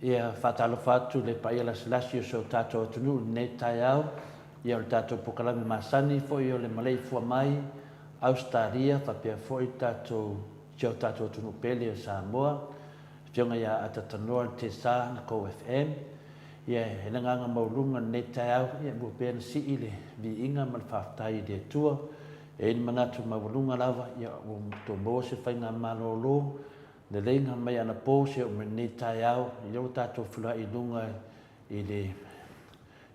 Ia faatalofa atu le paia lasilasi o si o tatou atunuu i lenei taeao, ia o le tatou pokalame masani foi o le maleifua mai Ausetalia faapea foi le tatou si o tatou atunuu pele o Samoa, Afioga ia Atatanoa le Tesa na kou FM. Ia e le agaga maualuga i lenei taeao, ia e mua pea ona sii le viiga ma le faafetai i le Atua. E i ai le manatu maualuga lava, ia ua toe maua se faigamalolo leleiga mai anapo seia oo mai lenei taeao, ia ua tatou feiloai i luga i le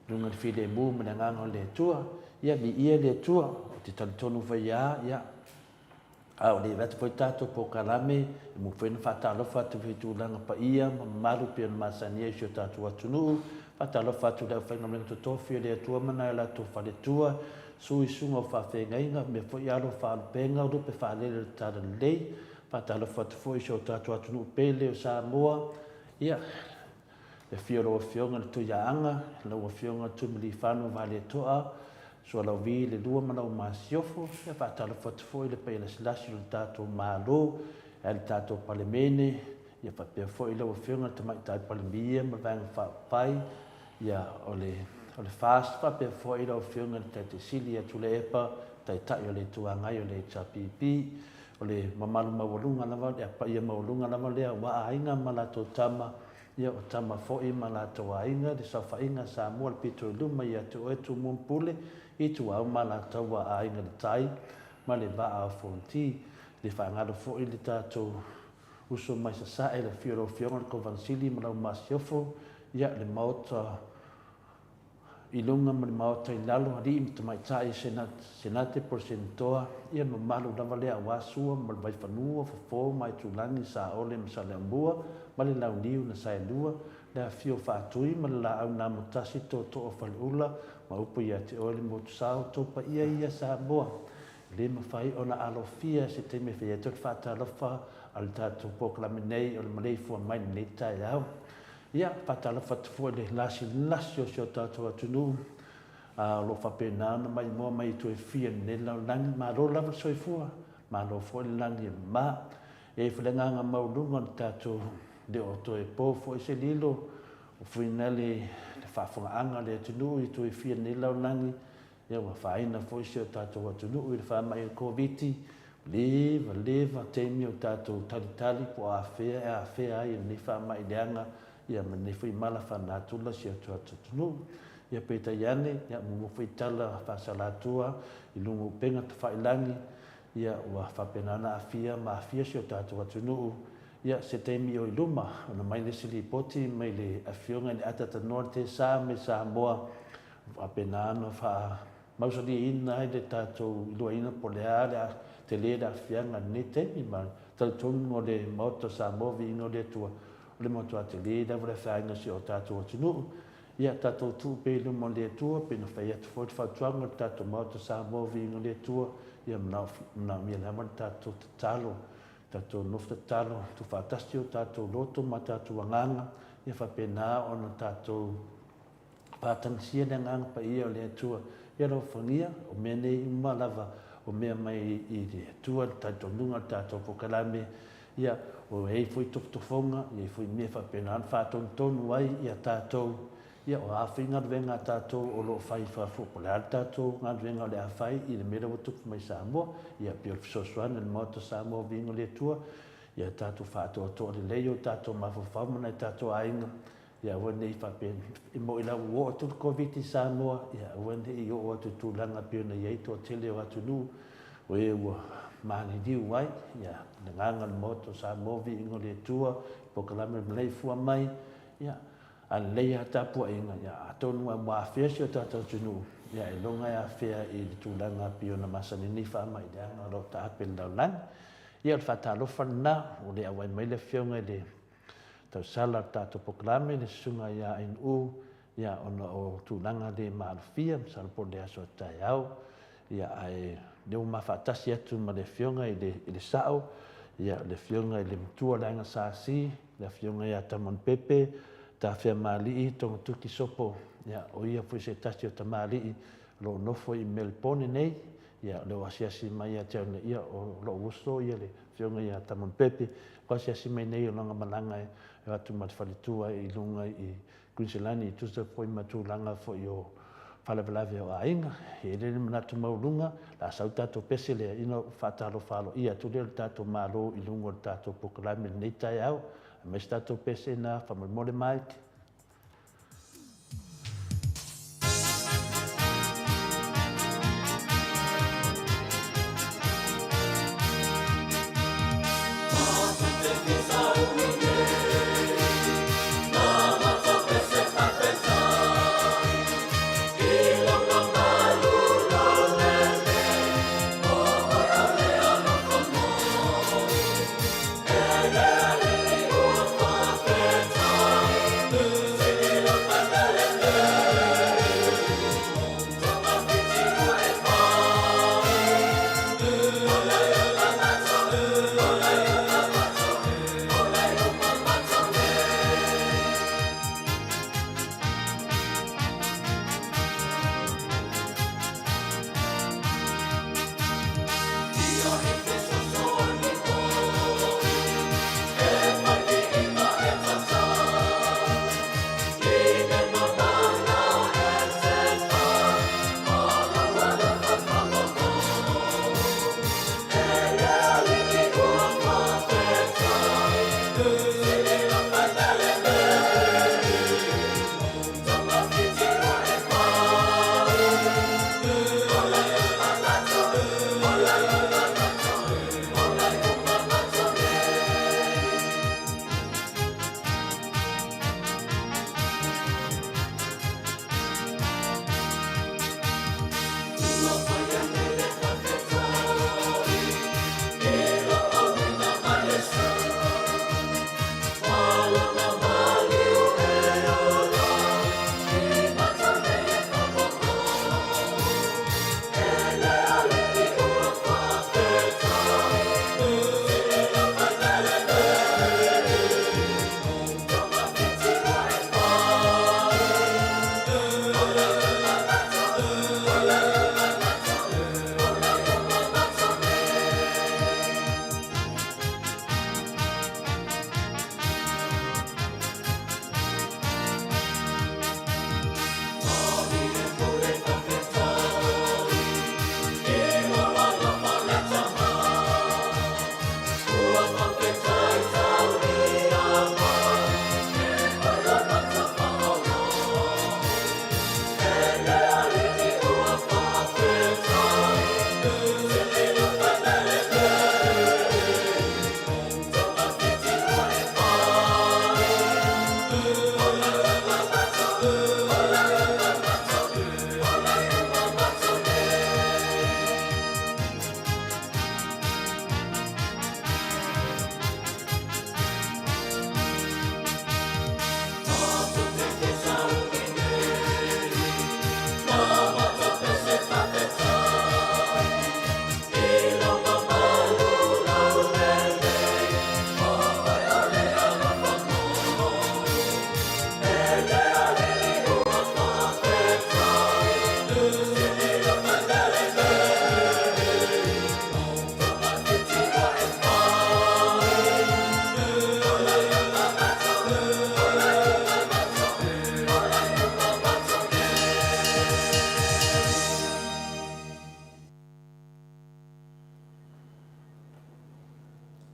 luga i le filemu ma le agaga o le Atua. Ia viia le Atua, ou te talitonu foi lava, ia, a o le i avatu foi le tatou polokalame, e muamua foi ona faatalofa atu i tulaga paia ma mamalu e pei ona masani ai i si o tatou atunuu. Faatalofa atu i le aufaigaluega totofi a le Atua ma nai o latou faletua, sui susuga o faafeagaiga, mea foi alo faalupega, lupe faalele o le Talalelei. Faatalofa atu foi i si o tatou atunuu pele o Samoa, ia, le afio o lau Afioga i le Tuiaana, lau Afioga Tumiliifano Vaaletoa Sualauvi le lua ma lau Masiofo. Ia faatalofa atu foi i le paia lasilasi o le tatou Malo, ae le tatou Palemene, ia faapea foi lau Afioga i le Tamaitai Palemia ma le Vaega Faaupufai, ia o le o le FAST, faapea foi lau Afioga i le Taitai Sili ia Tuilaepa, Taitai o le Itu Agai o le HRPP, o le mamalu maualuga lava, le paia maualuga lava lea aua Aiga ma latou Tama, ia o Tama foi ma latou Aiga, le saofaiga a Samoa le pito i luma ia te oe Tumua ma Pule, Ituau ma Alataua, Aiga i le Tai ma le Vaa o Fonoti. Le faagalo foi le tatou uso mai Sasae, le afio o lau Afioga i le Kovana Sili ma lau Masiofo, ia le Maota i luga ma le Maota i lalo, alii ma tamaitai, Senate po o le Senetoa, ia le mamalu lava lea aua Sua ma le Vaifanua, Fofo ma Aitulagi, Saole ma Saleaaumua ma le Launiu na Saelua, le afifio o Faatui ma le Laau na Amotasi, Tootoo o Faleula ma upu ia te oe le Motusa, o outou paia ia Samoa. E le mafai ona alofia se taimi e fai atu ai le faatalofa a le tatou polokalame nei o le maleifua mai i lenei taeao. Ia, faatalofa atu foi i le lasilasi o si o tatou atunuu, a o lo o faapena ona maimoa mai i itu e fia i lenei lalolagi. Malo lava le soifua, malo foi le lagi e mama. E i ai foi le agaga maualuga o le tatou le o toe po foi se lilo, ua fuiina le faafofogaaga a le atunuu i itu e fia i lenei lalolagi, Ia ua afaina foi si o tatou atunuu i le faamai o le Koviti, leva leva taimi o tatou talitali po o afea e afea ai e lenei faamai leaga ia ma lenei foi mala faanatura si o tatou atunuu. Ia peitai ane, ia muamua foi tala faasalatua i luga o upega tafailagi, ia ua faapena ona aafia ma aafia si o tatou atunuu. Ia se taimi o i luma ona mai le isi lipoti mai le Afioga i le Atatanoa Tesa mai Samoa, Faapena ona faamausaliina ai le tatou iloaina po o le a le tele le aafiaga i lenei taimi. Ma talitonu o le Maota o Samoa, viiga o le Atua, o le matua tele lava le afaina o si o tatou atunuu. Ia tatou tuu pea i luma o le Atua, pei ona fai atu foi le fautuaga o le tatou Maota o Samoa, viiga o le Atua, ia manaomia lava le tatou tatalo, tatou nofo tatalo, tuufaatasi o tatou loto ma tatou agaga, ia faapena ona tatou Faatagisia le Agaga Paia o le Atua ia alofagia, o mea nei uma lava o mea mai i le Atua, le talitonuga o le tatou polokalame, ia, o i ai foi tofotofoga, i ai foi mea faapena ona faatonutonu ai ia tatou, ia o a foi galuega a tatou o lo o fai i fafo, po o le a le tatou galuega o le a fai i le mea lea ua tupu mai i Samoa, ia pei o le fesoasoani a le Maota o Samoa Viiga o le Atua, ia tatou faatoatoa lelei o tatou mafaufau ma nai tatou aiga, Ia aua ne i faapea, e moni la ua oo atu le Koviti i Samoa, ia aua ne i oo atu i tulaga e pei ona i ai le toatele o atunuu o e ua maliliu ai. Ia, le agaga o le Maota o Samoa, viiga o le Atua, polokalame o le maleifua mai, ia, a lelei lava tapuaiga, ia atonu lava ua afea si o tatou atunuu, ia ailoga e afea i le tulaga e pei ona masani nei faamai leaga o lo o taape i le lalolagi. Ia, o le faatalofa lena, ua le auai mai le Afioga i le tausala o le tatou polokalame le Susuga ia Ainuu ia ona o tulaga le maalofia masalo po o le aso a taeao ia ae lea ua ma faatasi atu ma le Afioga i le i le Sao ia le Afioga i le Matua o le Aiga Sa Si le Afioga ia Tamanupepe Tafeamalii Togatuki Sopo ia o ia foi se tasi o tamalii o lo o nofo i Melbourne nei. Ia, o lea ua asiasi mai ia te au nei, ia, o lou uso, ia, le Afioga ia Tamoni Pepe, ua asiasi mai nei o lana malaga e o atu ma le faletua i luga i Kuiniselani e tusa foi ma tulaga foi o faalavelave o aiga. E i ai le manatu maualuga, o le a sau le tatou pese lea, ia ona ou faatalofa aloaia atu lea i le tatou Malo i luga o le tatou polokalame i lenei taeao. Aumai se tatou pese ina, faamolemole Mike.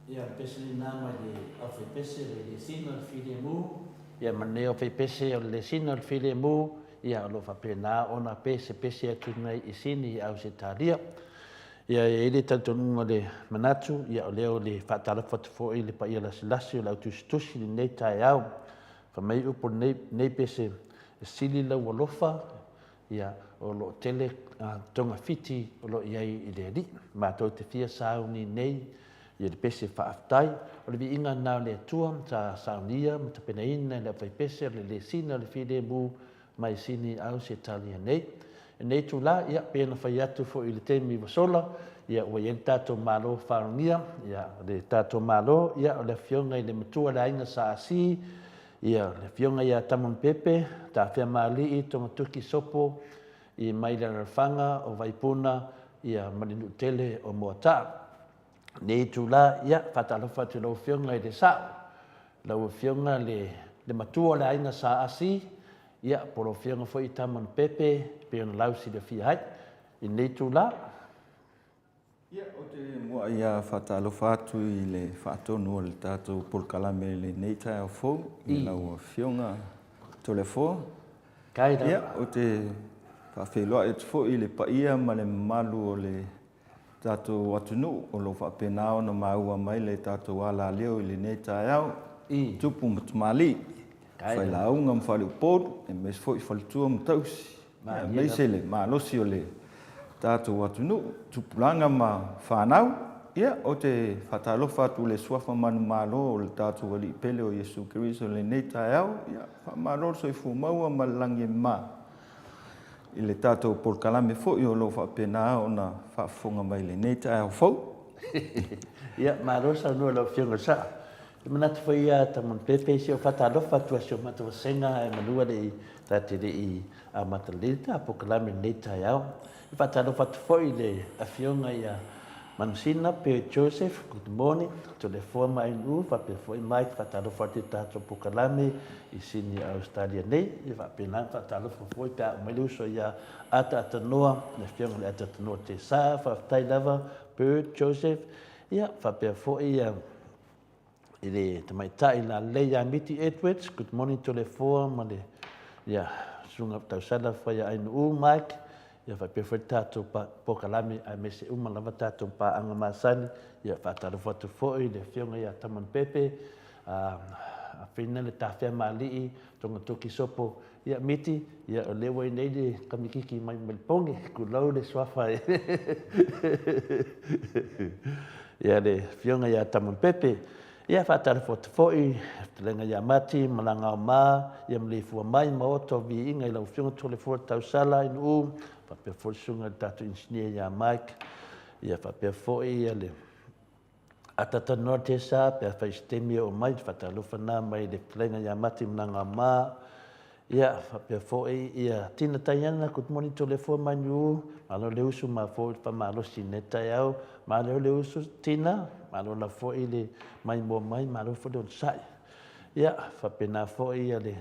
Ia, o le pese lena mai le aufaipese o le lesina o le filemu. Ia, ma lenei aufaipese o le lesina o le filemu, ia, o lo o faapena ona pesepese atu nei i Sini i Ausetalia. Ia, e i ai le talitonuga o le manatu, ia, o lea o le faatalofa atu foi i le paia lasilasi o le au tusitusi i lenei taeao. Fai mai upu o lenei pese, e sili lau alofa, Ia, o lo o tele togafiti o lo o i ai i le Alii. Matou te fia sauni nei i le pese faafetai. O le viiga lena o le Atua sa saunia ma tapenaina e le aufaipese o le lesina o le filemu mai Sini Ausetalia nei. I lenei itula, ia, pei ona fai atu foi i le taimi ua sola, ia, ua i ai le tatou Malo faalogia, ia, le tatou Malo, ia, o le Afioga i le Matua o le Aiga Sa Asi, Ia, le Afioga ia Tamoni Pepe, Tafeamaalii, Togatoki Sopo, i mai le alalafaga o Vaipuna, ia ma le nuu tele o Moataa. I lenei itula, ia, faatalofa atu i lau Afioga i le Sa'o, lau Afioga le le matua o le aiga Sa Asi, ia, po o lau Afioga foi Tamanu Pepe, e pei ona lausilafia ai i lenei itula. Ia, ou te muai lava faatalofa atu i le faatonu o le tatou polokalame i lenei taeao fou i lau Afioga Toleafoa. Ia, ou te faafeiloai atu foi i le paia ma le mamalu o le tatou atunuu o lo o faapena ona maua mai le tatou alaleo i lenei taeao, tupu ma tamalii, failauga ma faleupolu, aemaise foi faletua ma tausi, aemaise le malosi o le tatou atunuu, tupulaga ma fanau. Ia, ou te faatalofa atu i le suafa manumalo o le tatou Alii Pele o Iesu Keriso i lenei taeao. Ia, faamalo le soifua maua ma le lagi e mama i le tatou polokalame foi o lo o faapena ona faafofoga mai i lenei taeao fou. Ia, malo saunoa i lau Afioga i le Sao. E manatu foi ia Tamanu Pepe, se i ou faatalofa atu i si o matou vasega ae manu le i ta te le i amata lelei le ta polokalame i lenei taeao. E faatalofa atu foi i le Afioga ia Manusina Pere Joseph, good morning, Toleafoa ma Ainuu, faapea foi Mike, faatalofa atu i le tatou polokalame i Sydney, Australia nei. E faapena ona faatalofa foi pe a oo mai le uso ia Ataatanoa, le Afioga i le Ataatanoa Tesa, faafetai lava Pere Joseph, ia faapea foi ia i le tamaitai lalelei ia Miti Edwards, good morning Toleafoa ma le ia susuga tausala Faia Ainuu Mike, ia faapea foi le tatou polokalame aemaise uma lava tatou paaga masani. Ia faatalofa atu foi i le Afioga ia Tamanu Pepe, Afina le Tafea Maalii, Togatoki Sopo, ia Miti, ia o lea ua i inei le kamikiki mai mai le poge, tulou le suafa e ia le Afioga ia Tamanu Pepe. Ia faatalofa atu foi i le fetalaiga ia Mati Malagaoma ma ia maleifua mai Maota o Viiga i lau Afioga Toleafoa Tausala Ainuu, faapea foi le susuga i le tatou Inisinia ia Mike, ia faapea foi ia le Atatanoa Tesa pe afai i se taimi e oo mai, le faatalofa lena mai le fetalaiga ia Mati Malagaoma. Ia, faapea foi ia Tina Taiana, good morning Toleafoa Mainuu, malo le usu ma foi le faamalosi i lenei taeao. Malo le usu Tina, malo lava foi le maimoa mai, malo foi le onosai. Ia, faapena foi ia le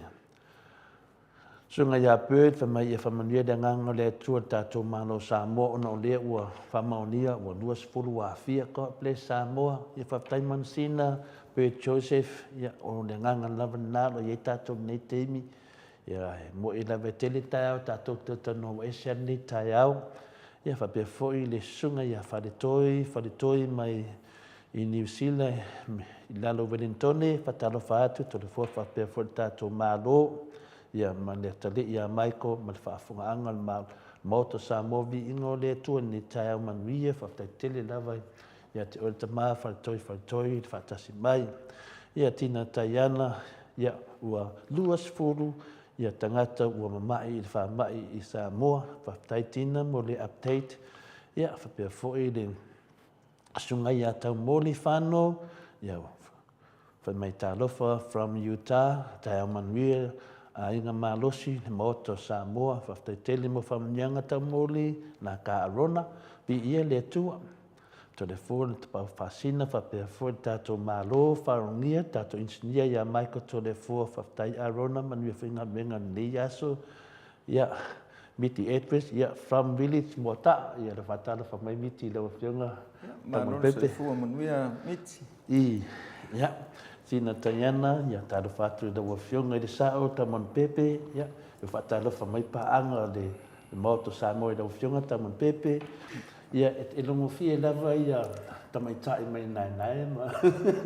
Susuga ia Bird, fai mai ia faamanuia le Agaga o le Atua i le tatou Malo o Samoa ona o lea ua faamaonia ua 20 ua aafia. God bless Samoa. Ia faafetai Manusina, Bird Joseph, ia o le agaga lava lena o lo o i ai tatou i lenei taimi. Ia e moni lava e tele taeao tatou te talanoa ua ese lava lenei taeao. Ia faapea foi le susuga ia Faletoi, Faletoi mai i Niu Sila i lalo o Welintone, faatalofa atu, Toleafoa faapea foi le tatou Malo, ia ma le atalii ia Michael ma le faafofogaaga o le Maota o Samoa, viiga o le Atua i lenei taeao manuia, faafetai tele lava ia te oe le tama Faletoi Faletoi le faatasi mai. Ia Tina Taiana, ia ua 20 ia tagata ua mamai i le faamai i Samoa, faafetai Tina mo le update, ia faapea foi le Susuga ia Taumoli Fano, ia fai mai talofa from Utah, taeao manuia aiga malosi le Maota o Samoa, faafetai tele mo faamanuiaga Taumoli, na ka Arona, viia le Atua. Toleafoa le Tapaau Faasina faapea foi le tatou Malo, faalogia le tatou Inisinia ia Michael Toleafoa, faafetai Arona, manuia foi galuega i lenei aso. Ia, Miti Edwards, ia, from village Moataa, ia le faatalofa mai Miti i lau Afioga. Malo le soifua manuia Miti. I, ia, Sina Taiana, ia, talofa atu i lau Afioga i le Sao, Tamanu Pepe, ia, e faatalofa mai paaga o le Maota o Samoa i lau Afioga Tamanu Pepe. Ia, e logofie lava ia tamaitai mai naenae ma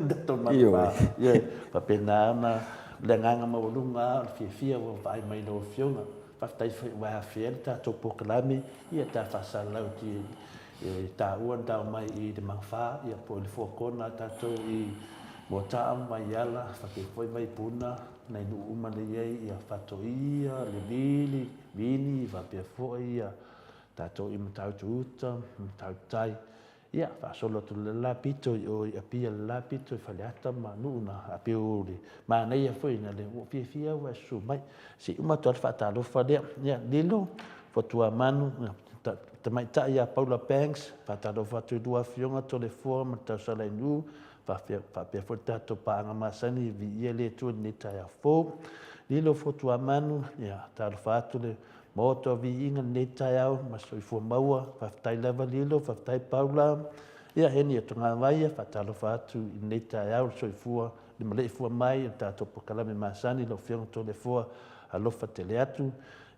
tatou matua. Ia, faapena ona le agaga maualuga lava o le fiafia ua vaai mai i lau Afioga. Faafetai foi ua afea le tatou polokalame, ia ta faasalalau i taua na tau mai i le Magafa, ia po o le Four Corner a tatou i Moataa ma Vaiala, faapea foi Vaipuna, nai nuu uma lea i ai, ia Fatoia, Levili, Vini, faapea foi ia tatou i Matautu Uta, Matautu Tai, ia, faasolo atu le la pito i o i Apia le la pito i Faleata ma nuu na, a pei o le manaia foi na le ua fiafia au ae susu mai. Se i uma atu lava le faatalofa lea. Ia, Lilo, Fotuamanu, ia, Tamaitai ia Paula Banks, faatalofa atu i lua afioga Toleafoa ma Tausalainu, faapea foi le tatou paaga masani, viia le Atua i lenei taeao fou. Lilo Fotuamanu, ia, talofa atu le Maota o Viiga i lenei taeao ma soifua maua. Faafetai lava Lilo, faafetai Paula. Ia, Heni o Togavai, faatalofa atu i lenei taeao le soifua, le maleifua mai i le tatou polokalame masani, lau Afioga Toleafoa, alofa tele atu.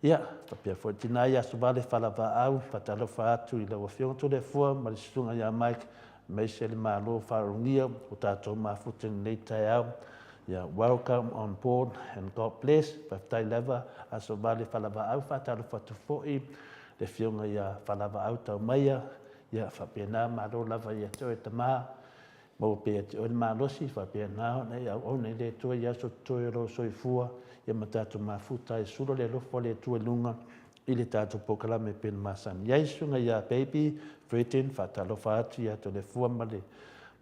Ia, faapea foi le tina ia Asovale Falavaau, faatalofa atu i lau Afioga Toleafoa ma le Susuga ia Mike, aemaise le Malo faaaloalogia o tatou mafuta i lenei taeao. Ia, welcome on board and God bless. Faafetai lava Asovale Falavaau, faatalofa atu foi le Afioga ia Falavaau Taumaia, ia faapena malo lava ia te oe tama. Maua pea ia te oe le malosi, faapena ona e auauna i le Atua i aso totoe o lou soifua, ia ma tatou mafuta ai sula le alofa o le Atua i luga i le tatou polokalame e pei ona masani ai. Susuga ia Baby Fredin, faatalofa atu ia Toleafoa ma le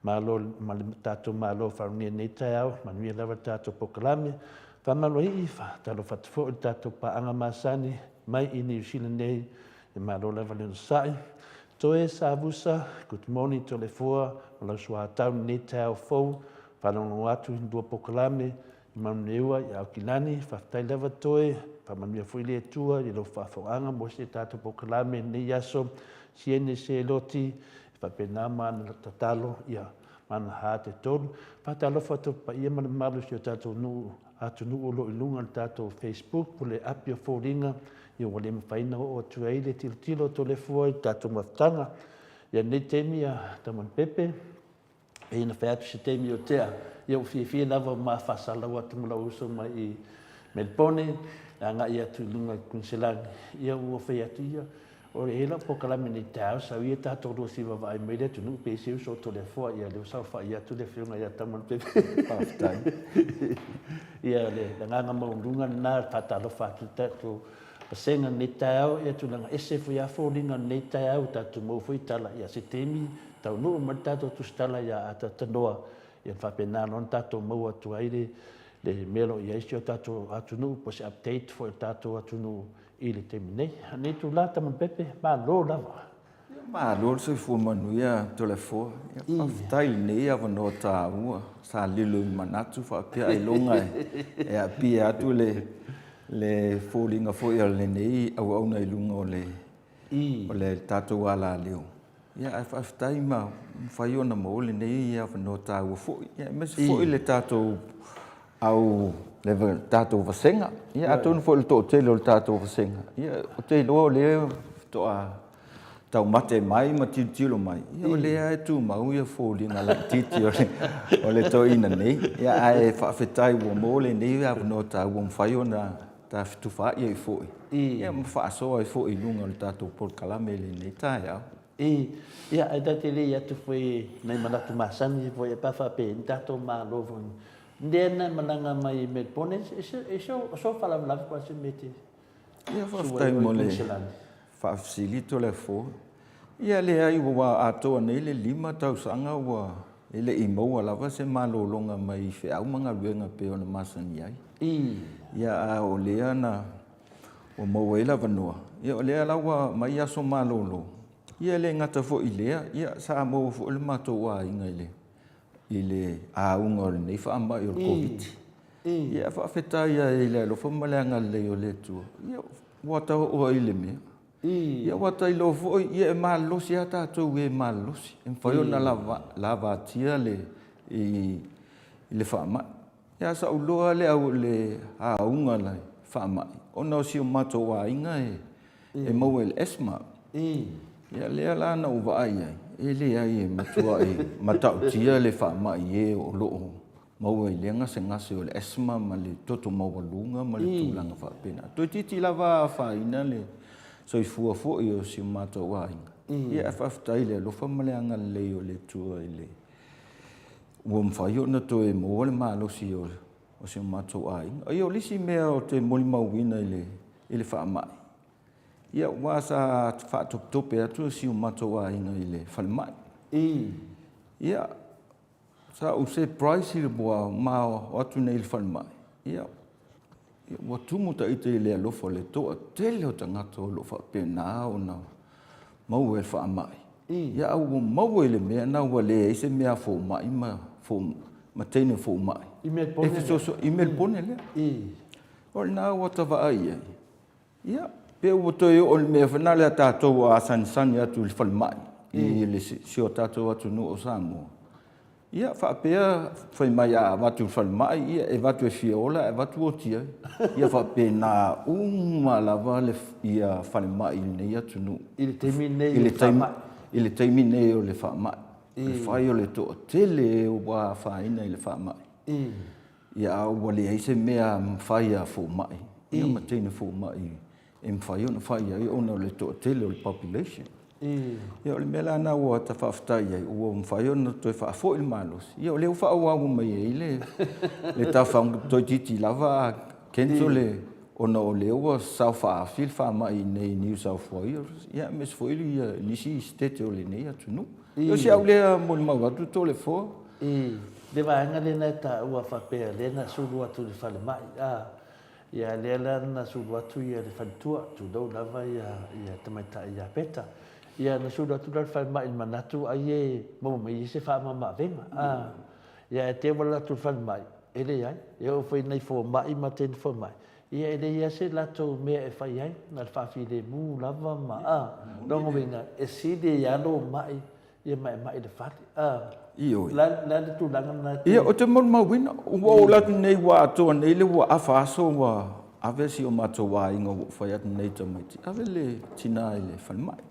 Malo ma le tatou Malo faalogia i lenei taeao, manuia lava le tatou polokalame. Faamaloi'i, faatalofa atu foi i le tatou paaga masani mai i Niu Sila nei, e malo lava le onosai. Toe Savusa, good morning Toleafoa ma lau suatau i lenei taeao fou, faalogologo atu i lua polokalame i Manuneua i Aukilani, faafetai lava Toe, faamanuia foi le Atua i lau faafofogaaga mo se tatou polokalame i lenei aso, Siene Seloti, e faapena ma ana tatalo, ia, ma ana hā te tolu. Faatalofa atu i le paia ma le mamalu o si o tatou nuu atunuu o lo o i luga o le tatou Facebook po o le api o foliga, ia ua le mafai ona oo atu ai le tilotilo a Toleafoa i le tatou mafutaga. Ia lenei taimi a Taumanapepe, pei ona fai atu se taimi o tea, ia ua fiafia lava ma faasalau atu ma lou uso mai i Melipone, agai atu i luga i Kuniselani, ia ua fai atu ia, O e i ai lau polokalame nei taeao, sau ia tatou lua se i vaavaai mai le atunuu pe i se uso o Toleafoa, ia lea ua saofai atu le afioga ia Taumanapepe. Faafetai. Ia le agaga maualuga lena e faatalofa atu i le tatou vasega lenei taeao, ia tulaga ese foi lava foliga o lenei taeao ua tatou maua foi tala, ia se taimi taunuu mai le tatou tusitala ia Atatanoa, ia ona faapena loa ona tatou maua atu ai le mea o lo o i ai si o tatou atunuu po o se update foi o le tatou atunuu i le taimi nei. A o lenei itula Tamulipepe, malo lava. Ia malo le soifua manuia Toleafoa. Ia faafetai i lenei avanoa taua sa lilo i manatu faapea ailoga e aapia atu le le foliga foi a lenei auauna i luga o le o le tatou alaleo. Ia ae faafetai ma mafai ona maua lenei avanoa taua foi, ia aemaise foi le tatou au le tatou vasega. Ia atonu foi o le toatele o le tatou vasega, ia ou te iloa o lea faatoa taumate mai ma tilotilo mai, ia o lea e tumau ia foliga laitiiti o le toeaina nei. Ia ae faafetai ua maua lenei avanoa taua ua mafai ona ta fetufaai ai foi, ia ma faasoa ai foi i luga o le tatou polokalame i lenei taeao. Ia, ae ta te le i atu foi i nai manatu masani foi pe a faapea ni tatou malo foi. Lea na malaga mai i Melbourne, o so faalavelave po o se mea te Ia, faafetai mo le faafesili Toleafoa. Ia leai ua atoa nei le 5 tausaga ua e le i maua lava se malologa mai feau ma galuega e pei ona masani ai. Ia a o lea na ua maua ai le avanoa, ia o lea la ua aumai aso malolo. Ia e le gata foi i lea, ia sa maua foi le matou aiga i le i le auga o lenei faamai o le Koviti. Ia faafetai ai i le alofa ma le agalelei o le Atua, ia ua ta oo ai i le mea. Ia ua ta iloa foi, ia e malolosi lava tatou i e malolosi, e mafai ona lavatia le i le faamai. Ia sa ou iloa lava le auga o le faamai, ona o si o matou aiga e maua i le asthma. Ia lea la na ou vaai ai, e leai e matuai matautia le faamai i e o lo o maua i lea gasegase o le asthma ma le toto maualuga ma le tulaga faapena. Toeitiiti lava afaina le soifua foi o si o matou aiga. Ia ae faafetai i le alofa ma le agalelei o le Atua i le ua mafai ona toe maua le malosi o si o matou aiga. Ia o le isi mea ou te molimauina i le faamai, ia aua sa faatopetope atu si o matou aiga i le falemai. Ia, sa ou surprise i le ua ma o atu nei i le falemai, ia, ua tumu ta ita i le alofa o le toatele o tagata o lo o faapena ona maua e le faamai, ia a ua maua i le mea lena ua leai se mea a fomai ma ma teine fomai e fesoasoani i Melebone lea. O lena ua ta vaai i ai, ia, pe ua toe oo i le mea foi lena a tatou ua asanisani atu i le falemai i si o tatou atunuu o Samoa, ia faapea fai mai a avatu i le falemai, ia e avatu e fia ola ae avatu oti ai. Ia faapena uma lava le ia falemai i lenei atunuu. I le taimi lenei o le faamai. I le taimi lenei o le faamai. Le fai o le toatele ua afaina i le faamai. Ia a ua leai se mea mafai a fomai, ia ma teine fomai e mafai ona fai ai ona o le toatele o le population. Ia o le mea la lena ua ta faafetai ai, ua mafai ona toe faafoi le malosi. Ia o lea ua faaauau mai ai le le tafaga toeitiiti lava a cancel le ona o lea ua saofaafi le faamai i inei i New South Wales, ia aemaise foi nisi sitete o lenei atunuu. O si au lea molimau atu Toleafoa. I le vaega lea na e taua faapea lea na sulu atu i le falemai, a, ia lea la na sulu atu ia le faletua, tulou lava ia ia tamaitai ia Peta. Ia na sulu atu la i le falemai i le manatu ai e maua mai ai se faamamaavega, a, ia ae te ua alu atu i le falemai, e leai, e oo foi i nai fomai ma teine fomai, Ia e leai lava se latou mea e fai ai, na o le faafilemu lava ma, a, lona uiga, e sili ai lava lou mai ia ma e mai i le fale, a. Ioe. O le a le tulaga lena e te. Ia, ou te molimauina, ua ou alu atu nei ua atoa nei le ua afa aso ua ave si o matou aiga ua ou fai atu nei i tamaiti, ave le tina i le falemai.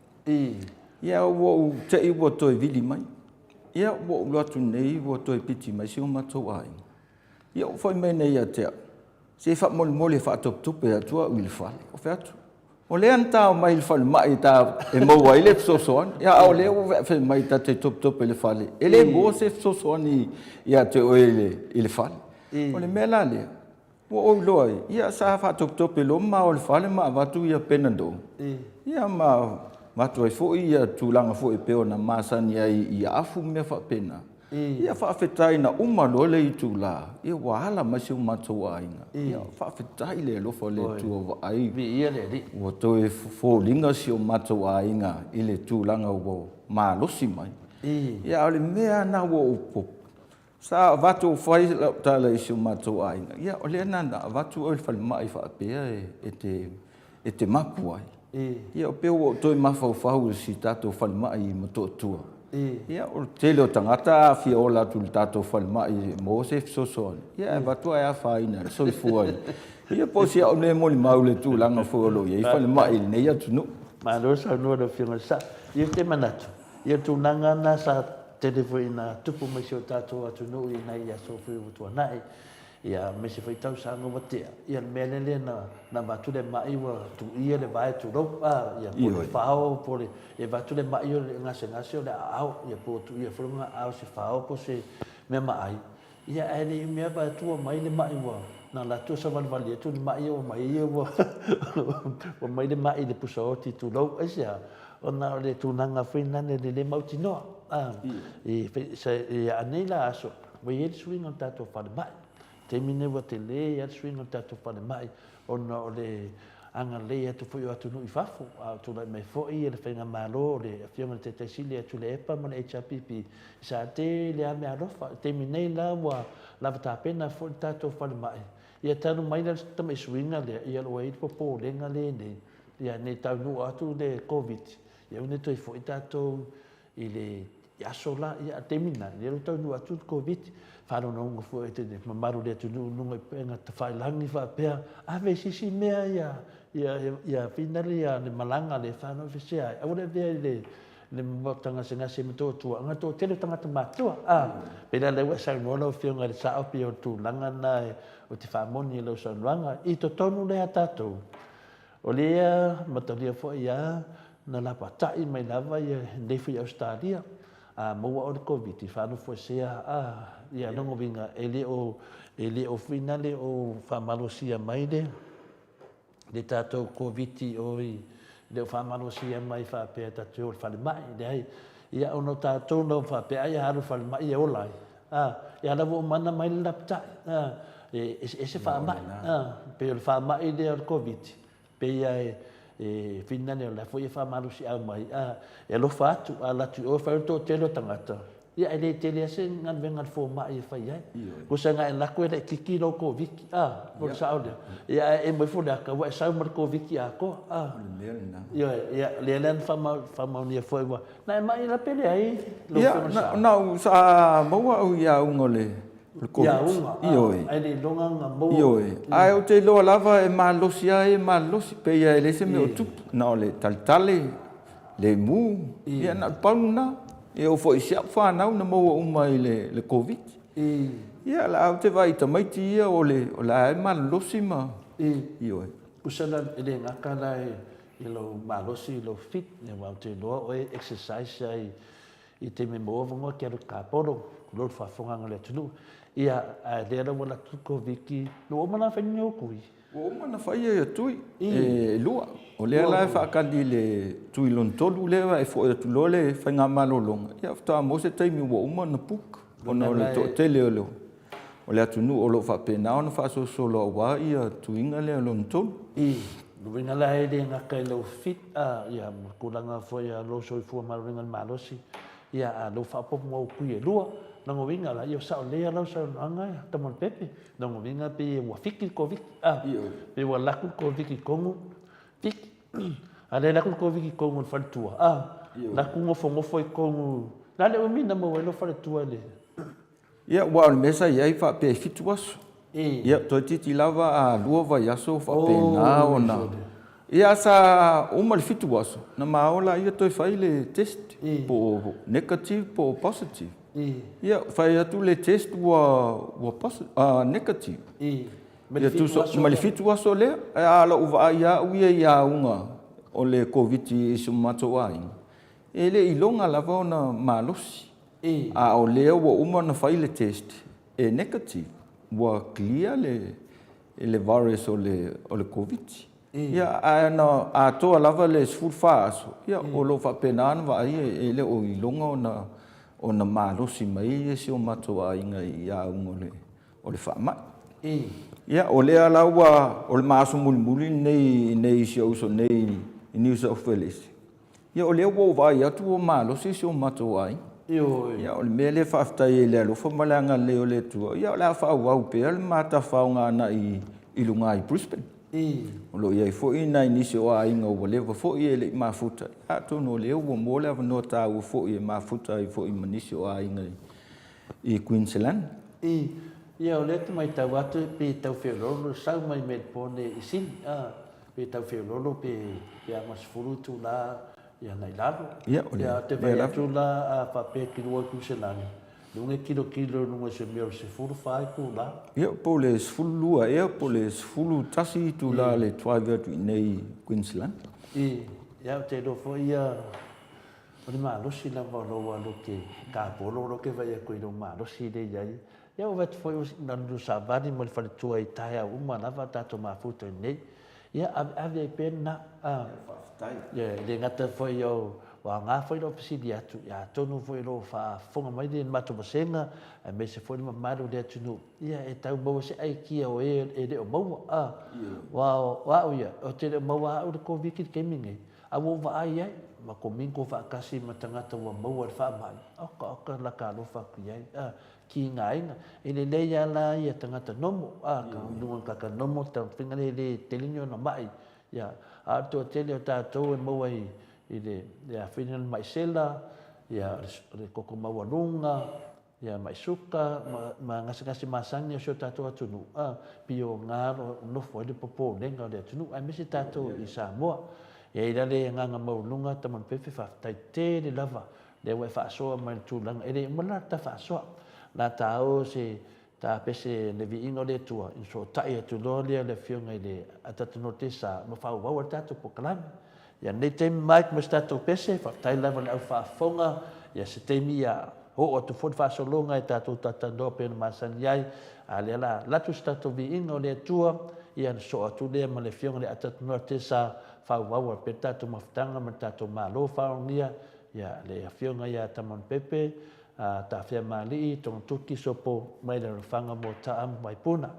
Ia ua ou te i ua toe vili mai. Ia ua ou alu atu nei ua toe piti mai si o matou aiga. Ia ua fai mai nei ia te au, se faamolemole e faatopetope atu au i le fale. Ou fai atu, o lea na ta omai i le falemai ta, e maua ai le fesoasoani, ia, a o lea ua fai mai ta te topetope i le fale, e le maua se fesoasoani ia te oe i le fale. O le mea la lea, ua ou iloa ai, ia sa faatopetope loa ma o i le fale ma avatu ia Panadol, ia ma avatu ai foi ia tulaga foi e pei ona masani ai i afu ma mea faapena. Ia faafetai na uma loa le itula, ia ua ala mai si o matou aiga. Ia faafetai i le alofa o le Atua ua vaai. Viia le Alii. Ua toe foliga si o matou aiga i le tulaga ua malosi mai. Ia a o le mea lava lena ua ou Sa avatu fai lau tala i si o matou aiga, ia o lea na ona avatu oe i le falemai faapea e te, e te mapu ai. Ia pei ua ou toe mafaufau i si tatou falemai i Motootua. Ia o le tele o tagata a fia ola atu i le tatou falemai e maua se fesoasoani, ia e avatu ae afaina i le soifua. Ia po o si au lea molimau i le tulaga foi o lo o i ai falemai i lenei atunuu. Malo saunoa lau Afioga i le Sao. Ia ou te manatu, ia o le tulaga lena sa tele foi ina tupu mai si o tatou atunuu i nai aso foi ua tuanai, ia aemaise foi tausaga ua tea, ia le mea lea na na avatu le mai ua tuia le vae tulou, a, ia po o le fao po o le, e avatu le mai o le gasegase o le aao, ia po ua tuia foi lona aao i se fao po o se mea maai, Ia ae le i mea vaeatu ua mai le mai ua na alu atu savalivali atu le mai ua mai ia ua ua mai le mai i le pusa oti tulou. Aisea? Ona o le tulaga foi lena e le mautinoa. A, i i anei la aso ua i ai le suiga o le tatou falemai. Taimi nei ua tele lava le suiga o le tatou falemai ona o le agalelei atu foi o atunuu i fafo, a o tulai mai foi le faigamalo o le Afioga i le Taitai Sili ia Tuilaepa ma le HRPP, sa tele lava meaalofa. I le taimi nei la ua lava tapena foi le tatou falemai, ia talu mai la le tamai suiga lea, ia ua i ai le popolega lenei, ia ne i taunuu atu le Koviti, ia aua ne i toe foi tatou i le aso la, ia a le taimi lena, lea ua taunuu atu le Koviti, faalogologo foi i le mamalu o le atunuu i luga i upega tafailagi faapea, ave se isi mea ia, ia, ia finale ia le malaga a le fanau i fesea ai, aua le avea i le le maota gasegase i Motootua, ona e toatele tagata matutua. A, pei la lea ua e saunoa lau Afioga i le sao, pei o le tulaga lena ou te faamoni i lau saunoaga. I totonu lea a tatou, O lea matalia foi a na lapatai mai lava ia nei foi Ausetalia, a maua oe le Koviti faanofoesea a ia lona uiga e le o e le o finale o faamalosia mai le le tatou Koviti oi le o faamalosia mai faapea tatou te o i le falemai leai ia ona o tatou lava faapea ai a alu i le falemai e ola ai a ia la ua uma ona mai le lapatai a e eseese faamai a pei o le faamai lea o le Koviti pei a e E whina nei o la foi e whamalosiau mai, a, e alofa atu, a alu atu i o e fai o le toatele o tagata, ia e le tele lava se galuega a le fomai e fai ai. Tusa na e alu atu e laitiiti lou Koviti, a, po o le sao lea? Ia ae e aumai ifo le ata ua e sau ma le Koviti atoa, a. O le mea lena. Ioe, ia lea la na faamaonia foi ua, na e mai la pe leai lau Afioga i le Sao? Ia, na ou, sa maua au i auga o le Koviti. I auga, a, Ioe. Ae le iloga na maua. Ioe, ae ou te iloa lava e malosi lava ia e malosi, pei lava e leai se mea o tupu, na o le taletale, lemu, ia na o le pau lena. E oo foi i si au fanau na maua uma i le Koviti. Ia o la ou te vaai i tamaiti ia o la e malolosi ma... Ioe. Tusa la e le gata la i lou malosi i lou fit, aua ou te iloa oe e exercise ai i taimi e maua avanoa e te alu i le tapolo, tulou le faafofogaaga a le atunuu. Ia, a o lea la ua alu atu le Koviti, ua uma la ona fai ni ou tui? Ua uma ona fai ia tui e lua. O lea la e faatali i le tui lona tolu lea e foi atu loa le faigamalologa, ia faatoa maua se taimi ua uma ona book ona o le toatele o le atunuu o lo o faapena ona faasolosolo aua ia tuiga lea lona tolu. I uiga la e le gata i lou fit ia ma tulaga foi o lou soifua maloloina i le malosi, ia a o lea ua faaopoopo ma ou tui e lua. Lona uiga la, ia ua sao lelei lava lau saunoaga Tamalpepe. Lona uiga pei ua fiki le Koviti, a, pei ua alu atu le Koviti i totonu, fiki. A o lea e alu atu le Koviti i totonu o le faletua, a, alu atu nofonofo i totonu, o le a le umi na maua ai lou faletua i le... Ia, aua o le mea sa i ai faapea e 7 aso. Ia, toeitiiti lava a 2 vaiaso o faapena ona... Ia sa uma le 7 aso, ona ma o lea toe fai le test, po o negative po o positive. Ia, fai atu le test ua negative. Ma le 7 aso lea. Ae o lau vaai lava au ia i auga o le Koviti i si o matou aiga, e le iloga lava ona malosi. A o lea ua uma ona fai le test e negative, ua clear le virus o le Koviti. Ia, ae na atoa lava le 14 aso, ia o lo o faapena ona vaaia, e le o iloga ona malosi mai si o matou aiga i auga o le faamai. Ia, o lea la ua, o le ma aso mulimuli lenei i inei i si ou uso nei i New South Wales, Ia o lea ua ou vaai atu ua malosi si o matou aiga. Ioe. Ia o le mea lea e faafetai ai i le alofa ma le agalelei o le Atua, ia o le a faaauau pea le ma tafaoga agai i luga i Brisbane. O lo o i ai foi nai nisi o aiga ua leva foi e le i mafuta, atonu o lea ua maua le avanoa taua foi e mafuta ai foi ma nisi o aiga i Queensland. Ia o lea ou te matau atu pei e tau feoloolo le sau mai Melbourne i Sydney, a. Pe tau feololo pe pe a ma 10 itula ia agai lalo. Ia, o le Ia te vaai atu la a faapea e kilo atu se lani, luga e kilokilo i luga i se mea o le 14 itula. Ia, po o le 12 ea po o le 11 itula le drive atu i inei i Queensland. I, ia ou te iloa foi ia o le malosi lava o lou alu e te tapolo o lou te vaai atu i lou malosi lea e i ai. Ia ua vaai atu foi ua alu savali ma le faletua i taeao uma lava a tatou mafuta i inei. Ia aveave ai pea lena. A, faafetai. Ia e le gata foi o ua aoga foi lou fesili atu, ia atonu foi o lo o faafofoga mai le matou vasega aemaise foi le mamalu o le atunuu, ia e tau maua se aikia o e e le o maua. A, aua o au ia, ou te le o maua au i le Koviti i le taimi lenei, a ua ou vaai ai, ma komingo faatasi ma tagata ua maua i le faamai, oka oka laka alofa atu i ai. A, kigaina. E lelei lava la ia tagata nomo, a, ka luga kaka nomo, taumafaiga lea e le tele ni ona ma'i, ia, a o le toatele o tatou e maua i, i le, le afina le ma'i sela, ia, o le toto maualuga, ia, ma'i suka, ma, ma gasegase masani o si o tatou atunuu, a, pei o ga o lo o nofo ai le popolega o le atunuu, aemaise tatou i Samoa. E i ai la le agaga maualuga, Tamalpepe, faafetai tele lava Lea ua e faasoa mai i le tulaga, e le uma la ta faasoa. La ta o se ta pese le viiga o le Atua, ina soosootai atu loa lea o le Afioga i le Atatanotesa ma faaauau ai le tatou polokalame. Ia lenei taimi Mike ma se tatou pese, faafetai lava i le au faafofoga, ia se taimi ia oo atu foi le faasologa e tatou talatalanoa pei ona masani ai, a lea la alu atu se tatou viiga o le Atua, ia ona sosoo atu lea ma le Afioga i le Atatanotesa faaauau ai pea le tatou mafutaga ma le tatou Malo faaaogia Ia, le Afioga ia Tamanupepe, a Tafeamaalii, Togatuki, Sopo mai le alofaga mo Taamu Vaipuna.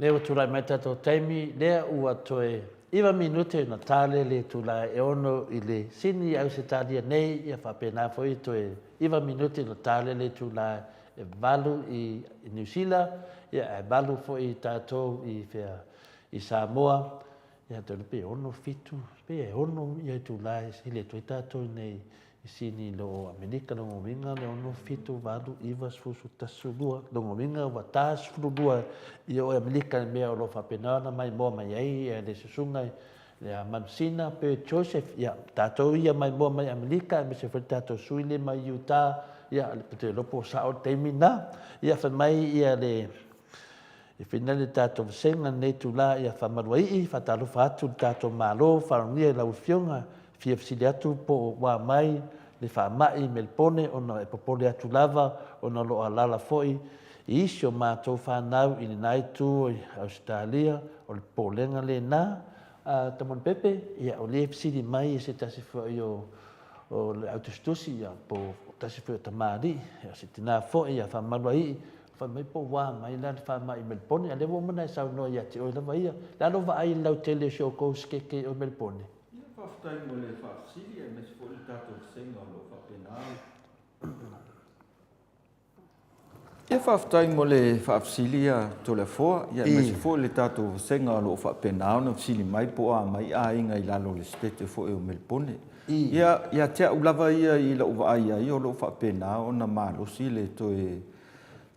Lea ua tulai mai tatou taimi, lea ua toe iva minute ona tale le itula e ono i le Sini i Ausetalia nei, ia faapena foi toe iva minute ona tale le itula e valu i Niu Sila, ia ae valu foi tatou i fea i Samoa, ia atonu pe ono, fitu, pe e ono ia itula e sili atu ai tatou i nei i Sini i lo o Amerika, lona uiga le 6, 7, 8, 9, 10, 11, 12, lona uiga ua ta 12 i o i Amerika i mea o lo o faapena ona maimoa mai ai le susuga ia Manusina Bert Joseph, ia tatou ia maimoa mai Amerika aemaise foi le tatou sui lea mai Utah, ia ou te iloa po o sao le taimi lena. Ia fai mai ia le E whina le tatou vasega lenei itula ia faamaluaii, faatalofa atu le tatou Malo, faalogia i lau Afioga, fia fesili atu po o ua mai le faamai i Melipone ona e popole atu lava ona o lo o alala foi i isi o matou fanau i lena itu i Ausetalia, o le popolega lena. A Tamoni Pepe, ia o lea e fesili mai e se tasi foi o o le au tusitusi, ia po o tasi foi o tamalii, ia se tina foi, ia faamaluaii, Fai mai po ua mai la le faamai i Melipone, a lea ua uma ona e saunoa ia te oe lava ia. Le a lou vaai i le lautele o si outou sekeke i o i Melipone? Ia, faafetai mo le faafesili aemaise foi le tatou vasega o lo o faapena. Ia, faafetai mo le faafesili ia Toleafoa, ia aemaise foi le tatou vasega o lo o faapena ona fesili mai po o a mai aiga i lalo o le setete foi o Melipone. Ia, ia te au lava ia i lou vaai i ai o lo o faapena ona malosi le toe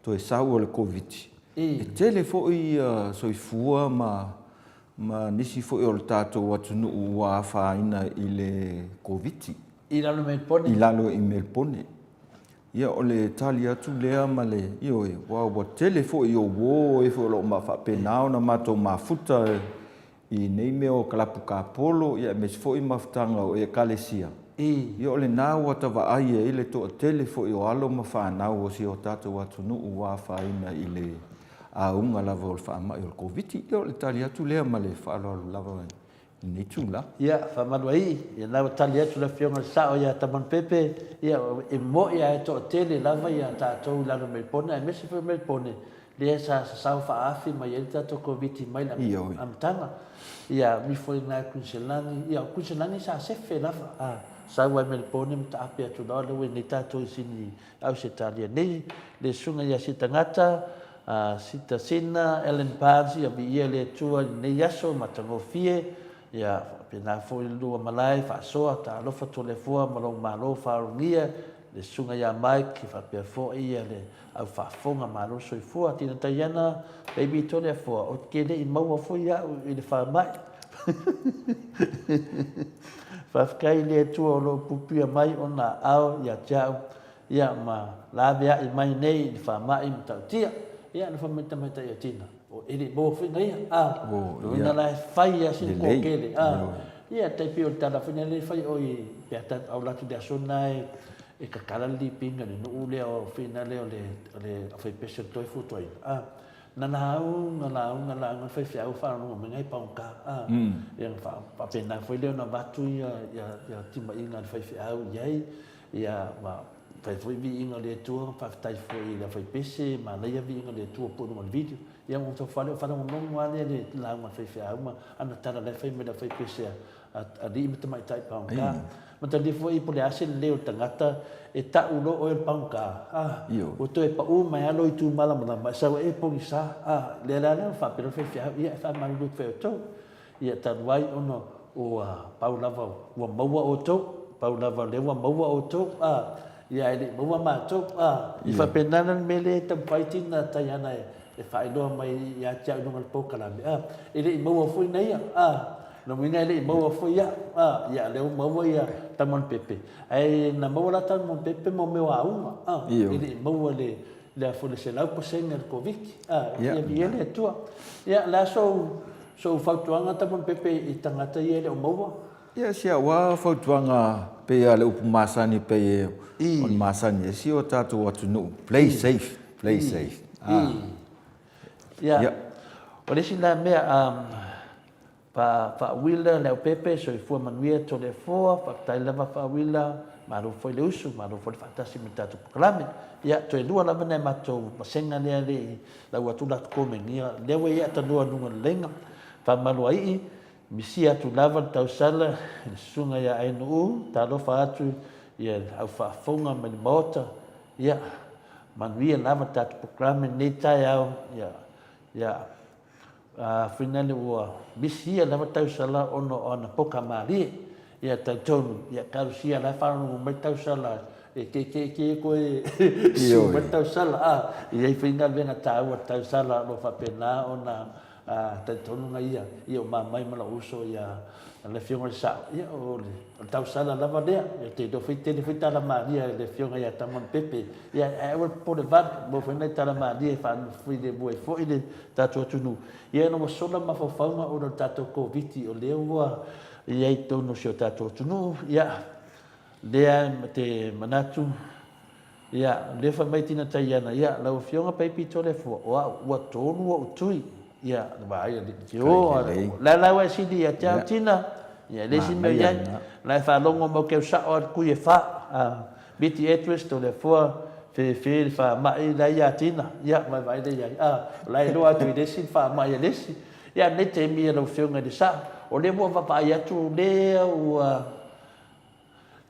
toe sau o le Koviti. E tele foi soifua ma ma nisi foi o le tatou atunuu ua afaina i le Koviti. I lalo i Melipone? I lalo i Melipone. Ia o le tali atu lea ma le, ioe, aua ua tele foi o uo e foi o lo o faapena ona matou mafuta i nei mea o kalapu kapolo, ia aemaise foi mafutaga o Ekalesia, ia o lena ua ta vaai ai le toatele foi o alo ma fanau o si o tatou atunuu ua afaina i le auga lava o le faamai o le Koviti. Ia o le tali atu lea ma le faaaloalo lava i lenei itula. Ia, faamaluaii, ia lena ua tali atu le Afioga i le Sao ia Tamanpepe, ia e mo'i lava e toatele lava ia tatou i lalo o Melipone aemaise foi o Melipone lea sa sasao faaafi mai ai le tatou Koviti mai le amataga. Ia nifo i ina i Kuiniselani, ia o Kuiniselani sa sefe lava, a sau ai Melipone ma taape atu loa lea ua i nei tatou i Sini Ausetalia nei, le susuga ia Sitagata, a Sita Sina, Ellen Barnes, ia viia le Atua i lenei aso matagofie, ia faapena foi le lua malae faasoa, talofa Toleafoa ma lou malo faalogia, le susuga ia Mike, faapea foi le au faafofoga malo le soifua. Tina Taiana, Baby Toleafoa, ou te le i maua foi au i le faamai. Faafetai i le Atua o lo o puipuia mai ona aao ia te au, ia ma laveai mai nei i le faamai matautia. Ia na fai mai le tamaitai o Tina, o e le i maua foi na ia, a, lona uiga la e fai lava sina kokele, a. Ia tai pei o le tala foi lea e fai oi pe a tatou aula atu i le aso lena e e kakala le lipinga i le nuu lea o fina lea o le o le aufaipese o le Toefuatoina, a. Na lauga, lauga, lauga le faifeau faalogologo mai nai paoga, a. Ia ona faapena foi lea ona avatu ia ia timaiga a le faifeau i ai, ia ma fai foi viiga o le Atua, faafetai foi i le aufaipese, manaia viiga o le Atua poo luga o le video. Ia ua tau fale, faalogologo lava lea i le lauga a le faifeau ma ana tala la e fai mai le aufaipese a alii ma tamaitai paoga. Matalia foi po o le a se lelei o le tagata e tau loa oe o le paoga, a, ua toe pau mai lava lou itu malamalama e sau ai e pogisa, a, lea la ua faapea loa le faifeau, ia e faamalulu atu foi ia outou. Ia talu ai ona ua pau lava ua maua outou, pau lava o lea ua maua outou, a, ia ae le i maua matou, a. E faapena la le mea lea e taumafai Tina Taiana e faailoa mai ia te au i luga o le polokalame, a, e le i maua foi na ia, a. Lona uiga e le i maua foi au, a, ia lea ua maua ia Tamolepepe. Ae na maua la Tamolepepe mo mea o auga, a, e le i maua le, le a foi le 100% o le Koviti, a, ia viia le Atua. Ia, o le a sou, sou fautuaga Tamolepepe i tagata ia e le o maua? Ia, si au lava fautuaga pei lava o le upu masani pei o le masani e si o tatou atunuu, play safe, play safe. Ia, o le isi la mea, Faauila Leaupepe, soifua manuia Toleafoa, faafetai lava Faauila, malo foi le usu, malo foi le faatasi ma le tatou polokalame. Ia, toe lua lava nai matou vasega lea le i lau atu la atu komeni, ia, lea ua i ai atanoa i luga o le laina. Faamaloai'i, misia atu lava le tausala i le susuga ia Ainuu, talofa atu i le au faafofoga mai le Maota, ia, manuia lava le tatou polokalame i lenei taeao, ia, ia, Finale ua misi ia lava tausala ona o ana poka malie. Ia talitonu, ia talosia la e faalogologo mai tausala e kekeeke koe siu mai tausala a e i ai foi galuega taua tausala o lo o faapena ona talitonuga ia, ia o mamai ma lou uso ia le Afioga i le Sao, ia o le tausala lava lea. Ou te iloa foi tele foi tala malie a le Afioga ia Tamoni Pepe, ia ae aua le popole vale, maua foi nai tala malie e faanofo ai foi le tatou atunuu, ia ina ua sola mafaufauga ona o le tatou Koviti o lea ua i ai i totonu o si o tatou atunuu, ia, lea te manatu, ia, lea fai mai Tina Taiana, ia, lau Afioga Paipi Toleafoa, o au, ua tolu ou tui, ia, vaai alii, te o, la la ua e sili ia te au Tina, ia, e leai se mea o i ai, la e faalogo mau keu sao a le kui e fa, Miti Edwards, Toleafoa, Fefe le faamai la ia Tina, ia vaevae lea i ai, a, o la e iloa atu i le isi le faamai a le isi. Ia, lenei taimi lau Afioga i le Sao, o lea ua vaavaai atu lea ua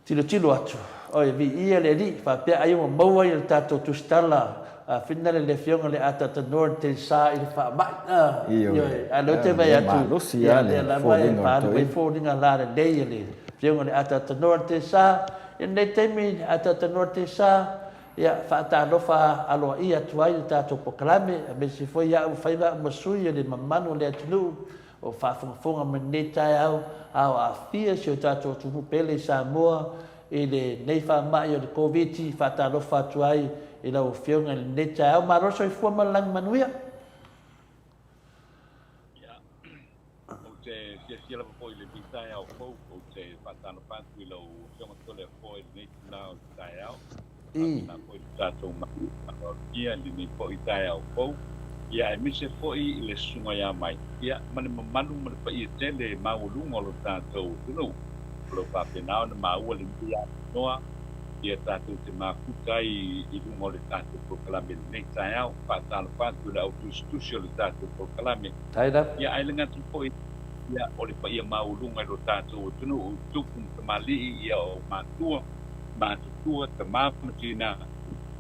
tilotilo atu, oi, viia le Alii, faapea ai ua maua ia le tatou tusitala finale le Afioga i le Ataata Norton sa i le faamai, a, ioe, a o lea ou te vaai atu, ia, lea lava e faaalu mai foliga lalelei a le Afioga i le Ataata Norton sa. I lenei taimi, Ataata Norton sa, ia, faatalofa aloaia atu ai le tatou polokalame, aemaise foi au faiva au ma sui o le mamalu o le atunuu o faafogafoga mai lenei taeao, a o aafia si o tatou atunuu pele i Samoa i lenei faamai o le Koviti. Faatalofa atu ai i lau Afioga i lenei taeao. Malo le soifua ma le lagi manuia. Ia, ou te fiafia lava foi i lenei taeao fou, ou te faatalofa atu i lau Afioga Toleafoa i lenei itula o le taeao, faapena foi le tatou Malo i lenei foi taeao fou, ia aemaise foi i le susuga ia Mike, ia ma le mamalu ma le paia tele maualuga o lo tatou atunuu. O lo o faapena ona maua lenei avanoa ia tatou te mafuta ai i luga o le tatou polokalame i lenei taeao. Faatalofa atu i le au tusitusi o le tatou polokalame. Ia ae le gata foi ia o le paia maualuga i lo tatou atunuu, i tupu ma tamalii, ia o matua, matutua, tama ma tina,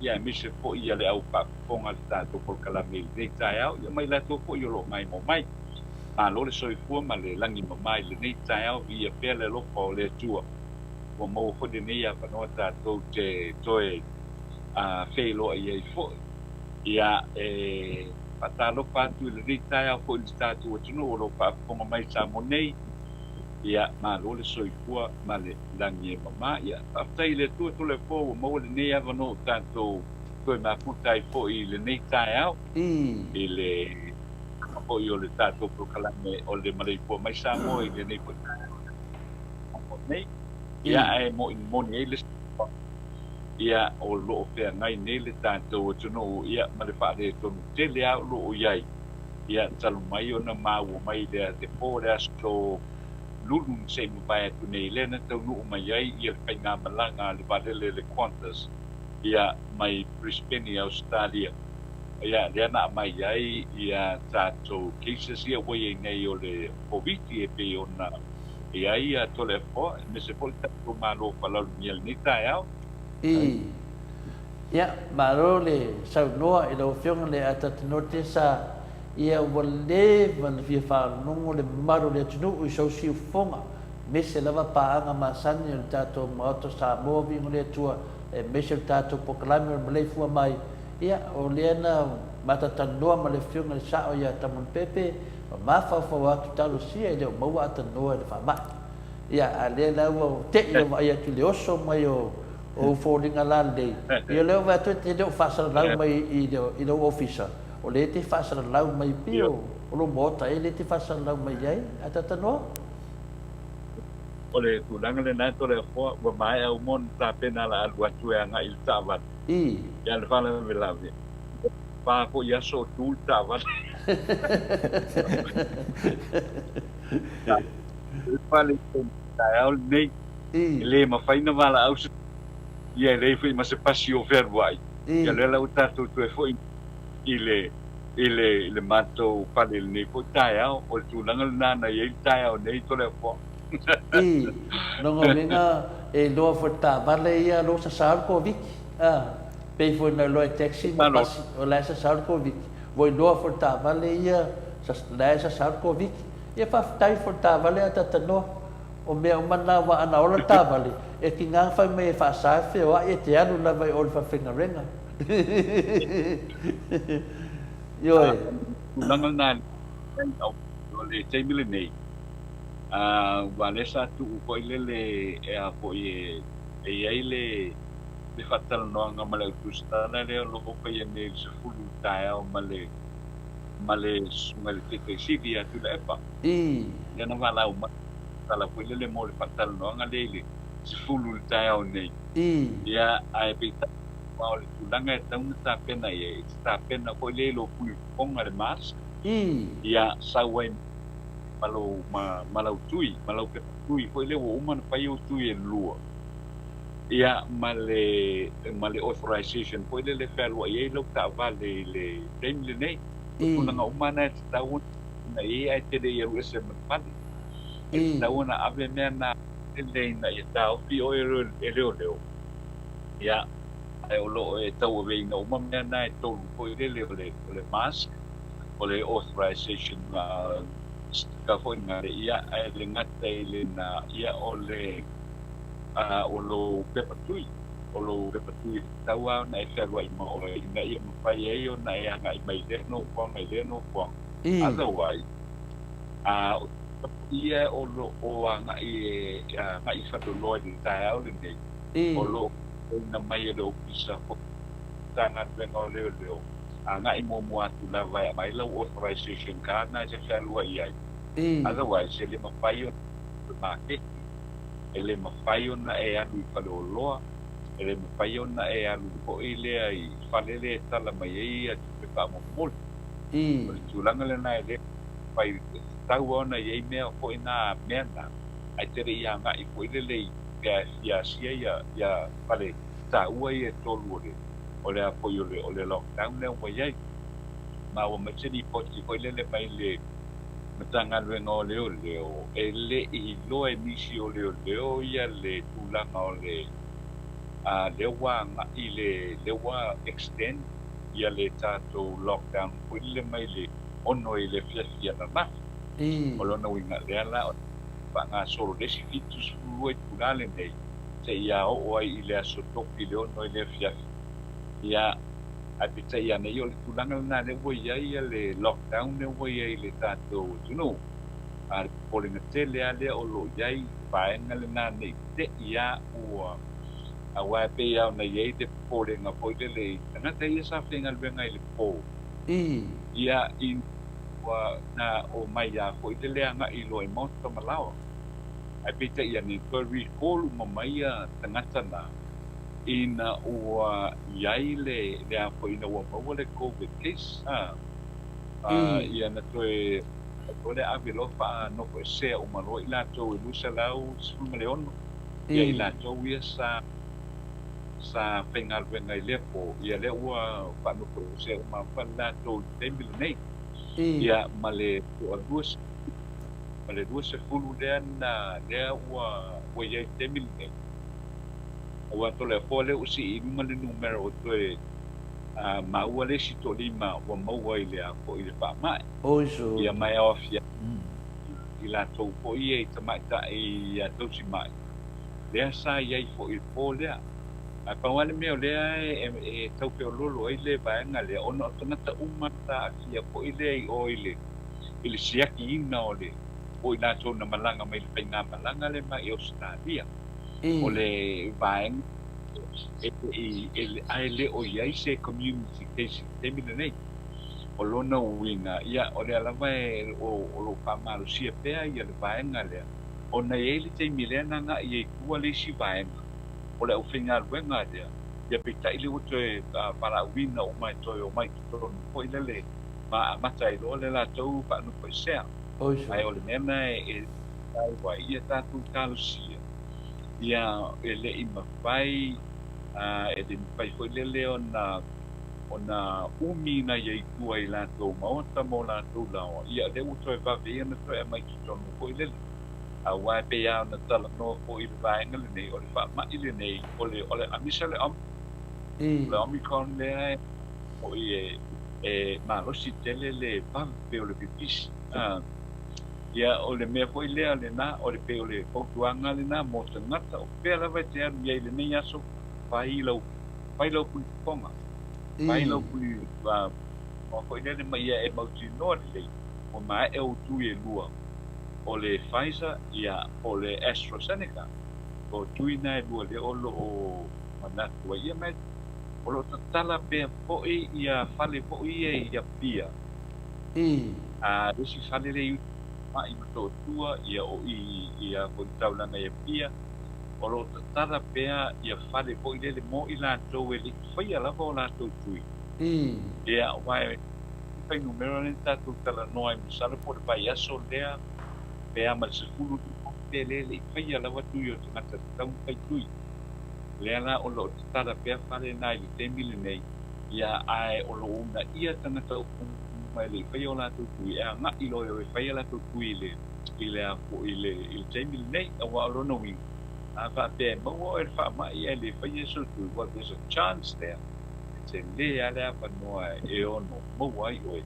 ia aemaise foi ia le au faafofoga i le tatou polokalame i lenei taeao, ia ma i latou foi o lo o maimoa mai. Malo le soifua ma le lagi mama i lenei taeao, viia pea le alofa o le Atua. Ua maua foi lenei avanoa tatou te toe feiloai ai foi. Ia, e faatalofa atu i lenei taeao foi i le tatou atunuu o lo o faafofoga mai i Samoa nei. Ia, malo le soifua ma le lagi e mama. Ia, faafetai i le Atua Toleafoa ua maua lenei avanoa ua tatou toe mafuta ai foi i lenei taeao i le foi o le tatou polokalame o le Maleifua Mai Samoa i lenei foi taeao nei. Ia, ae moni ai le ia o lo o feagai nei le tatou atunuu ia ma le faaletonu tele lava o lo o i ai, ia talu mai ona maua mai lea te po le aso Lulu na se i mavae atu nei lea na taunuu mai ai ia le faigamalaga a le vaalele le Qantas ia mai Brisbane i Ausetalia. Ia lea na aumai ai ia tatou cases ia ua i ai nei o le Koviti e pei ona i ai ia Toleafoa aemaise foi le tatou Malo faalualugia i lenei taeao. I. Ia, malo le saunoa i lau Afioga le Ataata Sa ia ua leva ona fia faalogo le mamalu o le atunuu i sou siufofoga, aemaise lava paaga masani o le tatou Maota Samoa Viiga o le Atua, aemaise o le tatou polokalame o le Maleifua Mai. Ia, o lea na matatalanoa ma le Afioga i le Sao ia Tamoni Pepe, ma mafaufau atu talosia e le o maua atanoa i le faamai. Ia, a lea la ua te'i lau vaai atu i le oso mai o ou foliga lalelei, ia o lea ua vaai atu e te le o faasalalau mai i lou ofisa, o lea e te faasalalau mai pei o lou maota ea lea e te faasalalau mai ai, a tatanoa? O le tulaga lena e Toleafoa, ua maea uma ona tapena la alu atu e agai i le taavale. Ia le faalavelave, ua fa foi aso o tu le taavale. Fale taeao lenei, e le mafai ona valaau se ia, e leai foi ma se pasi o fealuai. Ia lea la ua tatou toe foi i le matou fale i lenei foi taeao. O le tulaga lena na i ai le taeao nei Toleafoa. I, lona uiga e iloa foi le taavale ia o lo o sasao le Koviti. Pei foi na iloa e taxi ma pasi o la e sasao le Koviti. Ua iloa foi le taavale ia la e sasao le Koviti. Ia faafetai foi le taavale a tatanoa. O mea uma na aua ana ola le taavale, e tiga ona fai mai e faasa e feoai e te alu lava i o i le faafaigaluega. Ioe. Tulaga lena o le taimi lenei, aua lea sa tuu foi lele e a foi e i ai le faatalanoaga ma le au tusitala lea o lo o faia nei i le 10 i le taeao ma le susuga i le Taitaisili ia Tuilaepa. Lea na valaau mai tala foi lele mo le faatalanoaga lea i le 10 i le taeao nei. Ia, ae peitai o le tulaga e tatau ona tapena i ai, e te tapena foi lea i lou fulifofoga le mask. Ia, sau ai ma lau tui, ma lau pepa tui foi lea ua uma ona fai ou tui e lua. Ia, ma le authorization foi lea e fealuai ai lau taavale i le taimi lenei. O tulaga uma na e tatau ona i ai ae te le i alu ese ma le fale. E tatau ona ave mea na lelei ina ia taofi oe e leoleo. Ia, ae o lo o e tauaveina uma mea na e tolu foi lele o le mask, o le authorization ka foi na le ia, ae le gata i le na ia o le o lou pepa tui. O lou pepa tui e tatau lava ona e fealuai ma oe ina ia mafai ai ona e agai mai lea nofoaga i lea nofoaga. Otherwise, ia o lo o agai e faleoloa i le taeao lenei, o lo o ina mai e le ofisa Matagaluega o Leoleo, agai muamua atu lava e aumai lau authorization card na e te fealuai ai. Otherwise, e le mafai ona maketi, e le mafai ona e alu i faleoloa, e le mafai ona e alu foi lea i fale lea e tala mai ai ia tupe faamomoli. O le tulaga lena e le mafai, e tatau ona i ai mea foi na mea na, ae te le i agai foi lele i pea e fia asia ia fale taua ia e tolu o le a foi o le lockdown lea ua i ai. Ma ua mai se lipoti foi lele mai le Matagaluega o Leoleo, e le i iloa e nisi o leoleo ia le tulaga o le lea ua agai lea ua extend ia le tatou lockdown foi lele mai le 6 i le afiafi ananafi. O lona uiga lea la faagasolo le isi 72 itula lenei seia oo ai i le aso tofi le 6 i le afiafi. Ia, ae peitai ane o le tulaga lena lea ua i ai le lockdown lea ua i ai i le tatou atunuu. A le popolega tele lava lea o lo o i ai vaega lena nei te i a ua aua e pei lava ona i ai le popolega foi lele i tagata ia sa faigaluega i le po. Ia, ua na o mai lava foi lele agai loa i maota ma laoa. Ae peitai ane toe recall uma mai ia tagata na ina ua i ai le a foi ina ua maua le COVID case. Ia na toe o le ave loa faanofo esea uma loa i latou e 216 ia i latou ia sa faigaluega i lea po, ia lea ua faanofo esea uma fa latou i le taimi lenei. Ia ma le 20 lea na lea ua i ai i le taimi lenei. Aua Toleafoa lea ua sii i luga le numera o toe maua le isi toalima ua maua i le a foi le faamai. Ia mai aofia i latou foi ia i tamaitai ia tausimai. Lea sa i ai foi i le po lea. Ae pau lava le mea o lea e tau feoloolo ai le vaega lea, ona o tagata uma sa aafia foi lea i o i le siakiina o le o i latou na malaga mai le faigamalaga lea mai Ausetalia. O le vaega ae le o i ai se community case i le taimi lenei. O lona uiga, ia o lea lava o lo o faamalosia pea ia le vaega lea, ona e i ai le taimi lea na agai ai tua le isi vaega o le aufaigaluega lea, ia peitai lea ua toe valaauina uma e toe omai totonu foi lele Ma amata ai loa le latou faanofoesea. Ae o le mea lena e taua ai, ia tatou talosia, ia e le i mafai, e le mafai foi lele ona umi nai ai tua i latou maota ma o latou laoa, ia o lea ua toe vave ia ona toe aumai i totonu foi lele. Aua e pei lava ona talanoa foi i le vaega lenei, o le faamai lenei, o le, o le, aemaise o le le Omicron lea e foi e malosi tele le vave o le pipisi. Ia, o le mea foi lea lena, o le pei o le fautuaga lena mo tagata, o fea lava e te alu i ai i lenei aso, fai lau, fai lau punifofoga, fai lau puni foi lele ma ia e mautinoa lelei, ua maea ou tui e lua, o le Pfizer, ia, po o le AstraZeneca, o tui na e lua lea o lo o manatu ai. Ia, ma o lo o tatala pea foi ia fale foi ia i Apia. A le isi fale lea i uta i Motootua, ia o i ia foi taulaga i Apia, o lo o tatala pea ia fale foi lele mo i latou e le i faia lava o latou tui. Ia, aua e fuainumera lea na tatou talanoa ai masalo po o le vaiaso lea, pe a ma le 15,000 lea e le i faia lava tui o tagata tatau ona fai tui. Lea la o lo o tatala pea fale na i le taimi lenei, ia ae o lo o uunaia tagata uma e le i faia o latou tui, e agai loa e o e fai a latou tui i le i le a foi i le i le taimi lenei, aua o lona uiga, a faapea e maua oe i le faamai ae le faia sou tui, well, there's a chance there, e tele lava le avanoa e ono maua ai oe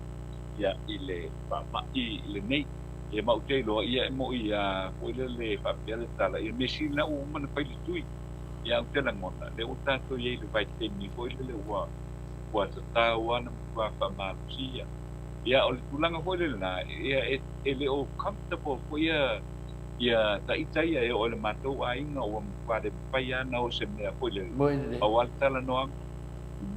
ia i le faamai lenei. Ia ma ou te iloa, ia e moni lava foi lele faapea le tala, ia mea sili la ua uma ona fai le tui. Ia ou te lagona, lea ua tatou i ai i le vaitaimi foi lele ua ua tatau lava ona matua faamalosia. Ia o le tulaga foi lele na, ia e le o comfortable foi ia ia taita ia e oo i le matou aiga ua matua le mafai lava ona o se mea foi lele. Pau lava le talanoaga,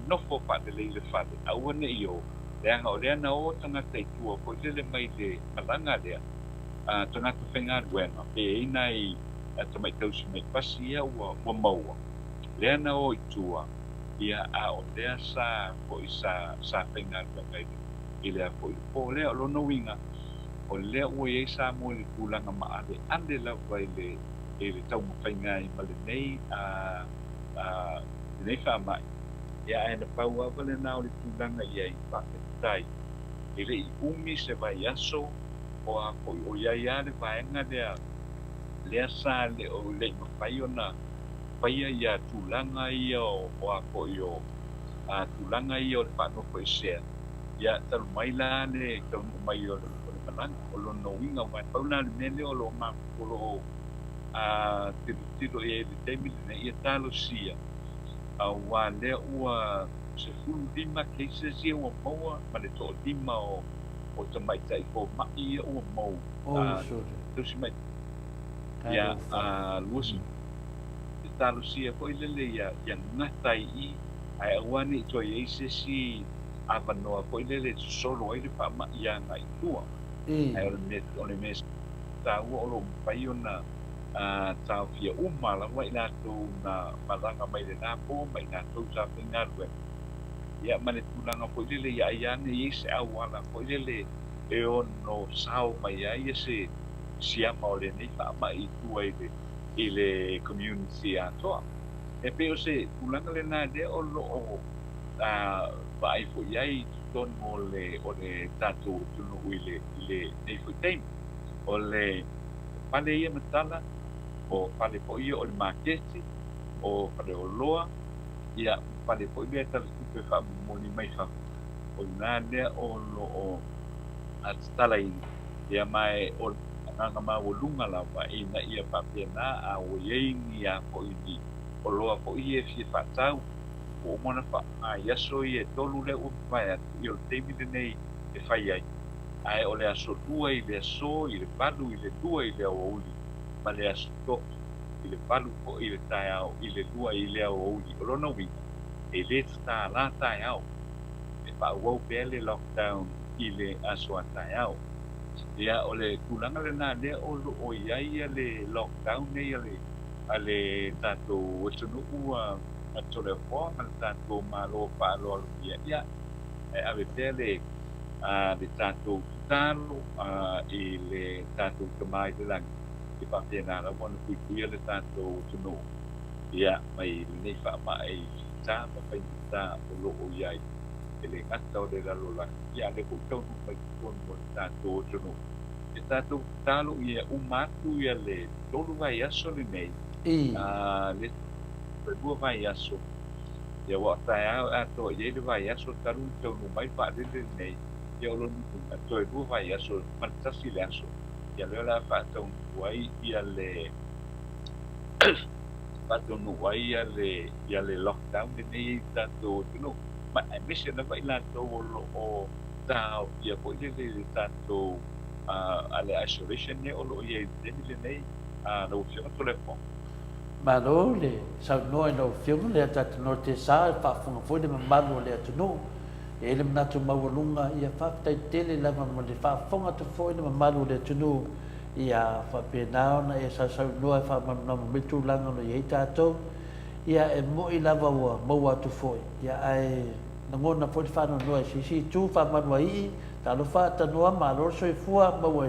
nofo faalelei i le fale, aua ne i o, leaga o lea na o tagata i tua foi lele mai le malaga lea, tagata faigaluega, pe i ai nai tamai tausi mai pasi ia ua ua maua, lea na o i tua, ia a o lea sa foi sa sa faigaluega i le i le a foi le po lea. O lona uiga, o lea ua i ai Samoa i le tulaga maaleale lava i le i le taumafaiga ai ma lenei lenei faamai. Ia ae na pau lava lena o le tulaga i ai, faafetai, e le i umi se vaiaso o a foi o i ai lava le vaega lea, lea sa le o le i mafai ona faia ia tulaga ia o a foi o tulaga ia o le faanofoesea, ia talu mai la le taunuu mai o le malaga. O lona uiga, aua e pau la le mea lea o lo o o lo o tilotilo i ai i le taimi lenei, ia talosia, aua lea ua 15 cases ia ua maua ma le toalima o tamaitai fomai ia ua maua. Tausi mai ia 20 e talosia foi lele ia ia gata ai i i, ae aua ne i toe i ai se isi avanoa foi lele e sosolo ai le faamai agai i tua. Ae o le mea taua o lo o mafai ona taofia uma lava i latou na malaga mai lena po ma i latou sa faigaluega. Ia ma le tulaga foi lele ia ai ane i ai se auala foi lele e ono sao mai ai ia se siama o lenei faamai i tua i le community atoa. E pei o se tulaga lena lea o lo o vaai foi i ai i totonu o le tatou atunuu i le i lenei foi taimi. O le fale ia matala, o fale foi ia o le maketi, o faleoloa, ia fale foi lea talatupe faamomoli mai fafo, o lena lea o lo o tatalaina. Ia ma o le agaga maualuga lava ina ia faapena a ua i ai ni a foi ni oloa foi ia e fia faatau, ua uma ona faaaoga i aso ia e tolu lea ua mavae atu, ia o le taimi lenei e fai ai. Ae o le aso 2 i le aso i le 8 i le 2 i le aoauli, ma le aso 3 i le 8 foi i le taeao i le 2 i le aoauli. O lona uiga, e le tatala taeao, e faaauau pea le lockdown i le aso a taeao. Ia o le tulaga lena lea o lo o i ai le lockdown nei a le tatou atunuu a Toleafoa ma le tatou Malo faaaloalogia. Ia e ave pea le le tatou tatalo i le tatou Tama i le Lagi, e faapena lava ona puipuia le tatou atunuu ia mai lenei faamai fita ma faigata o lo o i ai, e le gata o le lalolagi, ia a o lea foi ua taunuu mai i totonu o le tatou atunuu. E tatou tatalo ia uma atu ia le tolu vaiaso lenei, le lua vaiaso, ia aua o taeao e atoa i ai le vaiaso talu ona taunuu mai le vaalele lenei, ia o lona uiga, toe lua vaiaso ma le tasi le aso, ia lea o le a faataunuu ai ia le faataunuu ai ia le ia le lockdown lenei i le tatou atunuu, ma aemaise lava i latou o lo o taofia foi lele i le tatou a le isolation lea o lo o i ai i le taimi lenei, lau Afioga Toleafoa. Malo le saunoa i lau Afioga le Atatanoa Tesa, e faafofoga foi le mamalu o le atunuu. E i ai le manatu maualuga, ia faafetai tele lava mo le faafofoga atu foi le mamalu o le atunuu, ia faapena ona e sausaunoa e faamalamalama mai tulaga o lo o i ai tatou. Ia e moni lava ua maua atu foi, ia ae lagona foi le faanoanoa i se isi itu, faamanuaii, talofa Atanoa, malo le soifua, maua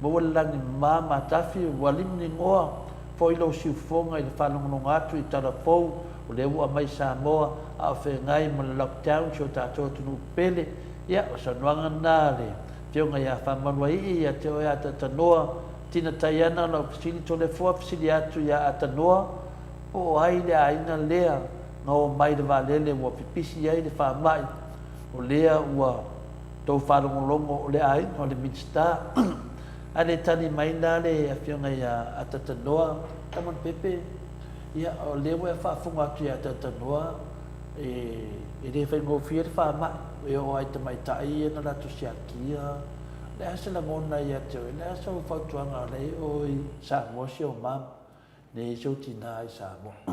maua le lagi mama matafi, ua limligoa foi lou siufofoga i le faalogologo atu i tala fou o lea ua aumai i Samoa a o feagai ma le lockdown si o tatou atunuu pele. Ia, o saunoaga lena a le Afioga ia Faamaluaii ia te oe Atatanoa. Tina Taiana, lau fesili Toleafoa fesili atu ia Atanoa, po o ai le aiga lea na omai i le vaalele ua pipisi ai le faamai, o lea ua tou faalogologo o le aiga o le Minisita. Ae le tali mai la le Afioga ia Atatanoa, Tama Pepe, ia o lea ua e faafofoga atu ia Atatanoa, e le faigofie le faamai, e oo lava i tamaitai ia na latou siakia. O le a se lagona ia te oe? O le a sau fautuaga o la e i o i Samoa si ou mama, nei si ou tina i Samoa? O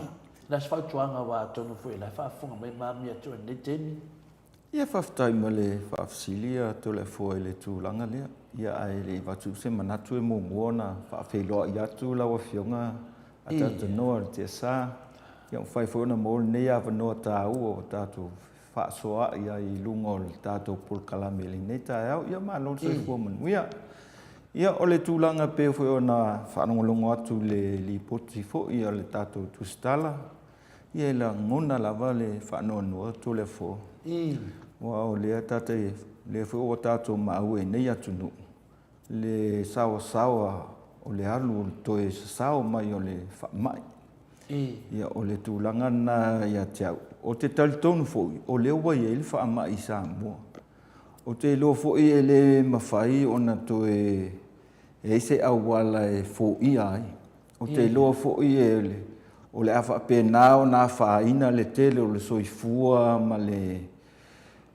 le a se fautuaga aua atonu foi o la e faafofoga mai mami ia te oe i lenei taimi? Ia faafetai mo le faafesili a Toleafoa i le tulaga lea. Ia ae le i avatu se manatu e muamua ona faafeiloai atu lau Afioga a Talanoa le TSA. Ia mafai foi ona maua lenei avanoa taua ua tatou fefaasoaai ai i luga o le tatou polokalame i lenei taeao. Ia malo le soifua manuia. Ia o le tulaga e pei foi ona faalogologo atu i le lipoti foi a le tatou tusitala, Ia e lagona lava le faanoanoa Toleafoa, aua o lea tatou, lea foi ua tatou maua i nei atunuu le saoasaoa o le alu o le toe sasao mai o le faamai. Ia o le tulaga lena ia te au. Ou te talitonu foi o lea ua i ai le faamai i Samoa. Ou te iloa foi e le mafai ona toe i ai se auala e foia ai. Ou te iloa foi o le a faapena ona afaina le tele o le soifua ma le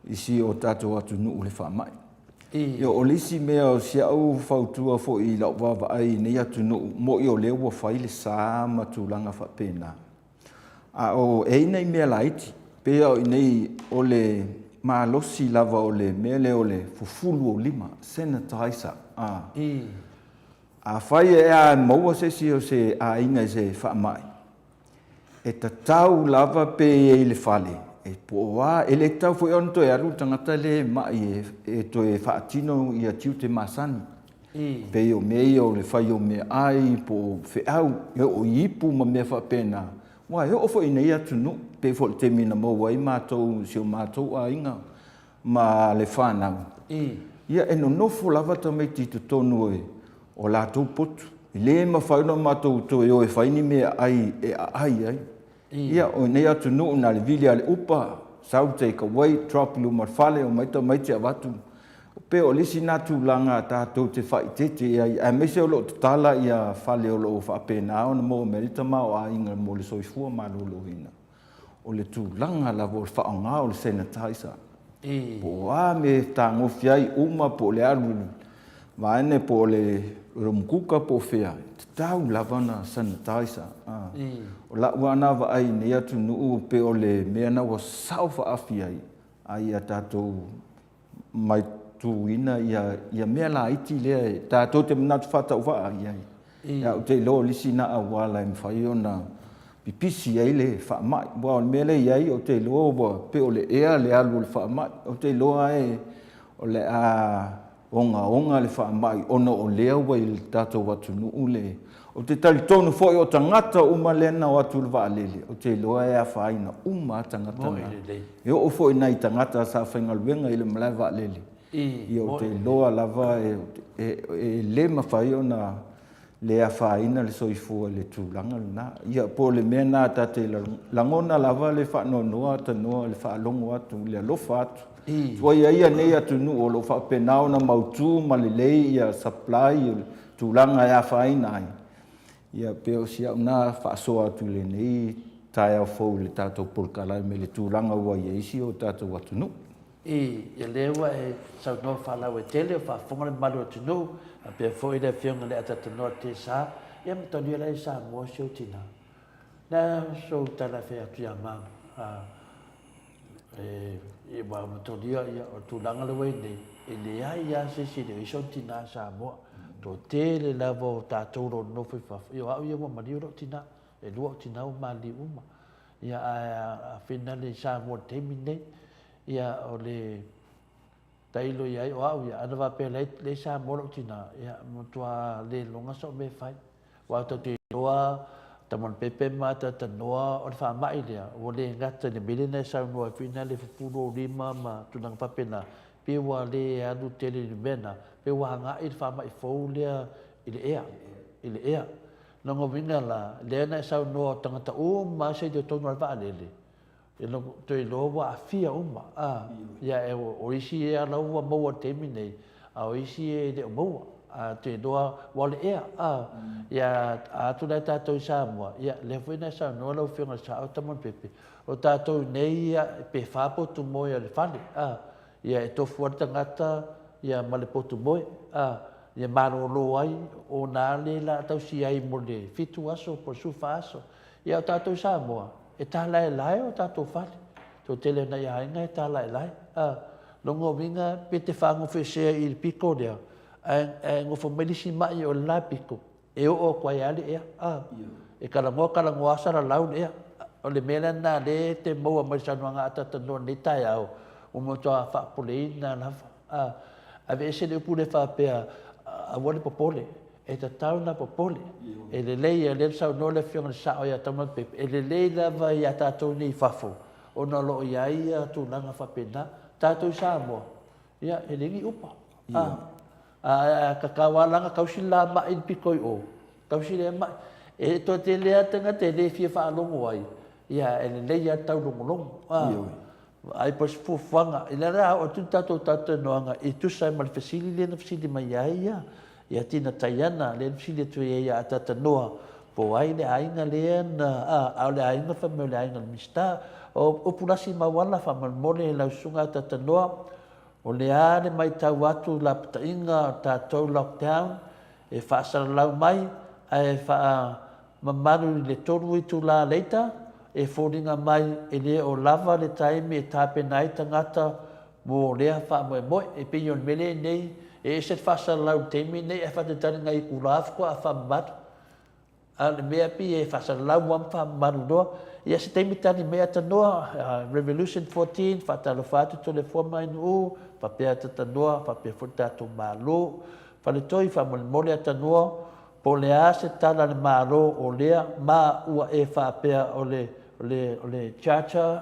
isi o tatou atunuu i le faamai. Ia, o le isi mea o si au fautua foi i lau vaavaai i nei atunuu, moni o lea ua fai le sa ma tulaga faapena, a o e i ai nai mea laiti, pei lava o i inei o le malosi lava o le mea lea o le fufulu o lima, sanitizer. Afai e a maua se isi o se aiga i se faamai, e tatau lava pe i ai i le fale, e po o a, e le tatau foi ona toe alu le tagata lea e mai e toe faatino ia tiute masani. E pei o mea ia o le fai o meaai po o feau, e oo i ipu ma mea faapena. Aua e oo foi i nei atunuu, pei foi o le taimi na maua ai matou i si o matou aiga, ma le fanau, ia e nonofo lava tamaiti i totonu o latou potu. E le mafai ona matou toe o e fai ni meaai e aai ai. Ia, o nei atunuu na o le vili lava o le upa, sau take away, drop i luma o le fale, omai tamaiti avatu. Pei o le isi lena tulaga tatou te faaeteete i ai, aemaise o lo o tatala fale o lo o faapena ona maua mai ai le tamaoaiga mo le soifua maloloina. o le tulaga lava o le faaaoga o le sanitizer. Po o a mea e fetagofi ai uma po o le alu i le vaega po o le room kuka po o fea, e tatau lava ona sanitizer. O lau lava lena vaai i nei atunuu pei o le mea lena ua sao faaafi ai, a ia tatou maituina ia mea laiti lea tatou te manatu faatauvaa i ai. Ae ou te iloa o le isi lena auala e mafai ona pipisi ai le faamai. Aua o le mea lea e i ai ou te iloa ua pei o le ea le alu o le faamai. Ou te iloa e O le a ogaoga le faamai ona o lea ua i le tatou atunuu le. Ou te talitonu foi o tagata uma lea na o atu i le vaalele, ou te iloa e afaina uma lava tagata na. E oo foi i nai tagata sa faigaluega i le malae vaalele, ia ou te iloa lava e le mafai ona le afaina le soifua i le tulaga lena. Ia po o le mea lena ta te lagona lava le faanoanoa tanoa i le faalogo atu i le alofa atu. Tuaia ia nei atunuu o lo o faapena ona mautu ma lelei ia supply o le tulaga e afaina ai, ia pei o si au na faasoa atu i lenei taeao fou i le tatou polokalame i le tulaga ua i ai si o tatou atunuu. I, ia lea ua e saunoa faalauaitele, o faafofoga le mamalu o le atunuu, faapea foi le Afioga i le Atatanoa Tesa, ia ma talia la i Samoa si ou tina. Le a sou tala e fai atu ia ma, a, e, e ua matolia, ia, o le tulaga lea ua i ai nei, e leai lava se isi e le o i ai sona tina i Samoa. Toatele lava o tatou o lo o nonofo i fafo, ia o au ia ua maliu lou tina, e lua ou tina ua maliliu uma. Ia, ae a finale i Samoa i le taimi lenei, ia o le tailo i ai o au ia, ana faapea leai, leai Samoa lou tina, ia matua le iloga sou mea e fai. Aua tatou te iloa, Tamalpepe ma Atatanoa, o le faamai lea, ua le gata i le mea lea na e saunoa ai foi na le fufulu ou lima ma tulaga faapena, pei ua le alu tele i le mea lena, pei ua agai le faamai fou lea i le ea, i le ea. Lona uiga la, lea na e saunoa o tagata uma lava sa i totonu o le vaalele, e toe iloa ua aafia uma, a, ia e, o isi ea la ua maua i le taimi nei, a o isi e le o maua. A te iloa, ua o le ea, a, ia a atu la tatou i Samoa, ia lea foi na e saunoa lau Afioga i le Sao Tamalpepe, o tatou nei ia pe fa potu moe o le fale, a, ia e tofu lava le tagata ia ma le potu moe, a, ia malolo ai, ona le la tausi ai mo le 7 aso po o le 14 aso. Ia o tatou i Samoa, e talaelae o tatou fale. Toatele o nai aiga e talaelae. A, lona uiga pe te faagofoesea i le pito lea, ae, ae gofo mai le isi mai o le la pito, e oo atu ai lava le ea. A, e talanoa talanoa lava salalau le ea. O le mea la lena lea e te maua mai le saunoaga a Tatanoa i lenei taeao, ua matua faapopoleina lava. A, aveese le upu lea faapea, aua le popole. E tatau ona popole. E lelei, o lea na saunoa le Afioga i le Sao ia Taumalapepe, e lelei lava ia tatou nei i fafo, ona o lo o i ai ia tulaga faapena. Tatou i Samoa, ia, e leai ni upa. A, a tatau lava la ona tausi le la mai i le pito i o, tausi lea mai. E toatele lava tagata e le fia faalogo ai, ia e lelei lava le taulogologo. A, Ai po o se fuafuaga, i lea la a oo atu le tatou talatalanoaga e tusa ai ma le fesili lea na fesili mai ai ia, ia Tina Taiana, lea na fesili atu ai ia Atatanoa, po o ai le aiga lea na, a, a o le aiga fai mai o le aiga o le Minisita. O upu lasi mauala faamolemole lau Susuga Atatanoa, o le a le maitau atu i lapataiga o le tatou lockdown e faasalalau mai ae faa mamalu i le 3 itula leita, e foliga mai e le o lava le taimi e tapena ai tagata mo lea faamoemoe. E pei o le mea lea nei, e ese le faasalalau i le taimi nei ae faatalitali nai itula faatoa faamamalu. A o le mea pei e faasalalau lava ma faamamalu loa. Ia se taimi tali mai Atanoa, Revolution 14, faatalofa atu Toleafoa ma Ainuu, faapea Atatanoa, faapea foi le tatou Malo. Faletoi, faamolemole Atanoa, Po o le a se tala a le Malo o lea ma ua e faapea o le, o le, o le charter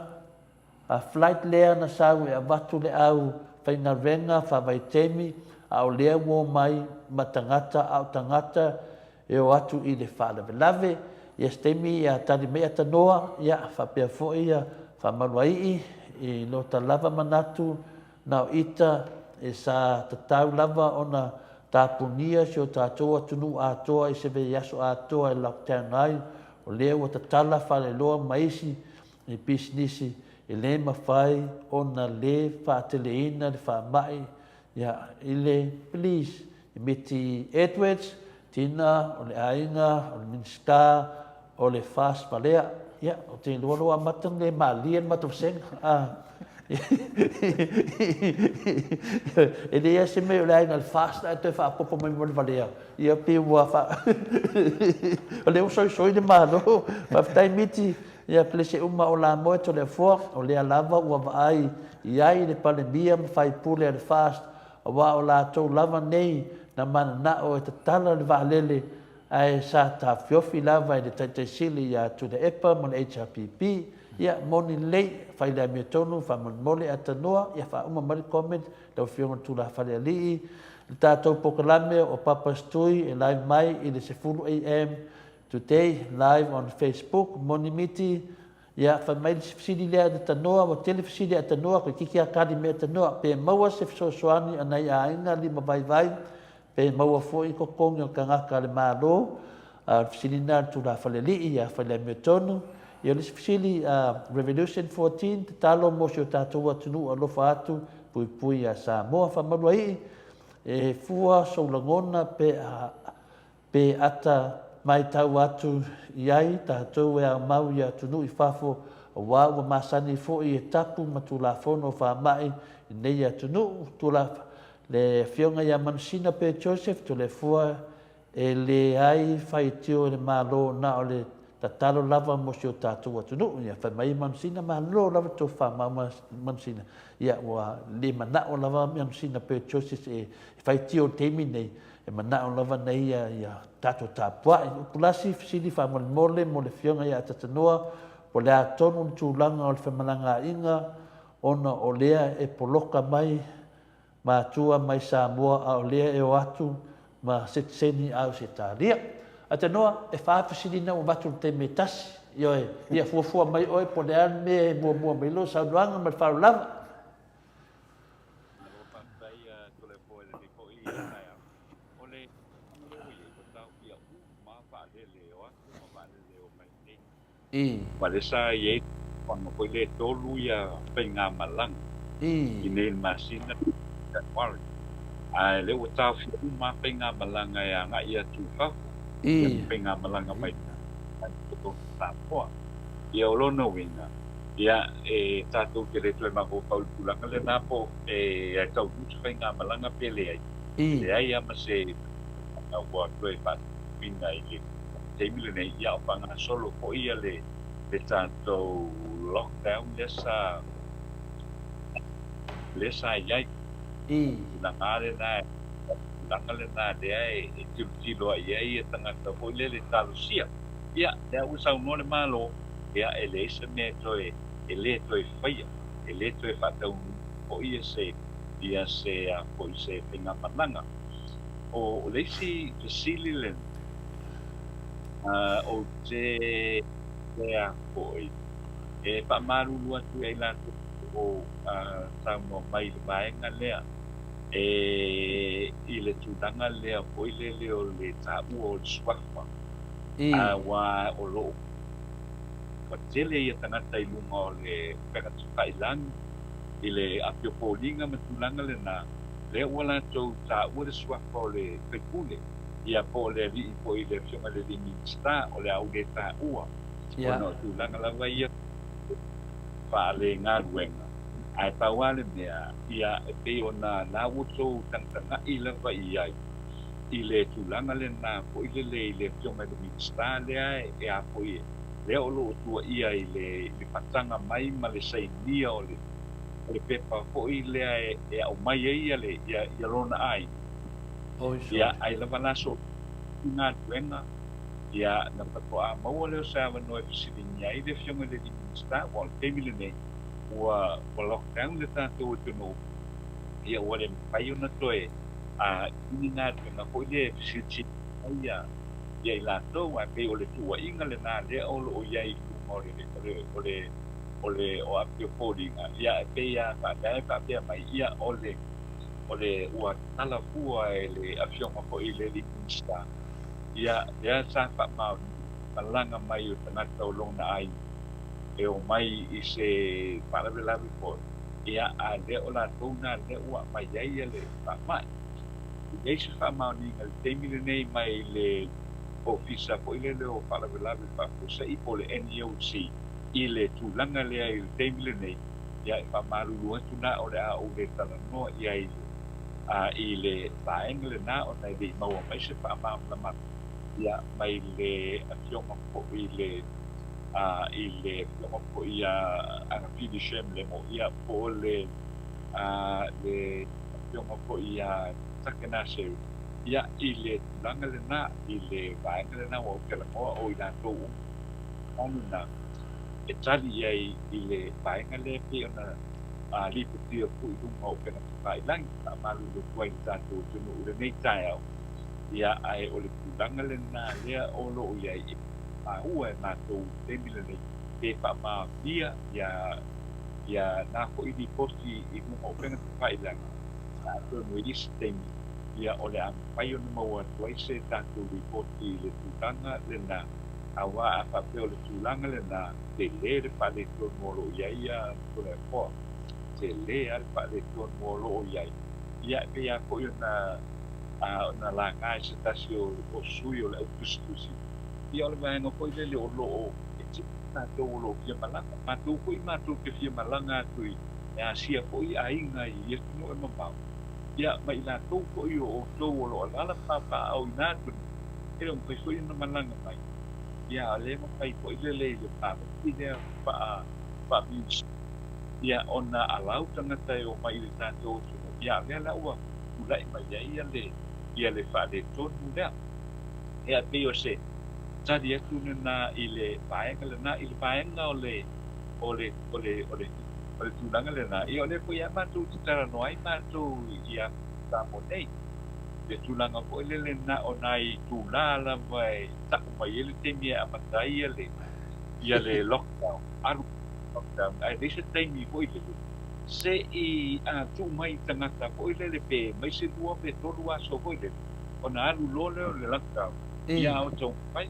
a flight lea na sau e avatu le au faigaluega faavaitaimi a o lea ua omai ma tagata a o tagata e o atu i le faalavelave ia se taimi ia tali mai Atanoa ia faapea foi ia Faamaluaii i lota lava manatu Na o ita e sa tatau lava ona tapunia si o tatou atunuu atoa i se veiaso atoa e lockdown ai, o lea ua tatala faleloa ma isi pisinisi e le mafai ona le faateleina le faamai ia i le please i Miti Edwards, Tina o le aiga o le Minisita o le FAST valea. Ia, ou te iloa loa amata ona le malie le matou vasega. Ah. E leai se mea o le aiga o le FAST ae toe faaopoopo mai mo le valea. Ia pei ua faa... O lea ua soisoi le Malo. Faafetai Miti. Ia, pelese uma o Lamoe Toleafoa, o lea lava ua vaai i ai le Palemia ma faipule a le FAST, aua o latou lava nei na mananao e tatala le vaalele ae sa taofiofi lava e le Taitai Sili ia Tuilaepa ma le HRPP. Ia, moni lelei, fai le amiotonu, faamolemole atanoa, ia faauma mai le comment lau Afioga i le Tulafalealii. Le tatou polokalame o Papa's Tui e live mai i le 10 AM today, live on Facebook, moni miti. Ia, fai mai le fesili lea e tanoa, ua tele fesili a tanoa, koe kiki a kali mea tanoa, pe maua se fesoasoani a nai aiga lima vaivai, pe maua foi totogi o le tagata a le Malo, a o le fesili lena a le Tulafalealii ia fai le amiotonu. Ia, o le isi fesili a Revolution 14, tatalo mo si o tatou atunuu alofa atu, puipui ia Samoa. Faamaluaii, e fua sou lagona pe a Pe ata maitau atu i ai tatou e aumau i atunuu i fafo, aua ua masani foi e tapu ma Tulafono o faamai i nei atunuu. Tula, le Afioga ia Manusina pe Joseph Toleafoa e leai faitio i le Malo na o le tatalo lava mo si o tatou atunuu. Ia fai mai Manusina, malo lava le tofa Manusina. Ia ua le manao lava Manusina pe Joseph e faitio i le taimi nei. E manao lava nei ia tatou tapuai. Upu lasi, fesili faamolemole mo le Afioga ia Atatanoa, po o le a tonu le tulaga o le femalagaaiga ona o lea e poloka mai matua mai Samoa a o lea e o atu ma setiseni Ausetalia. Atatanoa, e fa fesili na ua avatu i le taimi e tasi. Ioe, ia fuafua mai oe po o le a le mea e muamua mai lou saunoaga ma le faaaloalo lava. Malo faafetai Toleafoa i lenei foi taeao. O le tulaga lea ua i ai, ua taofia uma lava vaalele e o atu ma vaalele e o mai nei. Ma lea sa i ai le foi lea e tolu faigamalaga i nei le masina o January. Ae lea ua taofia uma lava faigamalaga e agai atu i fafo, ia ma faigamalaga mai totonu o Samoa. Ia o lona uiga, ia e tatou te le toe mafaufau i le tulaga lena po o e taunuu se faigamalaga pe leai. E leai lava ma se tulaga ua toe faatuina i le taimi lenei, ia o faagasolo foi ia le tatou lockdown lea sa lea sa i ai. Tulaga lava lena, tulaga lena lea e tilotilo ai i ai tagata foi lele e talosia. Ia, lea ua saunoa le Malo, ia e leai se mea e toe, e le toe faia, e le toe faataunuu foi ia se, ia se a foi se faigamalaga. O le isi fesili lena, ou te a foi, e faamalulu atu ia i latou o saunoa mai i le vaega lea, e i le tulaga lea foi lele o le taua o le suafa, aua o lo o ua tele ia tagata i luga o le upega tafailagi i le afiopoliga ma tulaga lena, lea ua latou taua le suafa o le faipule, ia po o le alii foi le afioga i le alii Minisita, o le a ou le taua, ona o tulaga lava ia faalegaluega. Ae pau lava le mea, ia e pei ona la ua outou tagatagai lava i ai i le tulaga lena foi lele i le afioga i le Minisita lea e a foi lea o lo o tuuaia i le faataga mai ma le sainia o le pepa foi lea e aumai ai ia lona aiga. Ia, ai lava la so galuega, ia na faatoa maua lea o se avanoa e fesiligia ai le afioga i le alii Minisita, aua o le taimi lenei ua lockdown le tatou atunuu, ia ua le mafai ona toe i ni galuega foi lea e fesilisilia ai ia i latou, ae pei o le tuuaiga lena lea o lo o i ai i luga o le o le o le o afiopoliga, ia e pei lava faapea e faapea mai, ia o le o le ua tala fua e le afioga foi i le alii Minisita, ia lea sa faamaonia malaga mai o tagata o lona aiga e omai i se faalavelave foi, ia a lea o latou na lea ua aumai ai ia le faamai. E leai se faamaoniga i le taimi lenei mai le Ofisa foi lele o Faalavelave Faafuasei po o le NEOC i le tulaga lea i le taimi lenei, ia e faamalulu atu na o le a ou le talanoa i ai i le vaega lena ona e le i maua mai se faamalamalamaga ia mai le afioga foi i le I le afioga foi ia Agafili Shem Lemo, ia po o le le afioga foi ia Takenase, ia i le tulaga lena, i le vaega lena ua ou talanoa o i latou uma lena e tali i ai i le vaega lea pei ona lipotia foi i luga o upega tafailagi. Faamalulu atu ai i le tatou atunuu i lenei taeao, ia ae o le tulaga lena lea o lo o i ai e maua e matou i le taimi lenei pe faamaonia ia na foi lipoti i luga o upega tafailagi, atonu i isi taimi ia o le a mafai ona maua atu ai se tatou lipoti i le tulaga lena, aua a faapea o le tulaga lena, tele le faaletonu o lo o i ai Toleafoa, tele lava le faaletonu o lo o i ai. Ia e pei lava foi ona laga e se tasi o sui o le autusitusi, ia o le vaega foi lele o lo o e tele tatou o lo o fia malaga, matou foi matou te fia malaga atu i Asia foi aiga i atunuu e mamao, ia ma i latou foi o outou o lo o alaala ma papaaao i na atunuu, e le o mafai foi ona malaga mai. Ia o lea e mafai foi lele i le palota lea faa-music, ia ona allow tagata e omai i le tatou atunuu, ia o lea la ua tulai mai ai ia le faaletonu lea. Ia pei o se tali atu lena i le vaega lena, i le vaega o le o le o le o le o le tulaga lena. Ia o lea foi lava matou te talanoa ai matou ia Samoa nei, le tulaga foi lele na o nai itulā lava e ta'u mai ai le taimi e amata ai ia le lockdown, alu lockdown, ae leai se taimi foi lele se i tuu mai tagata foi lele pe mai se 2 pe 3 aso foi lele ona alu loa lea o le lockdown. Ia o taumafai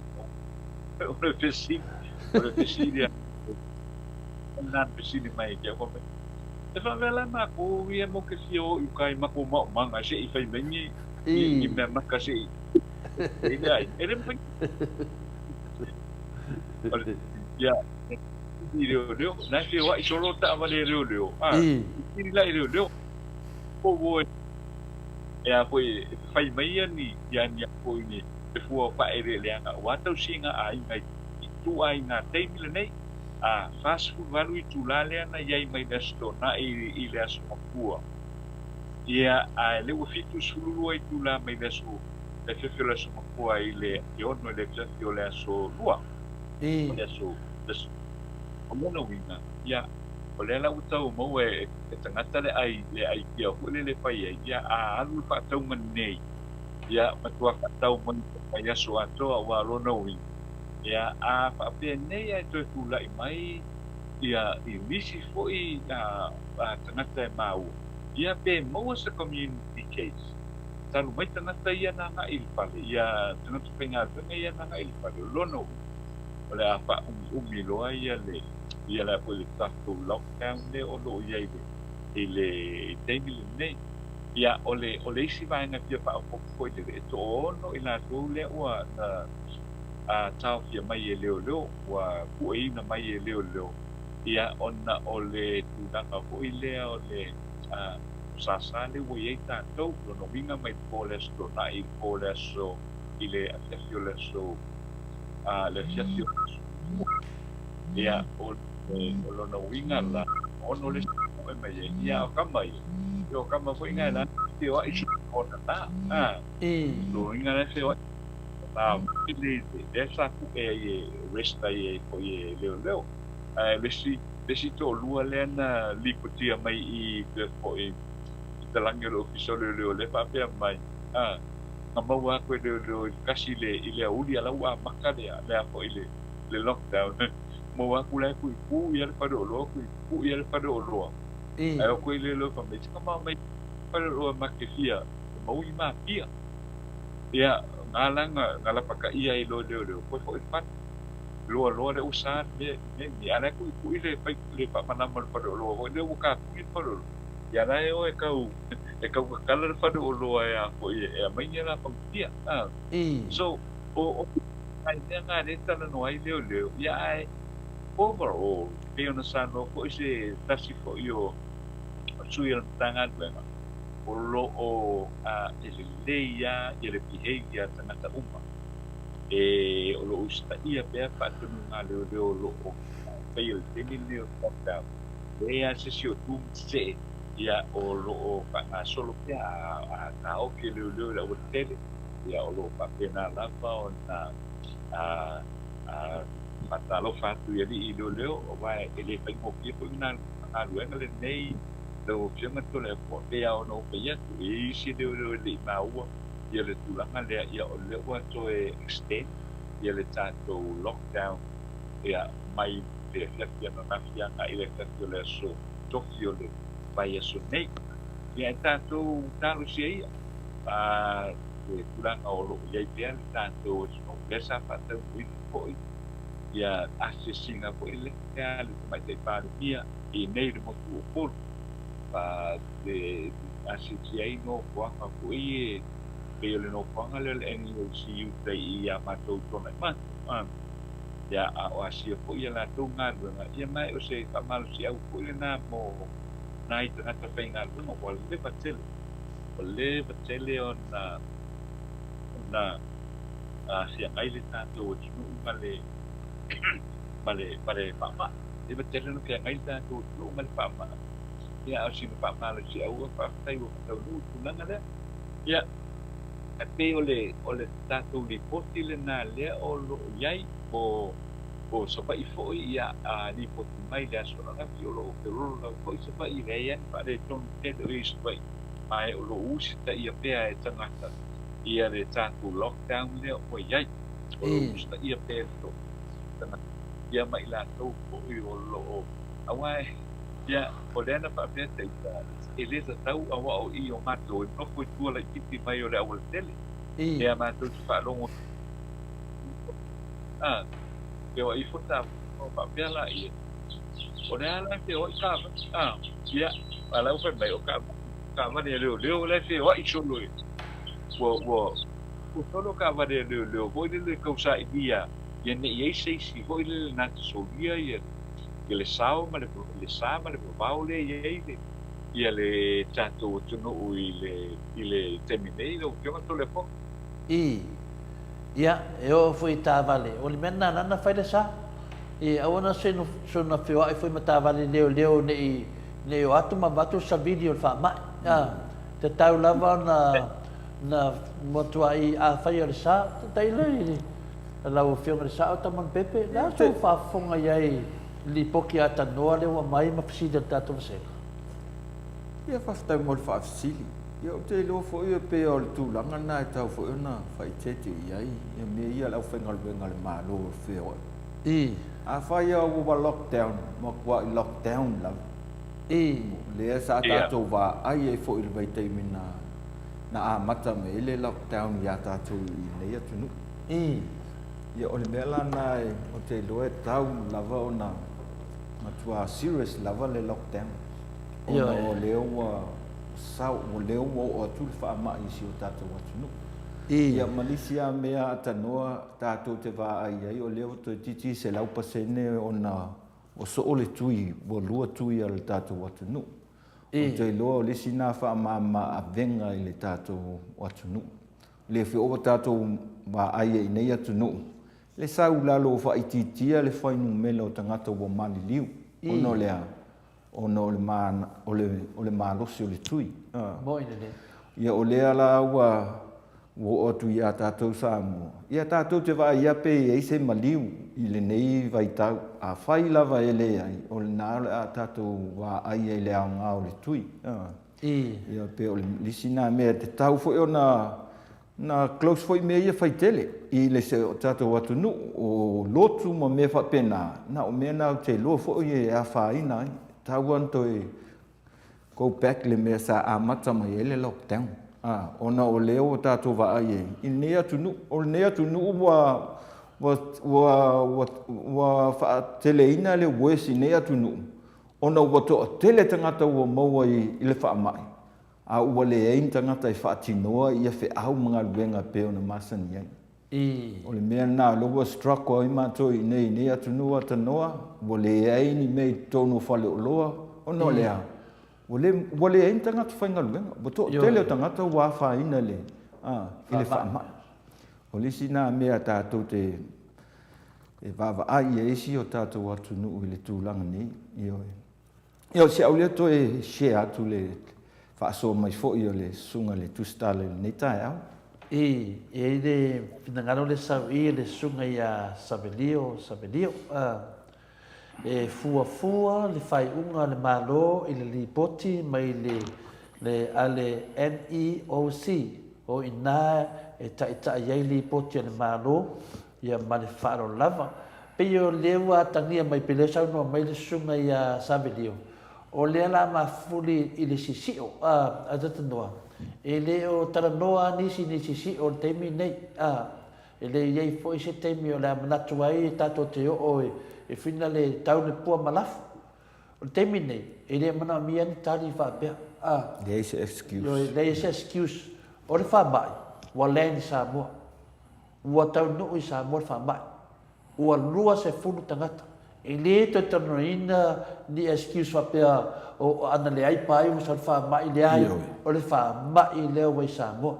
o le fesili na fesili mai ke au mai e faapea la makou ia mo ke fia o i uka i makou maomaga se i fai mai ni mea maka se i leai e le mafai ia i leoleo na e feoa'i solo taavale e leoleo a fesili la i leoleo po ua e a foi e fai mai ia ni ia ni foi ni e fua o faaeleeleaga aua tausiga aiga i ituaiga taimi lenei a 48 itulā lea na i ai mai le Aso Toonai i le Aso Gafua, ia ae lea ua 72 itulā mai le aso le afiafi o le Aso Gafua i le 6 i le afiafi o le Aso Lua o le aso. O lona uiga, ia o lea la ua tau maua e tagata le ai le aitia foi lele fai ai, ia a alu le faatauga nei, ia matua faatau mai mai aso atoa, ua lona uiga, ia a faapea nei ae toe tulai mai ia i nisi foi tagata e maua, ia pe maua se community case talu mai tagata ia na agai i le fale, ia tagata faigaluega ia na agai i le fale, o lona uiga o le a faaumiumi loa ia le foi le tatou lockdown lea o lo o i ai i le taimi lenei. Ia o le isi vaega fia faaopoopo foi lele e toaono i latou lea ua na taofia mai e leoleo, ua pueina mai e leoleo, ia ona o le tulaga foi lea o le sāsā lea ua i ai tatou. Lona uiga mai le po o le Aso Toonai i le po o le aso i le afiafi o le aso le afiafi o le Aso, ia o lona uiga la ono le e mai ai, ia o kama ia, ia o kama foi ngai la feoa'i ona la lona uiga la feoa'i la le lea sa pu'e ai e arrest ai e foi e leoleo. Ae le isi toalua lea na lipotia mai i le foi i talagi o le ofisa o leoleo lea faapea mai na maua atu e leoleo i le kasi i le auli ala ua amata lea foi le lockdown, maua atu la e puipū ia le faleoloa, puipū ia le faleoloa, ae o koe leoleo fai mai sika mai faleoloa ma ke fia maui mapia, ia galanga galapakaia ai loa leoleo koe foi fale loa loa le usa me me ni ala kuʻikuʻi le fai le faamalama o le faleoloa foi lea ua kapuni le faleoloa, ia la e o e kau kakala le faleoloa e a foi e aumai ni lafagutia So o ai mea ga le talanoa ai leoleo, ia ae overall pei ona saunoa foi se tasi foi o sui o le Matagaluega o lo o e lelei lava ia le behavior a tagata uma. E o lo o usitaia pea faatonuga a leoleo o lo o faia i le taimi lenei o le lockdown. E leai lava se isi o tu ma tetee, ia o lo o faagasolo pea a taofi e leoleo i le aualatele, ia o lo o faapena lava ona faatalofa atu i alii leoleo aua e le faigofie foi le galuega lenei lau Afioga Toleafoa. E pei lava ona ou fai atu, e i ai isi leoleo e le i maua ia le tulaga lea, ia o lea ua toe extend ia le tatou lockdown ia mai le afiafi ananafi agai i le afiafi o le aso tofi o le vaiaso nei. Ia e tatou talosia ia le tulaga o lo o i ai pea le tatou atunuu, lea sa faataunuuina foi ia asiasiga foi lea a le Tamaitai Palemia i inei i le motu o Upolu. Asiasi ai nofoaga foi e pei o le nofoaga lea o le NEOC i uta i i a matou i Tuanaimato. Ia, a o asia foi a latou galuega, ia ma o se faamalosiau foi lena mo nai tagata faigaluega ua leva tele, ua leva tele ona ona feagai le tatou atunuu ma le ma le ma le faamai. Leva tele ona feagai le tatou atunuu ma le faamai. Ia, a o sina faamalosiau, faafetai ua faataunuu le tulaga lea. Ia, e pei o le o le tatou lipoti lena lea o lo o i ai po o Savaii foi, ia, a lipoti mai i le aso ananafi o lo o feololo lava foi Savaii, e leai lava ni faaletonu tele o i ai i Savaii, ma o lo o usitaia pea e tagata ia le tatou lockdown lea ua i ai. O lo o usitaia pea e le tagata ia ma i latou foi o lo o aua Ia, o lea na faapea te ita, e le tatau aua o i o matou e nofo i tua laitiiti mai o le aualatele. Ea matou te faalogo a, feoai ifo ta faapea laia, o le a la e feoai taavale, a, ia, a la ua fai mai, o taavale a leoleo la e feoai solo e, ua, ua, ua solo taavale a leoleo foi lele tau sailia, ia ne i ai se isi foi lele na te solia ia ia le sao ma le le sa ma le vavao lea e i ai le ia le tatou atunuu i le i le taimi nei lau Afioga Toleafoa. I. Ia, e oo foi i taavale, o le mea lena na na fai le sa. I, aua na se soona feoai foi ma taavale leoleo ne i ne i o atu ma avatu le savili o le faamai. A, tatau lava ona na matuai afai o le sa, tailo i Lau Afioga i le Sao Tamanu Pepe, le a sou faafofoga i ai i le lipoti atanoa lea ua aumai ma fesili a le tatou vasega? Ia, faafetai mo le faafesili. Ia, ou te iloa foi e pei o le tulaga lena e tatau foi ona faaeteete i ai ia mea ia a le aufaigaluega a le Malo o feoai. I. Afai lava ua lockdown, matuai lockdown lava. I. Lea sa tatou vaai ai foi i le vaitaimi na na amata mai ai le lockdown ia tatou i lenei atunuu. I. Ia o le mea la lena ou te iloa e tatau lava ona matua serious lava le lockdown ona o lea ua sau, o lea ua oo atu le faamai i si o tatou atunuu. I. Ia ma nisi lava mea atanoa tatou te vaai i ai o lea ua toeitiiti 100% ona ua soo le tui, ua lua tui a le tatou atunuu. Ou te iloa o le isi lena faamama avega i le tatou atunuu. O lea foi ua tatou vaai ai i nei atunuu, le sau i lalo ua faaitiitia le fuainumera o tagata ua maliliu, ona o le a? Ona o le, o le malosi o le tui. Ia o lea la ua ua oo atu ia tatou Samoa, ia tatou te vaai lava pe i ai se maliu i lenei vaitau. Afai lava e leai, o lena o le a tatou vaai ai i le aoga o le tui. Ia pei o le isi lena mea e tatau foi ona na close foi mea ia fai tele i le tatou atunuu, o lotu ma mea faapena, na o mea na ou te iloa foi e afaina ai. E tatau lava ona toe go back i le mea sa amata mai ai le lockdown, ona o lea ua tatou vaai ai i lenei atunuu. O lenei atunuu ua ua ua ua faateleina le worse i lenei atunuu ona ua toatele tagata ua maua i le faamai, a ua leai ni tagata e faatinoa ia feau ma galuega e pei ona masani ai. O le mea lena o lea ua struggle ai matou i inei i nei atunuu atanoa, ua leai ni mea i totonu o faleoloa, ona o le a? Ua le, ua leai ni tagata faigaluega, ua toatele o tagata ua afaina i le, i le faamai. O le isi na mea tatou te e vaavaai i ai si o tatou atunuu i le tulaga nei. Ioe. Ia, o si au lea toe share atu le faasoa mai foi o le susuga i le Tusitala i lenei taeao. I, e i ai le finagalo lea sau i le susuga ia Savelio Savelio, e fuafua le faaiuga a le Malo i le lipoti mai le le a le NEOC, o i ina e taitai ai lipoti a le Malo, ia ma le faaaloalo lava. Pei o lea ua atagia mai pei o lea saunoa mai le susuga ia Savelio, o lea la mafuli i le sisio a Atatanoa, e le o talanoa lava nisi i ni sisio i le taimi lenei, a, e le i ai foi se taimi o le a manatu ai tatou te oo e fina le tau le pua ma lafo. O le taimi lenei, e le manaomia ni tali faapea, a. Leai se excuse. Ioe, leai se excuse. O le faamai, ua land i Samoa. Ua taunuu i Samoa le faamai. Ua 20 tagata. E le toe talanoaina ni excuse faapea o ana leai pa ai ua sau le faamai, leai. O le faamai lea ua i Samoa.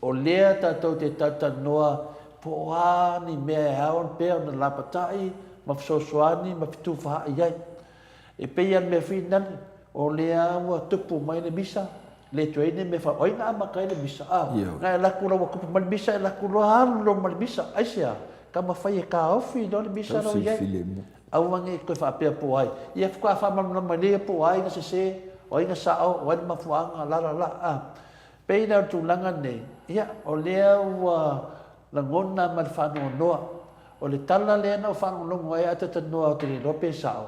O lea tatou te talatalanoa po o a ni mea e ao pea ona lapatai ma fesoasoani ma fetufaai ai. E pei lava o le mea foi nani, o lea ua tupu mai le misa, le toe i ai ni mea o ai na amata ai le misa, a, na e alu atu loa ua tupu mai le misa, e alu atu loa alu loa ma le misa. Aisea? Taumafai e taofi loa le misa la ua i ai. Aua ne i toe faapea po o ai. Ia faatoa faamalamalama lelei po o ai na sese, o ai na sao, o ai le mafuaaga, la la la, a. Pei la o le tulaga lenei, ia, o lea ua lagona ma le faanoanoa. O le tala lea na ou faalogologo ai a talanoa ou te le iloa pe sao,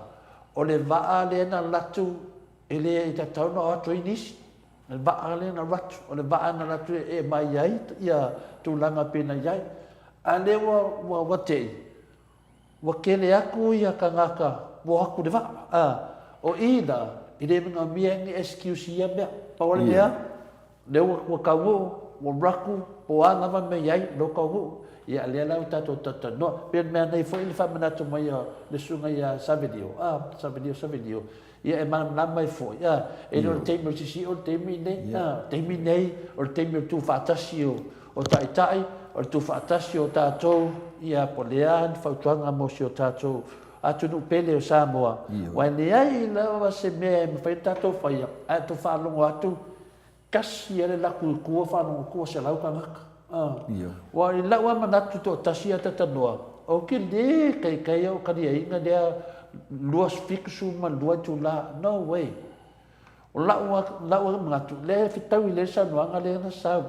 o le vaa lea na alu atu e le tatau ona o atu ai nisi. O le vaa lea na alu atu, o le vaa na alu atu e aumai ai ia tulaga pei ona i ai. A o lea ua ua te i, ua tele atu ia tagata ua o atu i le vaa. A, o i la, e le manaomia ai ni excuse i ia mea. Pau lava le mea, lea ua taunuu, ua alu atu, po o a lava mea e i ai, lea ua taunuu. Ia, lea la ua tatou talatalanoa. Pei o le mea nei foi le faamanatu mai a le susuga ia Savelio, a, Savelio, Savelio, ia e malamalama ai foi, a, e le o le taimi o le sisi'o le taimi lenei, a, o le taimi lenei o le taimi o le tuufaatasi o taitai, o le tuufaatasi o tatou, ia, po o le a ni fautuaga mo si o tatou atunuu pele o Samoa, aua e leai lava se mea e mafai ona tatou faia, ae tou faalogo atu, tasi lava le latou i tua faalogo atu ua 100 tagata. Aua i lau lava manatu toatasi a talanoa, ou te le taitai au taliaina lea 72 itula, no way. O lau lava manatu, lea e fetaui lelei le saunoaga lea na sau,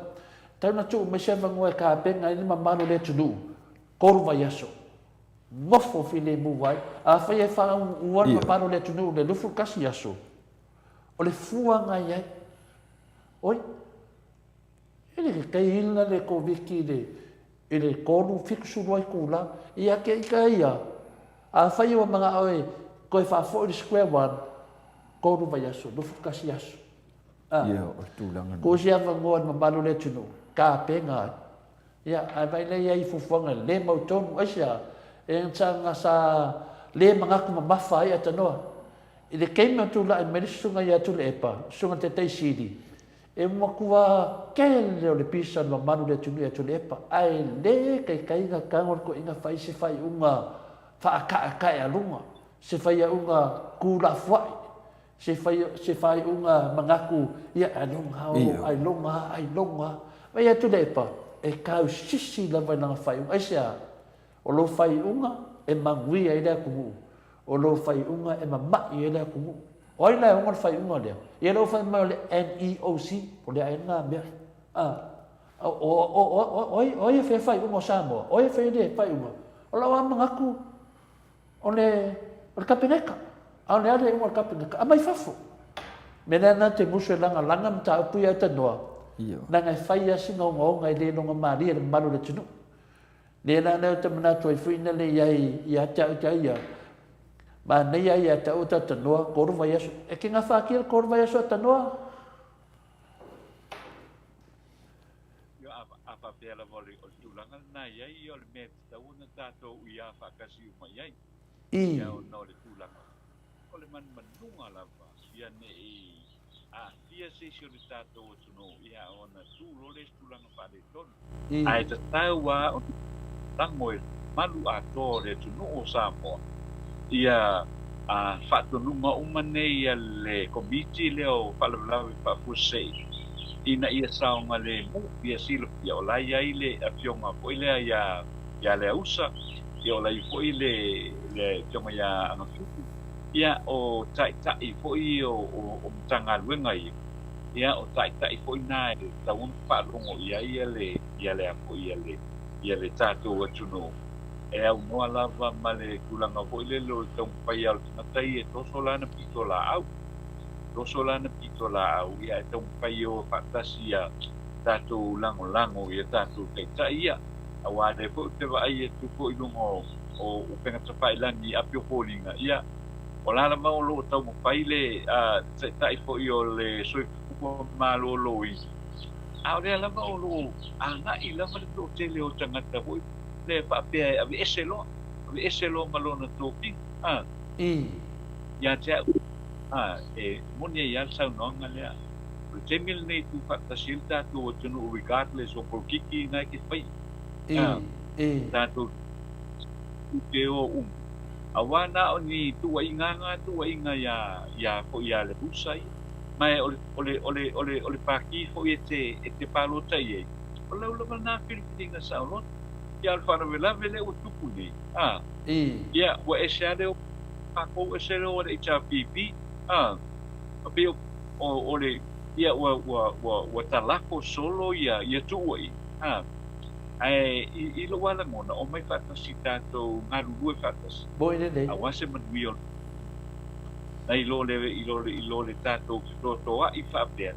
tatau ona tuu mai se avanoa e tapena ai le mamalu o le atunuu, 3 vaiaso. Nofo filemu ai. Afai e faauluulu le mamalu o le atunuu i le 21 aso, o le fua na i ai. Oi, e le taiina le Koviti i le i le 3, 72 itula. Ia te ita ia, afai ua manao e toe faafoi le square one, 3 vaiaso, 21 aso. Ah, Ia, o le tulaga lena. Tuu se avanoa i le mamalu o le atunuu, tapena ai. Ia, ae vaai la i ai i fuafuaga le mautonu, aisea? E saga sa le manatu mamafa ai Atanoa. I le taimi o tulai mai le susuga ia Tuilaepa, le susuga i le Taitai Sili, e matua tele o le pisa o le mamalu o le atunuu ia Tuilaepa, ae le taitai ona tago le toeaina fai se faaiuga faataetaealuga, se faiauga tuulafoai, se fai, se faaiuga manatu, ia, ailoga lava, ailoga lava, ailoga lava. Vaai atu Tuilaepa, e tausisi lava i lana faaiuga. Aisea? O lou faaiuga e manuia ai le atunuu, o lou faaiuga e mama'i ai le atunuu. O ai la e ona le faaiuga lea? Ia lea ua fai mai o le NEOC, o le a ea lena mea? A, o, o, o, o ai, o ai e faia faaiuga o Samoa? O ai e faia le faaiuga? O lau lava manatu, o le, o le Kapeneta. A o le a le iuga o le Kapeneta? Aumai fafo. Mea lea na te musu e lagalaga mataupu ia Autanoa, leaga e fai lava sina ogaoga e le logomalie i le mamalu o le atunuu. Lea la lea ou te manatu ai foi ina le i ai ia te au te ia, manaia ia te au Autanoa, tolu vaiaso. E te gafatia le tolu vaiaso Autanoa? Ia, a faapea lava o le tulaga lena e i ai, ia o le mea e tatau ona tatou uia faatasi uma i ai. Ia, ona o le tulaga, o le manumanuga lava, ia ne i. Aafia se isi o le tatou atunuu, ia ona tu loa lea i se tulaga faaletonu. Ae tatau lava ona lagolago e le mamalu atoa o le atunuu o Samoa ia faatonuga uma nei a le Komiti lea o Faalavelave Faafuasei ina ia saogalemu. Ia silafia o la e i ai le afioga foi lea ia Leausa, ia o la e i ai foi le afioga ia Agafili, ia o taitai foi ia o Matagaluega ia, ia o taitai foi na e tatau ona faalogo i ai ia le ia le a foi ia le ia le tatou atunuu e aunoa lava ma le tulaga foi lele o le taumafai lava o le tagata ia e toso lana pitolaau, toso lana pitolaau, ia ae taumafai e o faatasi ia tatou lagolago i a tatou taitai ia. Aua o lea foi ou te vaai atu foi i luga o upega tafailagi i api o foliga, ia, o la lava o lo o taumafai le taitai foi o le soifua maloloina, a o lea lava o lo o agai lava le toatele o tagata foi lea faapea e aveese loa, aveese loa ma lona tofiga. A. Ia te au, a, e moni ai lava le saunoaga lea. O le taimi lenei e tuufaatasi ai le tatou atunuu regardless o polokiki na e te faia. Tatou te o uma. Aua na o ni tuuaiga na tuuaiga ia ia foi ia le usa ia. Ma o le o le o le o le o le pati foi e te e te palota i ai. O lau lava na filifiliga saoloto. Ia o le faalavelave lea ua tupu nei. A. Ia ua ese lava le o matou ese le o a le HRPP. A. Pei o o le ia ua ua ua ua talafo solo ia ia tuuaiga. A. Ae i lou lava lagona, omai faatasi tatou galulue faatasi. Moi lelei. Aua se manuia o nai lo le i lo i lo le tatou fetoatoa'i faapea,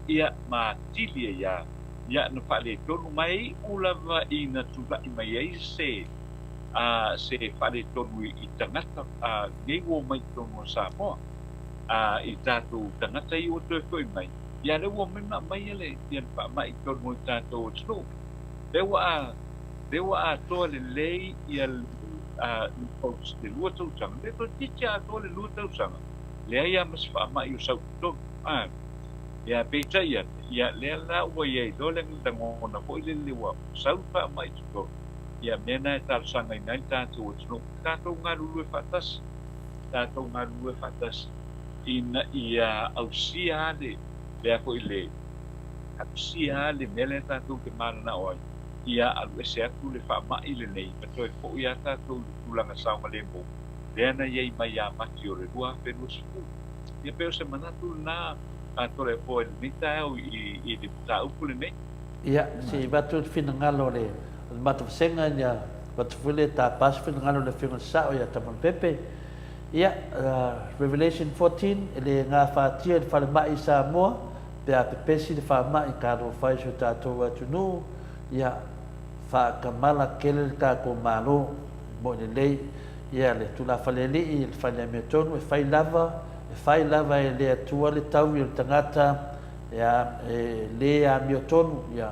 ia ma atili ai lava ia na faaletonu ma e iu lava ina tulai mai ai se a se faaletonu i tagata a nei ua omai i totonu o Samoa, a i tatou tagata ia ua toe foi mai, ia lea ua omai ma aumai le ia le faamai i totonu o le tatou atunuu. Lea ua lea ua atoa lelei ia le le 2 tausaga, lea toeitiiti atoa le 2 tausaga, leai lava ma se faamai o sau i totonu. A, ia peitai ane, ia lea la ua i ai loa le lagona foi lele ua sau le faamai i totonu, ia mea na e talosagaina ai le tatou atunuu, tatou galulue faatasi, tatou galulue faatasi ina ia ausia le lea foi le ausia le mea lea tatou te mananao ai, ia alu ese atu le faamai lenei ma toe foi lava tatou i le tulaga saogalemu lea na i ai mai ia Mati o le 2020. Ia pei o se manatu lena a Toleafoa i lenei taeao i le mataupu lenei. Ia, se i avatu le finagalo o le matou vasega, ia avatu foi le tapa se finagalo o le Afioga i le Sao ia Tamalpepe. Ia, Revelation 14, e le gafatia i le falemai i Samoa, pe a pepesi le faamai talofa ai si o tatou atunuu, ia, faakamala tele le tatou Malo, moi lelei, ia, le tulafalealii, le fale amiotonu, e fai lava, e fai lava e le Atua le taui o le tagata, ia, e le amiotonu, ia,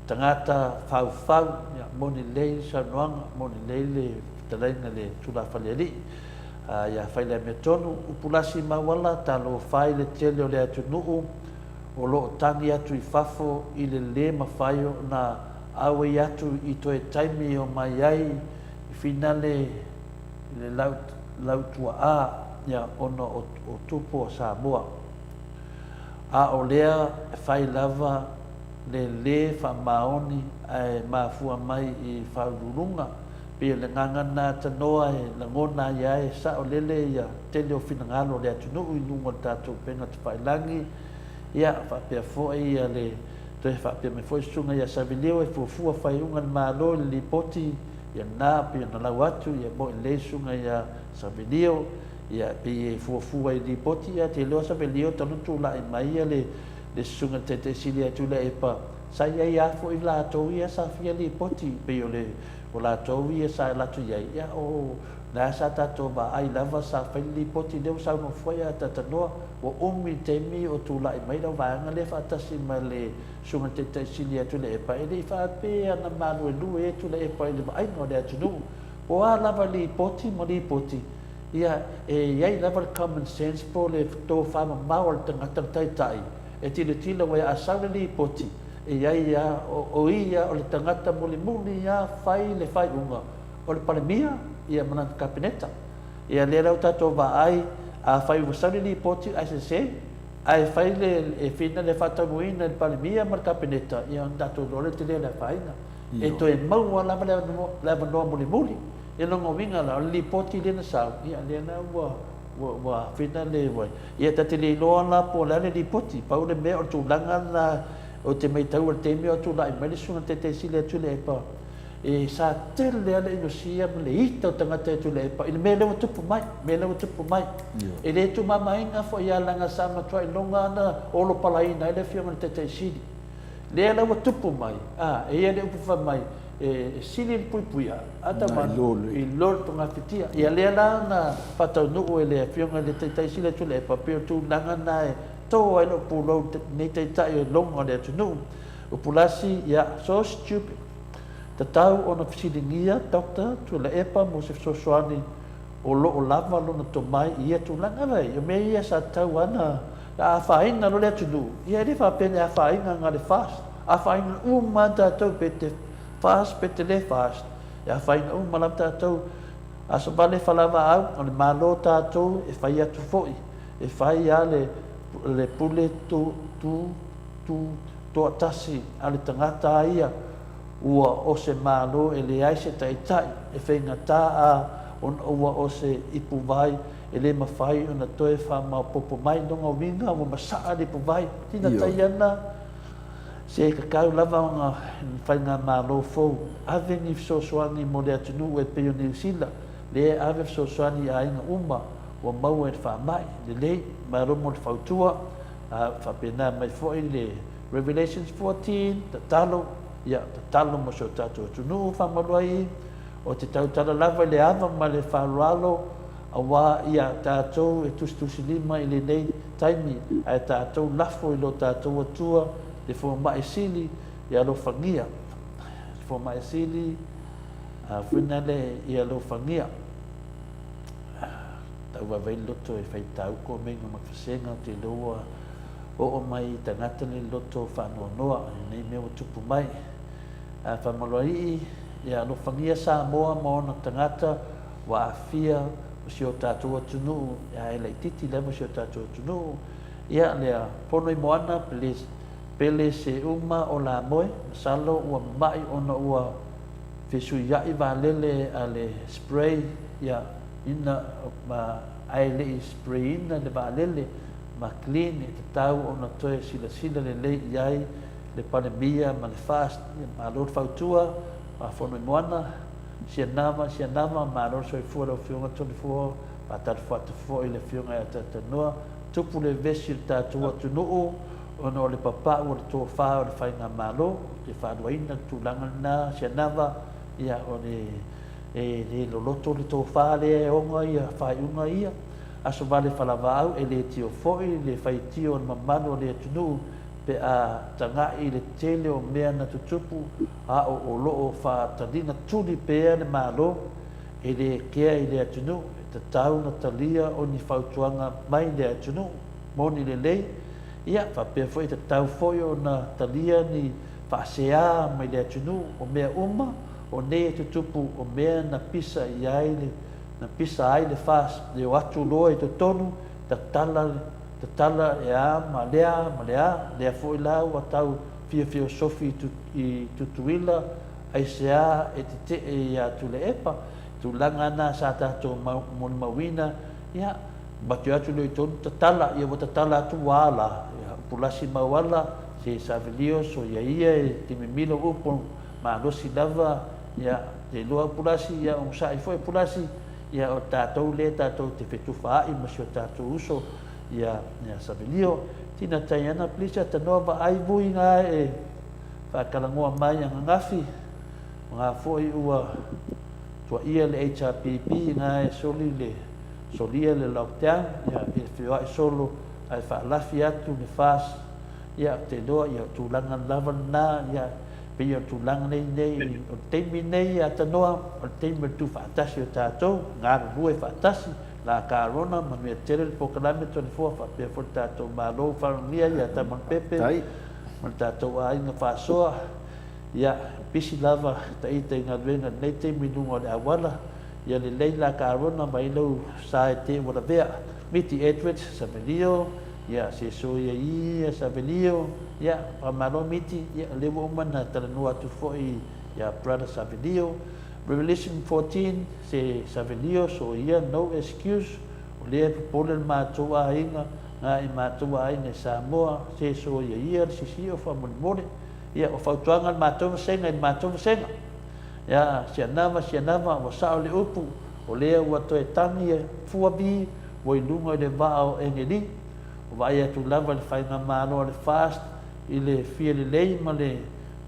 tagata faufau, ia, moni lelei le saunoaga, moni lelei le fetalaiga i le tulafalealii, ia fai le amiotonu, upulasi ma auala, talofa i le tele o le atunuu o lo o tagi atu i fafo i le lē mafai ona auai atu i toe taimi e omai ai i finale i le lau, lautuaʻā, ia, ona o, o tupu o Samoa. A o lea e fai lava le lē faamaoni ae mafua mai i faauluuluga, pei o le gagana tanoa e lagona ai lava e saolele ia tele o finagalo o le atunuu i luga o le tatou upega tafailagi, ia faapea foi ia le toe faapea mai foi susuga ia Savelio e fuafua faaiuga a le Malo i le lipoti ia lena pei ona lau atu ia moe lelei susuga ia Savelio ia pei e fuafua i lipoti ia te iloa Savelio talu tulai mai ia le le susuga i le Taitai Sili ia Tuilaepa sa i ai lava foi latou ia sa fia lipoti pei o le O latou ia sa alu atu i ai, ia o lea sa tatou vaai lava sa fai le lipoti lea ua saunoa foi a Tatanoa, ua umi le taimi o tulai mai lau vaega lea faatasi ma le Susuga i le Taitai Sili ia Tuilaepa, e le i faapea na maluelue ai Tuilaepa i le vaaiga o le atunuu. Po o a lava lipoti ma lipoti, Ia, e i ai lava le common sense po o le tofamamao a le tagata le taitai e tilotilo aua a sau le lipoti, e i ai lava, o ia o le tagata mulimuli lava fai le faaiuga o le Palemia ia ma lana Kapeneta. Ia lea la ua tatou vaai, afai ua sau le lipoti ae sese, ae fai le, e fina le faataunuuina e le Palemia ma le Kapeneta, ia ona tatou iloa lea o le tele o le afaina. E toe maua lava le avanoa mulimuli. Ia lona uiga la, o le lipoti lea na sau, ia lea la ua, ua, ua fina le wai. Ia ta te le iloa la po o le a le lipoti, pau le mea o le tulaga la ou te maitaua i le taimi o tulai mai le Susuga i le Taitaisili a Tuilaepa, e sa tele lava le inosia ma le ita o tagata e Tuilaepa i le mea lea ua tupu mai, mea lea ua tupu mai. E le tuumamaina foi ia leaga sa matuai iloga lava na olopalaina ai le Afioga i le Taitaisili. Lea la ua tupu mai, a, e i ai le upu fai mai, e sili le puipuia a tama i lo le togafitia. Ia lea la na faataunuu e le Afioga i le Taitai Sili a Tuilaepa, pei o le tulaga lena e to ai lou pulou i lenei Taitai o lona o le atunuu. Upulasi, ia, so stupid. Tatau ona fesiligia Doctor Tuilaepa mo se fesoasoani o lo o lava lona tomai i ia tulaga. Vaai, o mea ia sa tatau lava ona afaina loa le atunuu, ia e le faapea ni afaina na o le FAST, afaina uma lava tatou pe te FAST pe te le FAST, e afaina uma lava tatou. Aso vale falavaau, o le Malo tatou e fai atu foi, e fai lava le, le pule tu, tu, tu toatasi a le tagata a ia, ua o se Malo e leai se taitai, e faigata a ona ua o se ipuvai e le mafai ona toe faamaopoopo mai lona uiga ua masaa le ipuvai. Tina tai ana se tatau lava ona faigamalo fou ave ni fesoasoani mo le atunuu e pei o Niu Sila lea e ave fesoasoani i aiga uma ua maua i le faamai. Lelei, malo mo le fautua. A faapena mai foi le Revelations 14, tatalo, ia, tatalo mo si o tatou atunuu faamalu ai, o te tautala lava i le ava ma le faaaloalo, aua ia tatou e tusitusilima i lenei taimi, ae tatou lafo i lo tatou Atua le fomai sili ia alofagia, le fomai sili, a foi nale ia alofagia. Tau vaivai le loto e faitau ko meinga ma fasega, ou te iloa ua oo mai i tagata le loto faanoanoa i nei mea ua tupu mai. Ae faamaloalii, ia alofagia Samoa ma ona tagata ua aafia o si o tatou atunuu, ae laitiiti lava si o tatou atunuu. Ia lea, pono i moana, pele, pele se uma o lamoe, masalo ua mama'i ona ua fesuia'i valele a le spray, ia, ina, ma, ae le i spray ina le vaalele ma clean e tatau ona toe silasila lelei i ai le Palemia ma le FAST, ia malo le fautua, Fono i Moana, Sianava, Sianava, malo le soifua lau Afioga Toleafoa, faatalofa atu foi i le Afioga ia Tatainoa, tupu le vevesi o le tatou atunuu ona o le papau o le tofa o le faigamalo, ou te faaluaina le tulaga lena Sianava, ia o le e le loloto le tofa lea e ona ia faaiuga ia, aso vale falavaau e le tio foi le faitio o le mamalu o le atunuu pe a tagai i le tele o mea na tutupu a o o lo o faataliga tuli pea le Malo e le kea i le atunuu, e tatau na talia o ni fautuaga mai le atunuu moni lelei, ia faapea foi e tatau foi ona talia ni faaseā mai le atunuu o mea uma o nei e tutupu o mea na pisa i ai le na pisa ai le FAST e o atu loa i totonu tatala tatala e a ma lea ma le a, lea foi la ua tau fiafiosofi i Tutuila aisea e tetee ia Tuilaepa, tulaga na sa tatou molimauina, ia, batu atu lea i totonu tatala, ia ua tatala atu ua ala, ia, upulasi mau ala, se savelio so ia ia e te mimilo upu malosi lava, ia, te iloa upulasi, ia onosai foi upulasi, ia o tatou lea tatou te fetufaai ma si o tatou uso, ia, ia Savelio. Tina Taiana, please atanoa vaai vui nga e faatalanoa mai ananafi, o nga foi ua tuaia le HRPP nga e soli le solia le lockdown, ia e feoai solo ae faalafi atu le FAS, ia ou te iloa ia o tulaga lava lena, ia pei o le tulaga nei nei o le taimi nei atanoa, o le taimi o le tuufaatasi o tatou, galulue faatasi. La Karona, manuia tele le polokalame Toleafoa faapea foi le tatou Malo faamanuia ia Tamalpepe ma le tatou aiga faasoa. Ia, pisi lava ita i galuega i lenei taimi i luga o le auala. Ia lelei la Karona mai lou sa e te ua lavea. Miti Edwards, Savelio, ia se soia ia Savelio, ia faamalo Miti, ia o lea ua uma ona talanoa atu foi ia Brother Savelio. Revelation 14, se Savelio, soia, no excuse, o lea e popole le matou aiga, na i matou aiga i Samoa, se soia ia le sisio faamolemole. Ia, o fautuaga a le matou vasega i le matou vasega. Ia, sianava, sianava, ua sao le upu, o lea ua toe tagi e fua vi, ua i luga i le vaa o Engeli. Ua vaai atu lava i le faigamalo a le FAST i le fia lelei ma le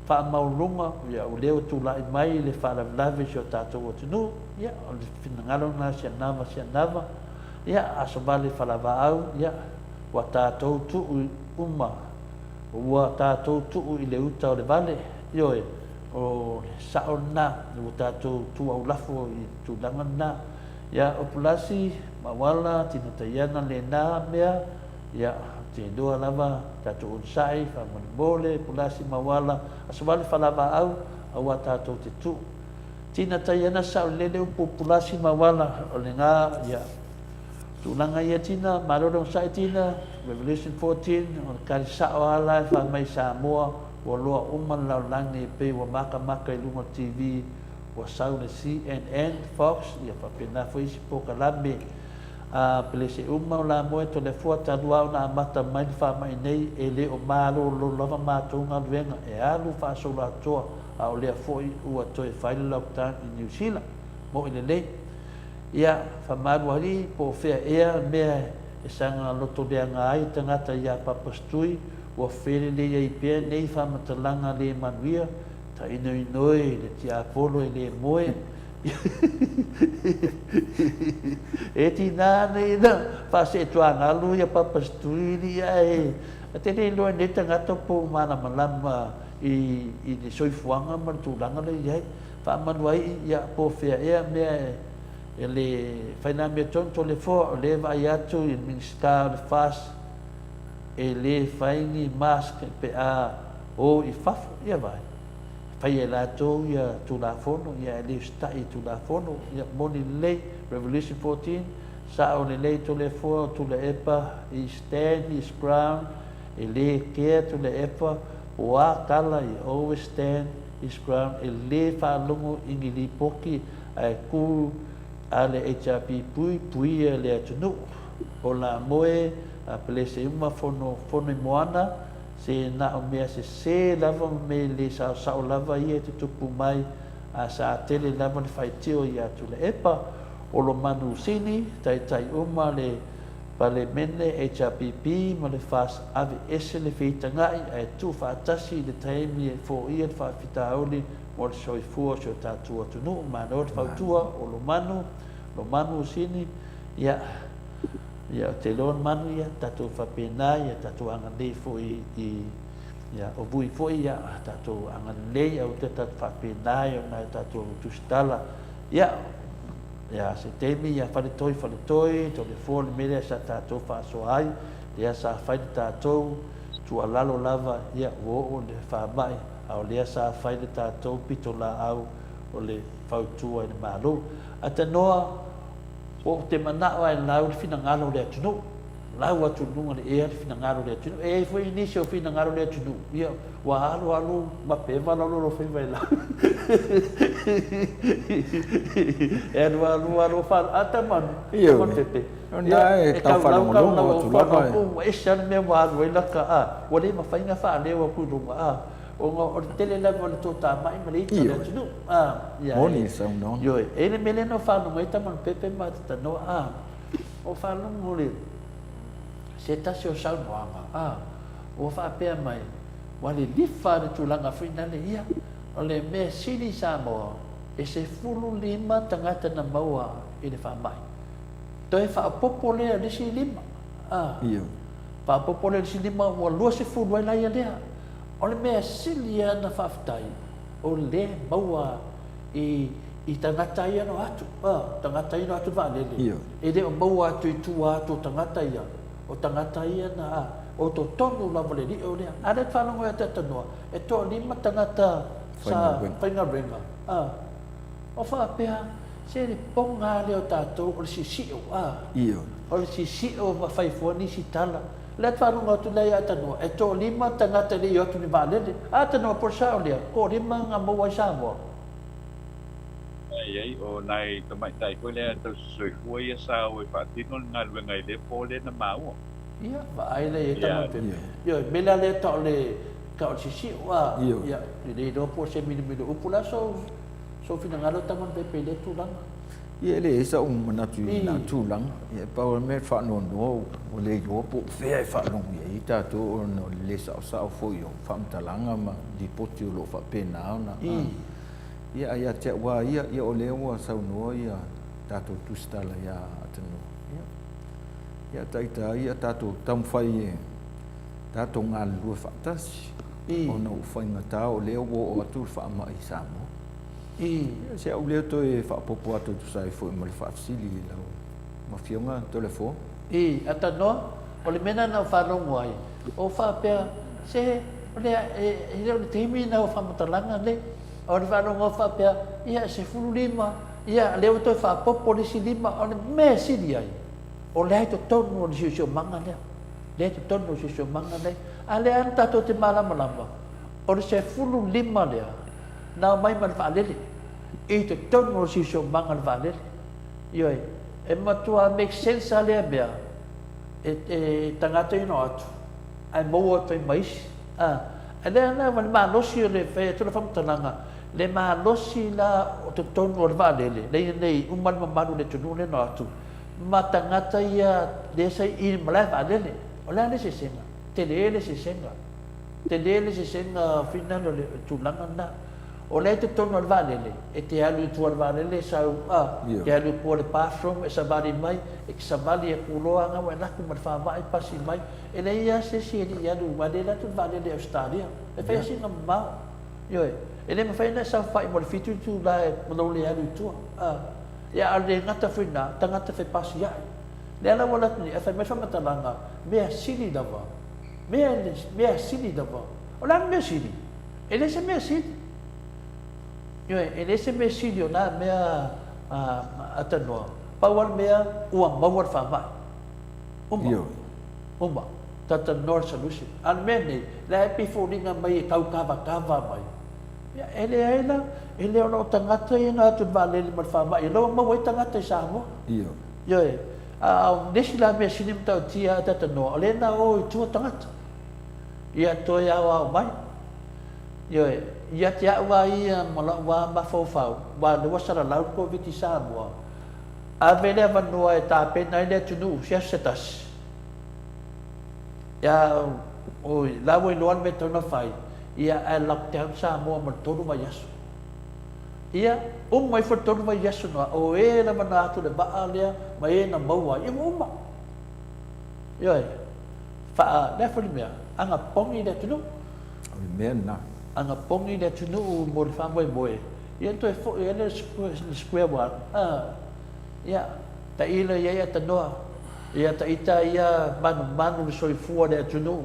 faamaualuluga, ia, o lea ua tulai mai le faalavelave i si o tatou atunuu. Ia, o le finagalo lena, sianava, sianava. Ia, aso vale falavaau, ia, ua tatou tuu uma Ua tatou tuu i le uta o le vale, ioe, o le sao lena, ua tatou tuaulafo i le tulaga lena. Ia, o Pulasi, Mauala, Tina Taiana, lena mea, ia, ou te iloa lava, tatou onosai, faamolemole, Pulasi, Mauala, Aso Vale, Falavaau, aua tatou te tuu. Tina Taiana, sao lelei le upu o Pulasi, Mauala, o lena, ia, Tulaga ia Tina, malo le onosai Tina, Revolution 14, o le kali sao a la e fai mai Samoa, ua loa uma le lalolagi e pei ua makamaka i luga o le TV, ua sau le CNN, Fox, ia faapena foi isi polokalame a pelese uma o Lamoe Toleafoa talu a ona amata mai le faamai nei, e le o malolo lava matou galuega e alu faasoloatoa, a o lea foi ua toe fai le lockdown i Niu Sila. Mo'i lelei. Ia, faamalualii po o fea ea mea e saga lotoleaga ai tagata iā Papastui, ua felelei ai pea nei faamatalaga le manuia, tainoinoi le tiapolo e le moe, e tinā nei na faaseetuagalu ia Papastui alii ae te le iloa i nei tagata po o malamalama i le soifuaga ma le tulaga lea e i ai. Faamanuaii, ia, po o fea ea mea e le fai na amiotonu Toleafoa, o lea e vaai atu i le Minisita o le FAS e le fai ni mask pe a o i fafo, ia vaai, e fai e latou ia Tulafono, ia e le usitai i Tulafono, ia moni lelei, Revolution 14, sao lelei Toleafoa o Tuilaepa, he stand his ground, e le kea Tuilaepa, o a tala, he always stand his ground, e le faalogo i ni lipoti ae ku a le HRP pui puia le atunuu. O la moe a pelese uma fono fono i moana se na o mea sese lava ma me le saosao lava ia e tutupu mai a sa tele lava le faitio ia Tuilaepa. O lo manu sini taitai uma le Palemene, HRPP ma le FAS ave ese le feitaga'i ae tuu faatasi i le taimi e foia le faafitauli mo le soifua o si o tatou atunuu. Malo le fautua o lo manu, lo manu o sini, ia, ia o te iloa le manu ia, tatou faapena ia tatou agalelei foi i, ia, o vui foi ia tatou agalelei aua te tatou faapena i ona e tatou tusitala, ia, Ia, se taimi, ia Faletoi, Faletoi, Toleafoa le mea lea sa tatou faasoa ai, lea sa fai le tatou tuualalo lava, ia, ua oo le faamai, a o lea sa fai le tatou pitolaau o le fautua i le Malo. Atanoa, ou te manao lava e lau le finagalo o le atunuu, lau atu i luga o le ea le finagalo o le atunuu. E i ai foi nisi o finagalo o le atunuu, ia, Ua alu alu ma peva lau lolo faiva e lau. E alu alu alu fa a tama tama pepe. Ia e tau faalogologo atu lava. Ua ese lava le mea ua alu ai laka a. Ua le mafai ona faaleo atu i luga a. Ona o le tele lava o le toatamai ma le ita o le atunuu a. Ia. Moni le saunoaga. Ioe. E i ai le mea lea na ou faalogo ai tama pepe ma talanoa a. O faalogo le se tasi o saunoaga a. Ua faapea mai, ua lilifa le tulaga foi nale ia. O le mea sili i Samoa, e 15 tagata na maua i le faamai. Toe faaopoopo lea i le isi lima. A. Faaopoopo lea i le isi lima, ua 20 ai la ia lea. O le mea sili ia na faafetai, o lea e maua i I tagata ia no atu, a, tagata ia no atu vaalele. E le o maua atu i tua atu o tagata ia, o tagata ia na, a, o totonu lava o le lio lea. A lea te faalogo ia te Atanoa, e toalima tagata sa faigaluega, a, o faapea, se le poga lea o tatou o le sisio, a, o le sisio ma fai fua nisi tala. Lea te faalogo atu lea ia Atanoa, e toalima tagata e le i o atu i ni vaalele. A Atanoa, po o le sao lea, toalima na maua ai Samoa. I ai, o nai tamaitai foi lea tausisoifua ia sa o e faatino le galuega i lea po lea na maua. Ia, vaai lea i ai tama pepe. Ioe, mea la lea tau o le, tau o le sisi'u, a, ia, e le iloa po o se milumilu upu la sou, sou finagalo tama pepe i lea tulaga. Ia, e leai sa'u manatu i lena tulaga. Ia, e pau lava le mea e faanoanoa ua le iloa po o fea e faalogo i ai tatou ona o le le saosao foi o faamatalaga ma lipoti o lo o faapena ona Ia, a ia te au lava ia, ia o lea ua saunoa ia tatou tusitala ia Atanua. Ia, ia taita ia tatou taumafai e tatou galulue faatasi ona ua faigata o lea ua oo atu le faamai i Samoa. Ia, se au lea toe faaopoopo atu e tusa ai foi ma le faafesili i lau Afioga Toleafoa. Atanoa, o le mea lena na ou faalogo ai, o faapea, se, o lea, e le o le taimi lena o faamatalaga nei. O le faalogo faapea, ia, e 15, ia, lea ua toe faaopoopo le isi 5, o le mea e sili ai, o lea e i totonu o le siosiomaga lea, lea e i totonu o le siosiomaga lea. A o lea lava tatou te malamalama, o le 15 lea, na omai ma le vaalele, i totonu o le siosiomaga o le vaalele. Ioe, e matua make sense lava lea mea, e tagata ia na o atu, ae maua atu ai ma isi. A, lea la, le malosi o le fai atu o le faamatalaga, le malosi la o totonu o le vaalele, lea nei uma le mamalu o le atunuu lea na o atu, ma tagata ia lea sa i le malae vaalele. O le a le eseesega? Tele le eseesega. Tele le eseesega finale o le tulaga lena. O lea i totonu o le vaalele, e te alu i tua o le vaalele, sau, a, e te alu i tua o le bathroom, e savali mai, e te savali e kuloa na ua e alu atu ma le faamai pasi mai. E leai lava se isi e le i alu aua e le alu atu le vaalele i Ausetalia. E fai lava sina mamao. Ioe. E le mafai ona e saofai mo le 7 itula e ma lou le alu i tua. A. Ia, a o le le gata foi i lena, tagata fepasia'i. Lea la ua alu atu nei, ae fai mai le faamatalaga, mea sili lava, mea, mea sili lava. O le a le mea sili? E le se mea sili. Ioe, e le se mea sili o na mea a tanoa. Pau lava le mea, ua maua le faamai. Uma. Ioe. Uma. Talanoa le solution. A o le mea lenei, la e pei foliga mai e tau kavakava mai. Ia, e leai la, e le o lou tagata ia na o atu i le vaalele ma le faamai, o la ua maua ai tagata i Samoa. Ioe. Ioe. A o le isi la mea sili matautia a talanoa, o lea na o i tua tagata. Ia toe aoao mai. Ioe. Ia te au lava ia ma lou lava mafaufau, aua o lea ua salalau le Koviti i Samoa, ave le avanoa e tapena ai le atunuu se aso se tasi. Ia, oi, la ua iloa le mea e tatau ona fai, ia, ae lockdown Samoa mo le tolu vaiaso. Ia, uma ifo le tolu vaiaso na, o e lava na atu i le vaa lea ma e na maua ai, ia ua uma. Ioe, faa, le a foi le mea, agapogi le atunuu. O le mea lena. Agapogi le atunuu mo le faamoemoe, ia toe foi ai le square one, a, ia, tailo i ai atanoa, ia taita ia manumanu le soifua o le atunuu,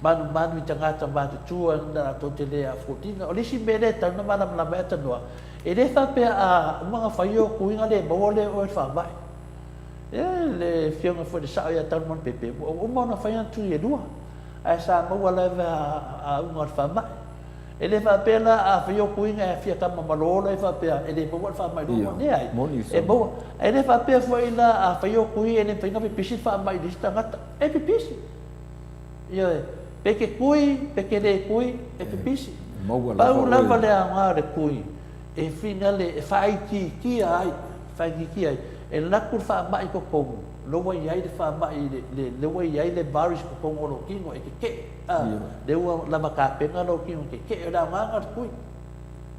manumanu i tagata matutua na latou te le afuatina. O le isi mea lea e tatau ona malamalama ai atanoa, e le faapea a uma ona fai ou tuiga le maua lea e oe le faamai. Ia, le Afioga foi i le Sao ia Tanumalpepe, ua uma ona fai ana tui e lua, ae sa maua lava auga o le faamai. E le faapea la a fai ou tuiga e aafia tama ma lou ola e faapea e le maua le faamai lua, leai, e maua. E le faapea foi la a fai ou tui e le mafai ona pipisi le faamai i le isi tagata, e pipisi. Ioe, pe te tui, pe te le tui, e pipisi. Pau lava le aoga o le tui, e finale, e faaitiitia ai, faaitiitia ai, e alu atu le faamai i totonu, lea ua i ai le faamai, lea ua i ai le virus i totonu o lou tino e tetee, a, lea ua lava tapena lou tino e tetee, o le aoga lena o le tui.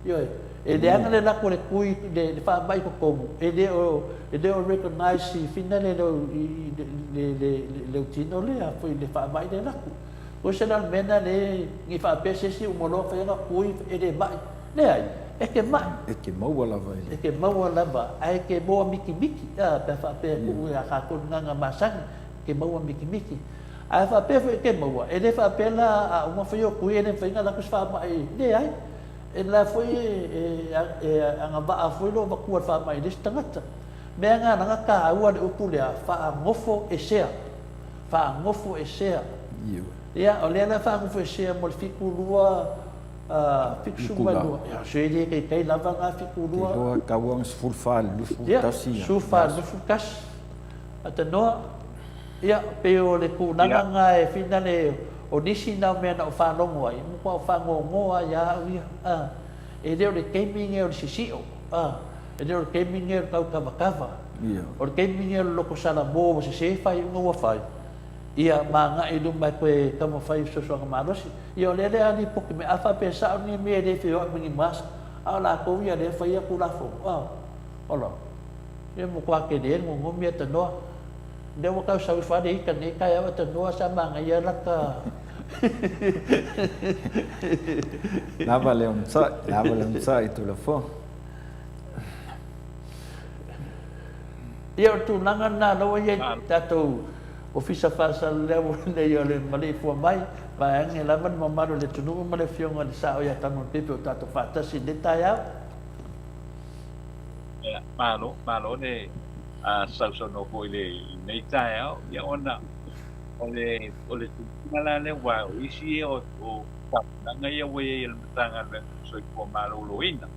Ioe, e leaga le alu atu o le tui, le faamai i totonu, e le o, e le o recognize i finale lou tino lea, foi le faamai lea e alu atu. Ua ese la le mea lena le, ne i faapea se isi uma loa fai ana tui e le mai. Leai, E te ma'i. E te maua lava i le. E te maua lava, ae e te moa mikimiki, a, pe a faapea e tuu ia tatou le gaga masani, e te maua mikimiki. Ae a faapea foi e te maua, e le faapea la a uma fai o tui e le mafai ona alu atu se faamai, leai. E la foi e agavaa foi lou avatua i le faamai i le isi tagata. Mea na ala ona taua le upu lea, faanofo esea. Faanofo esea. Ia, o lea la e faanofo esea mo le 72, 72. Ia, se le taitai lava na 72. Te iloa e tau ona 14 i le 21. Ia, 14 i le 21. Atanoa, ia, pei o le tulaga na e finale, o nisi na o mea na ou faalogo ai, matua ou faanoanoa lava ia au ia. E le o le taimi lenei o le sisio, e le o le taimi lenei o le tautavakava. O le taimi lenei o le loto salamo ua sese faaiuga ua fai, ia ma agai i luma e toe taumafai i fesoasoaga malosi. Ia o lea lea lipoti mai, a faapea e sao lenei mea e le feoai ma ni mask, a o latou ia lea e faia Tulafono, ola, ia matua tele le nonomi atanoa. Lea ua tau sau ifo lava le ita i lenei taeao atanoa sa manaia lata. Lava le onosai, lava le onosai i Tulafono. Ia o le tulaga lena o la ua i ai le tatou Ofisa Faasaleleaua nei o le maleifua mai, vaeane lava le mamalu o le atunuu ma le Afioga i le Sao ia Tanualepepe o tatou faatasi i lenei taeao. Ia, malo, malo le sausaunoa foi i lenei taeao. Ia ona o le o le tulaga la lea aua o isi ia o tapenaga ia ua i ai e le Matagaluega o le Soifua Maloloina.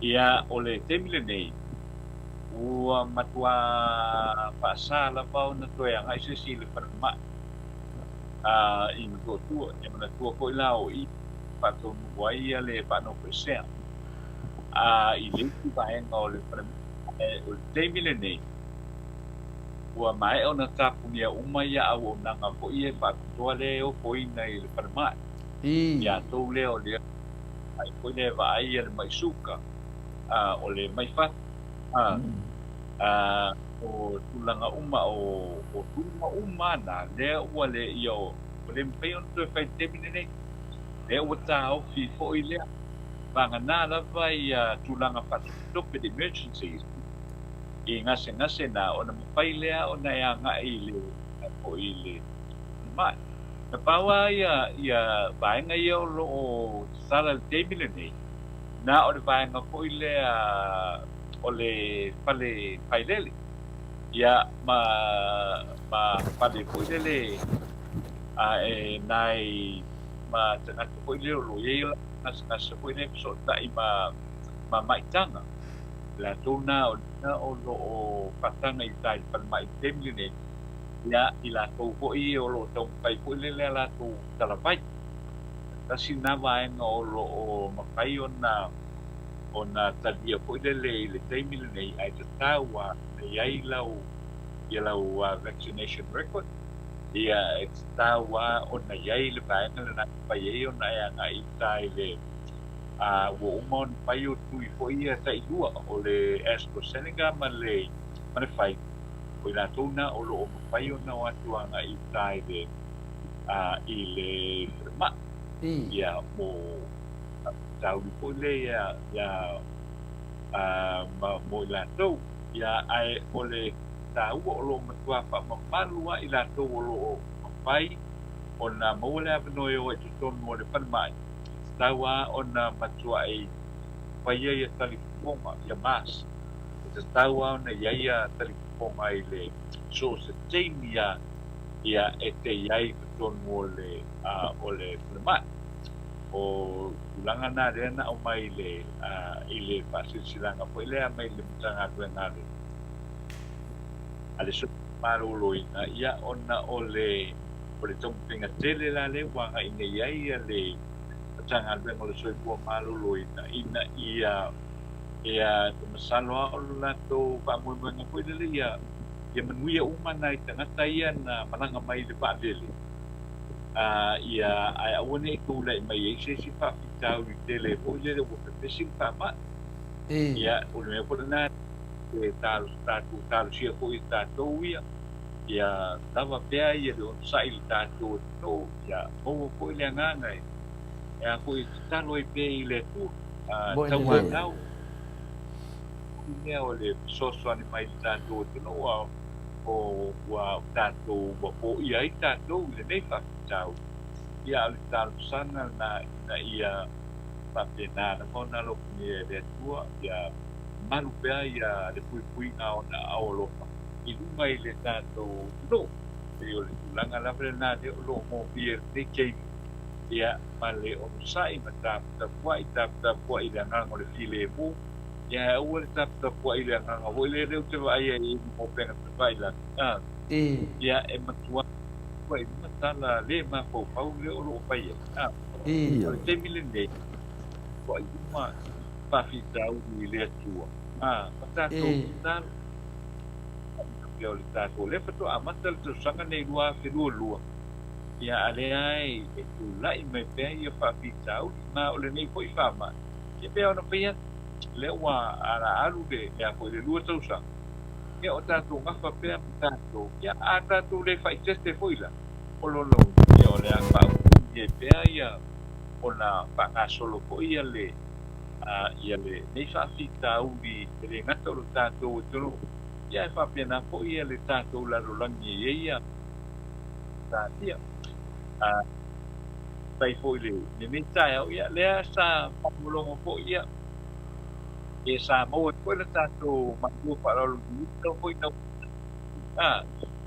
Ia o le taimi lenei, ua matua faasa lava ona toe agai se isi i le falemai i Motootua. Ia manatua foi la o i faataunuu ai le faanofoesea i le isi vaega o le falemai. Ae o le taimi lenei, ua maea ona tapunia uma ia auaunaga foi ia faapitoa lea e ofoina i le falemai. Ia tou lea o le mai foi lea e vaai le mai suka, o le mai fatu, o tulaga uma o tulaga uma na lea ua le ia ua le mafai ona toe fai i le taimi lenei. Lea ua taofi foi lea. Vagana lava ia tulaga faatopetope, le emergencies, i gasegase na ona mafai lea ona e agai i le foi i le falemai. Na pau lava ia vaega ia o lo o tatala i le taimi lenei, na o le vaega foi lea o le fale failele, ia ma fale foi lele e nai ma tagata foi lea o lo o i ai o latou gasegase foi lea e fesootai ma maitaga. Latou na o lea o lo o faataga i uta i le falemai i le taimi lenei, ia i latou foi o lo o taumafai foi lele a latou talavai. Tasi lena vaega o lo o mafai ona talia foi lele i le taimi lenei, ae tatau lava ona i ai lau ia lau vaccination record. Ia e tatau lava ona i ai le vaega lena e mafai ai ona e agai i uta i le ua uma ona fai o tui foi ia tailua o le AstraZeneca ma le Pfizer. O i latou na o lo o mafai ona o atu agai i uta i le falemai. Ia mo tauli foi lea ia ma mo i latou. Ia ae o le taua o lo o matua faamamalu lava i latou o lo o mafai ona maua le avanoa e o ai i totonu o le falemai. E tatau lava ona matuai faia ia talifofoga, ia mask. E tatau lava ona i ai ia talifofoga i le so o se taimi lava ia e te i ai i totonu o le falemai. O tulaga na lea na aumai i le faasilasilaga foi lea mai le Matagaluega a le Soifua Maloloina, ia ona o le taumafaiga tele la lea ua agai nei ai le Matagaluega o le Soifua Maloloina ina ia te masalo lava o le latou faamoemoega foi lele ia manuia uma nai tagata ia na malaga mai i le vaalele, ia ae aua ne i tulai mai ai se isi faafitauli tele foi lele ua pepesi le faamai. Ia o le mea foi lena e tatou talosia foi i tatou ia ia lava pea ia le onosai i le tatou atunuu, ia maua foi le agaga e a foi e tatalo ai pea i le Atua. Tauanau, i mea o le fesoasoani mai i le tatou atunuu, ua tatou ua foia ai tatou i lenei faafitauli. Ia, a o le talosaga lena ina ia faapena lava ona alofagia e le Atua ia malu pea ia le puipuiga o Ona aao alofa i luga i le tatou atunuu. Pei o le tulaga lava lena lea o lo o moomia i lenei taimi, ia, ma le onosai ma taputapuai, taputapuai i le agaga o le filemu, ia ae aua le taputapuai i le agaga foi lea lea ou te vaai ai i upega tafailagi, a, ia, e matua i luga tala le mafaufau lea o lo o fai ai, a. O le taimi lenei, ua i uma faafitauli i le Atua, a, ma tatou tatalo. Pea o le tatou, lea faatoa amata le tausaga nei 2022, ia a lea e tulai mai pea ia faafitauli, ma o lenei foi faamai, ia pei ona fai atu, lea ua ala alu le, le a foi le 2 tausaga, ia o tatou gafa pea ma tatou, ia a tatou le faaeteete foi la, o lona uiga, ia o le a faauluulu ai pea ia ona faagasolo foi ia le, ia lenei faafitauli e le gata o lo tatou atunuu, ia ae faapena foi ia le tatou lalolagi e i ai ia Talia. Faafetai foi i lenei taeao, ia lea sa faalogologo foi ia, e sa maua ai foi le tatou malu faaaloalo foi na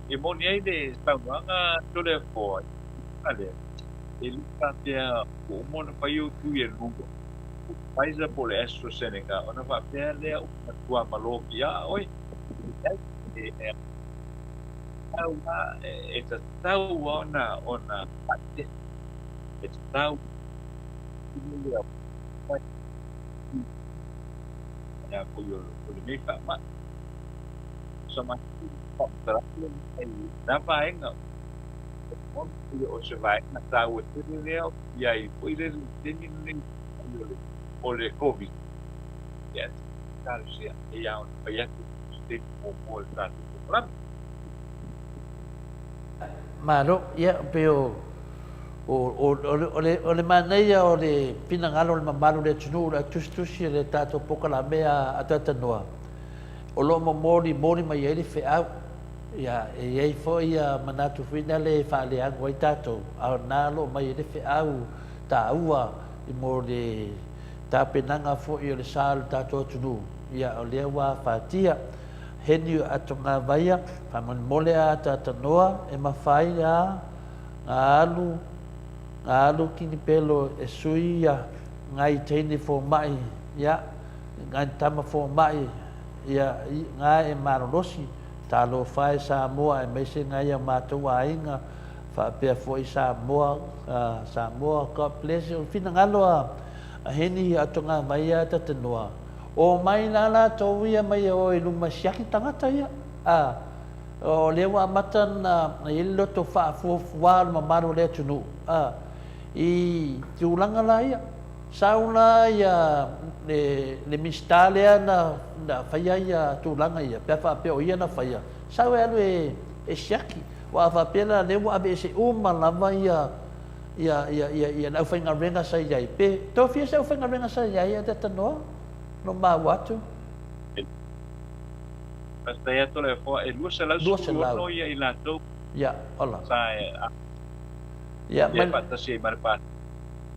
e moni ai le saunoaga Toleafoa lea, e le faapea ua uma ona fai ou tui e lua, o Pfizer po o le AstraZeneca, ona faapea lea ua matua maloki lava oe. E tatau lava, e tatau lava ona faaeteete, e tatau o lenei faamai. Sa matou faamatalaga i lena vaega, o se vaega taua tele lea i ai foi le taimi lenei o le Covid. Ia, talosia, e ia ona fai atu se taimi muamua o le tatou polokalame. Malo, ia, pei o, o, o, o, le, o, le, o le manaia o le finagalo o le mamalu o le atunuu o le a tusitusi le tatou polokalame a, a Talanoa, o lo o momolimoli mai ai le feau. Ia, e i ai foi ia manatu foi lea e faaleago ai tatou, a o lena o lo o mai ai le feau taua i mo le tapenaga foi o le sa o le tatou atunuu, ia o lea ua afatia. Heni Atogavaia, faamolemole a Talanoa e mafai a na alu na alu kinipelo e sui ia ngai teine fomai ia ngai tama fomai ia nga e malolosi talofa e Samoa aemaise ngai a matou aiga faapea foi Samoa Samoa God bless you. O le finagalo a Heni Atogavaia Talanoa o mai la latou ia mai e o i luma siaki tagata ia a o lea ua amata ona i ai le loto faafuafua o le mamalu o le atunuu a i tulaga la ia. Sau la ia le, le Minisita lea na, na faia ia tulaga ia, pe a faapea o ia na faia, sau e alu e, e siaki. Aua a faapea la lea ua aveese uma lava ia, ia, ia, ia, ia le aufaigaluega sa i ai, pe tofia se aufaigaluega sa i ai a Talanoa, lo maua atu. Faafetai atu le Afoa, e 216 ia i latou. Ia, ola. Sa e Ia, mai faatasi ai ma le pasese.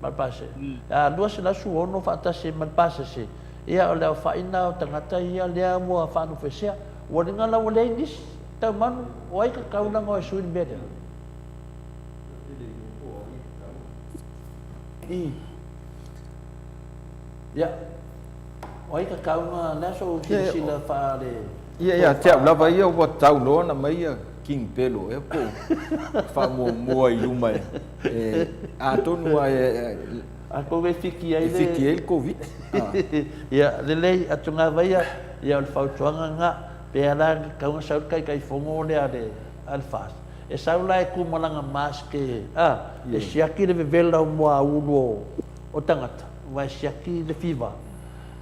Ma le pasese. A 216 faatasi ai ma le pasese. Ia, o le aofai lena o tagata ia lea ua faanofesea. Ua liga la ua leai nisi. Taumanu, o ai ka taulaga o e sui le mea lea? I. Ia, o ai ka taunga, le aso o silasila faa le... Ia, ia te au lava ia ua tau loa ona mai ia King Pelo ea po o faamuamua i luma e, e atonu lava e, Atonu e fiki ai le... E fiki ai le Covid. Ia, lelei, atogava ia, ia o le fautuaga lena, pe a la tatau ona sau le Taitaifono lea a le, a le FAST, e sau la e tu ma lana mask e, a, e siaki le vevela o muaulu o, o tagata, aua e siaki le fiva.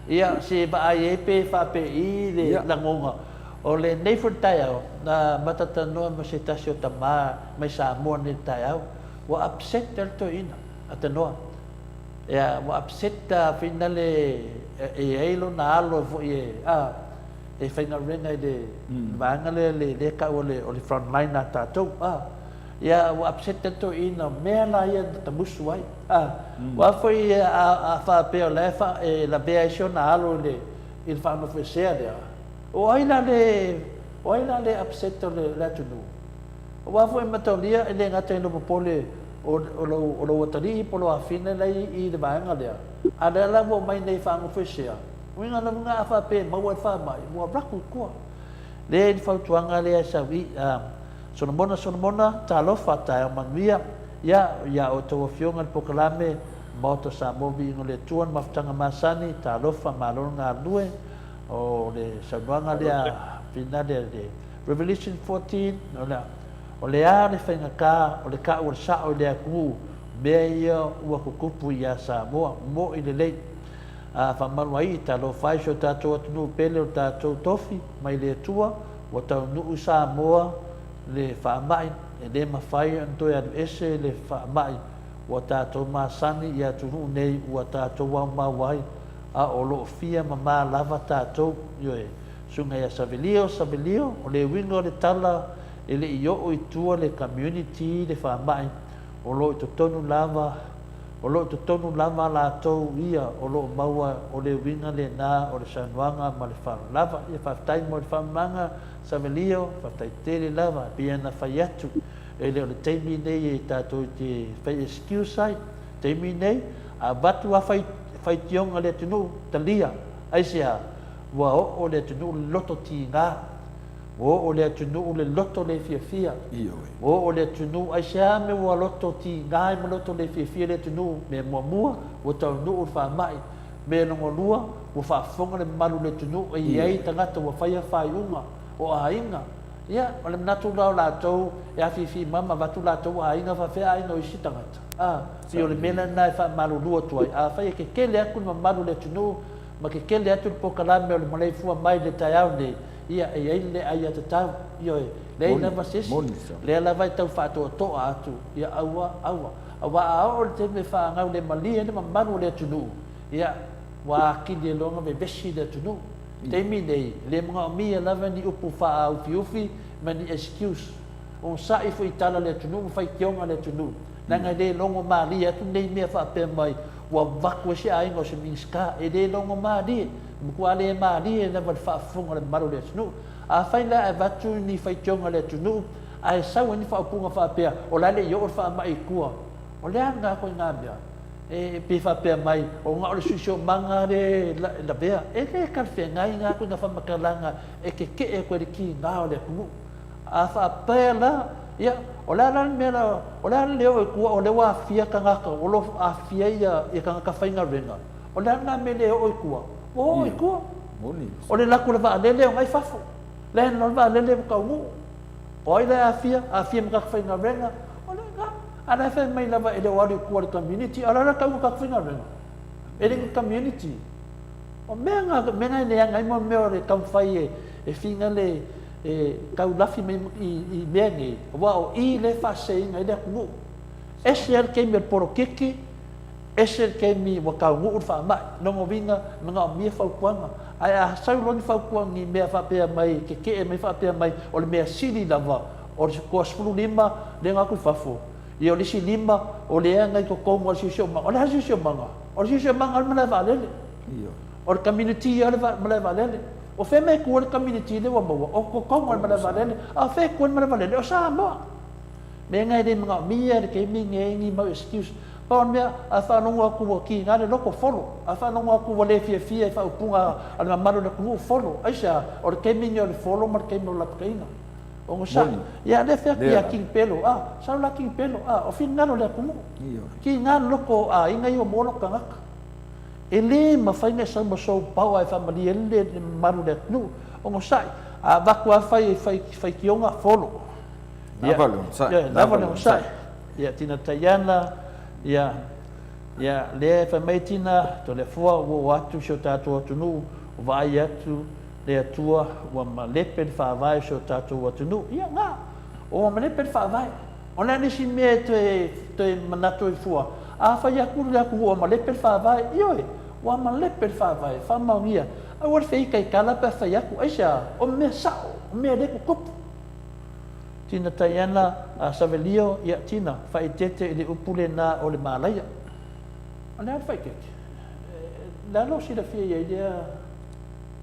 Ia, se vaai ai pe faapei le lagona o lenei foi taeao, na matatanoa ma se tasi o tama mai Samoa nei i le taeao, ua upset le toeaina a Tanoa. Ia, ua upset a finale e i ai lona alo foi e, a, e faigaluega i le vaega lea le lea e tau o le o le front line a tatou, a. Ia, ua upset ai le toeaina, o mea la ia na tamusu ai, a. Aua foi a faapea o la e fa, e lavea ai si ona alo i le i le faanofoesea lea, o ai la le o ai la le upset o le atunuu? Aua foi e mataulia e le gata i lou popole o o lou atalii po o lou afine la e i i le vaega lea, a o lea la ua omai nei e faanofoesea, uiga la uiga a faapea e maua i le faamai, ua alu atu i tua. Lea e i le fautuaga lea e sau i i, Solomona Solomona, talofa, taeao manuia, ia, ia outou afioga i le polokalame, Maota o Samoa Viiga o le Atua, le mafutaga masani, talofa, malo le galulue, o le saunoaga lea finale a le Revelation 14, o le a, o le a le faigata o le tau o le sao i le atunuu, mea ia ua tutupu ia Samoa, mo'i lelei. A faamalu ai, talofa ai si o tatou atunuu pele o le tatou tofi mai le Atua, ua taunuu i Samoa le faamai, e le mafai ona toe alu ese le faamai ua tatou masani i atunuu nei ua tatou aumau ai, a o lo o fia mamā lava tatou, ioe. Susuga ia Savelio, Savelio, o le uiga o le tala e le i oo i tua le community le faamai, o lo o i totonu lava, o lo o i totonu lava latou ia o lo o maua, o le uiga lena o le saunoaga ma le faaaloalo lava. Ia faafetai mo le faamamaga Savelio, faafetai tele lava, e pei ona fai atu, e le o le taimi nei e tatou te fai excuse ai, taimi nei, a avatu lava faitioga a le atunuu, talia, aisea? Ua oo le atunuu le loto tiga, ua oo le atunuu le loto le fiafia, ua oo le atunuu, aisea mea ua loto tiga ai ma loto le fiafia le atunuu? Mea muamua, ua taunuu le faamai. Mea lona lua, ua faafofoga le mamalu o le atunuu e i ai tagata ua faia faaiuga o aiga. Ia, o le manatu la o latou e afifi mai ma avatu latou aiga faapefea aiga o isi tagata? A, pei o le mea lena e faamalulu atu ai, afai e kekele atu le mamalu o le atunuu, ma kekele atu le polokalame o le maleifua mai i le taeao nei, ia, e i ai le aiatatau, ioe, leai lava se isi, lea lava e tau faatoatoa atu, ia aua, aua. Aua a oo i le taimi e faagaulemalie ai le mamalu o le atunuu, ia, ua atili ai loa ona vevesi le atunuu. I le taimi nei, e le manaomia lava ni upu faaufiufi ma ni excuse. Onosai foi i tala a le atunuu ma faitioga a le atunuu, leaga e le logo malie atu nei mea faapea mai, Ua avatu ai se aiga o se Minisita, e le logo malie, e matua le malie lava le faafofoga a le mamalu o le atunuu. Afai la ae avatu ni faitioga a le atunuu ae sau ai ni faaupuga faapea, o la e le i oo le faamai i tua, o le a lena ituaiga mea? E pei faapea mai, o na o le siosiomaga lea e lavea. E le talafeagai na ituaiga faamatalaga e tetee atu ai le tiga o le atunuu. A faapea la, ia, o le a la le mea la, o le a le oo i tua o lea ua aafia tagata, o lo o aafia ia tagata faigaluega, o le a lena mea e le oo i tua? Ua oo i tua. O le laku o le vaalele o na i fafo. Land loa le vaalele ua taunuu. O ai la e aafia? Aafia ma tagata faigaluega. O le na. A la e fai mai lava e le o alu i tua i le community, a o le a la le tauga o tagata faigaluega? E le ni community. O mea na, mea na e leaga ai mea o le taumafai e finga le, e taulafi mai i mea nei, aua o i lea e faaseseina ai le atunuu. Ese lava le taimi o le polokiki, ese le taimi ua taunuu le faamai. Lona uiga, e manaomia fautuaga. Ae a sau loa ni fautuaga i mea faapea mai, tetee mai faapea mai, o le mea sili lava, o le toa-15 lea na o atu i fafo, ia o le isi lima, o lea na i totonu o le siosiomaga. O le a le siosiomaga? O le siosiomaga o le malae vaalele. O le community lava le malae vaalele. O fea mea e tu ai le community lea ua maua? O totonu o le malae vaalele. A o fea e tu ai le malae vaalele? O Samoa. Mea na e le manaomia i le taimi lenei ni mau excuse. Pau o le mea, a faalogo atu ua tiga le loto, follow. A faalogo atu ua le fiafia i faaupuga a le mamalu o le atunuu, follow. Aisea? O le taimi lenei o le follow ma le taimi o le lapataiga. Onosai. Ia, lea fea atu ia King Pelo, a, sau la King Pelo, a, o finagalo o le atunuu. Tiga le loto o aiga ia ua maua lota tagata. E le mafai ona e sau ma sou power e faamalie ai le mamalu o le atunuu. Onosai, a avatu lava fai e faitioga, follow. Lava le onosai. Ia, lava le onosai. Ia, Tina Taiana, ia, ia, lea e fai mai Tina, Toleafoa, ua oo atu si o tatou atunuu, ua vaai atu le Atua, ua malepe le faavae o si o tatou atunuu. Ia, na, ua malepe le faavae. O le a le isi mea e toe, toe manatu ai fua? A fai atu le atunuu ua malepe le Faavae, ioe, ua malepe le Faavae, faamaonia, aua le feitaitala pe a fai atu, aisea? O mea sao, o mea le tutupu. Tina Taiana a Savelio, ia Tina, faaeteete i le upu lena o le malaia. O le a le faaeteete? O le a lou silafia i ai lea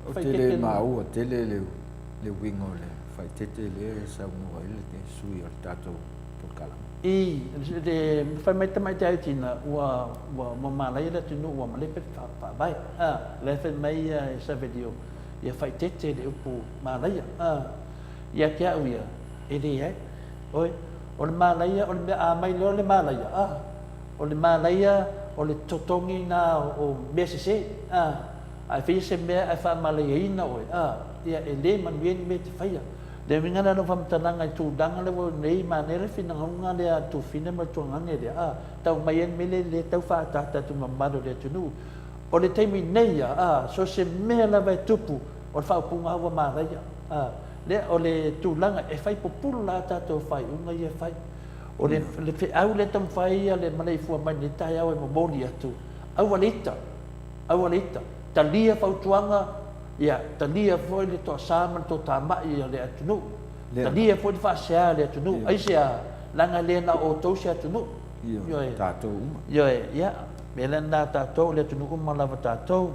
Ou te le maua tele le uiga o le faaeteete lea e saunoa ai le sui o le tatou polokalame. I le fai mai tamaitai o Tina, ua, ua, ua malaia le atunuu, ua malepe le faavae. A, la e fai mai e Savelio, ia faaeteete le upu malaia. A, ia te au ia, e leai. Oi, o le malaia, o le mea a mai loa le malaia, a, o le malaia, o le totogi na o mea sese. A, a e faia se mea ae faamalaiaina oe, a, ia e le manuia ni mea e te faia. Le uiga lea o lau faamatalaga i tulaga lea ua nei, manaia le finagauga lea a le Tufina ma le Tuagane lea, a, tau mai ai le mea lea e le tau faaataata atu i le mamalu o le atunuu. O le taimi nei ia, a, so o se mea lava e tupu, o le faaupuga lava ua manaia. A, lea, o le tulaga e fai pupulu la a tatou faaiuga ia e fai. O le, le feau lea e taumafai ai le maleifua mai lenei taeao e momoli atu, aua le ita, aua le ita, talia fautuaga, ia, talia foi le toasā ma le toatamai a le atunuu, talia foi le faasea a le atunuu. Aisea? Leaga e le na o outou se atunuu. Ioe, tatou uma. Ioe, ia, mea lea lena tatou, o le atunuu uma lava tatou.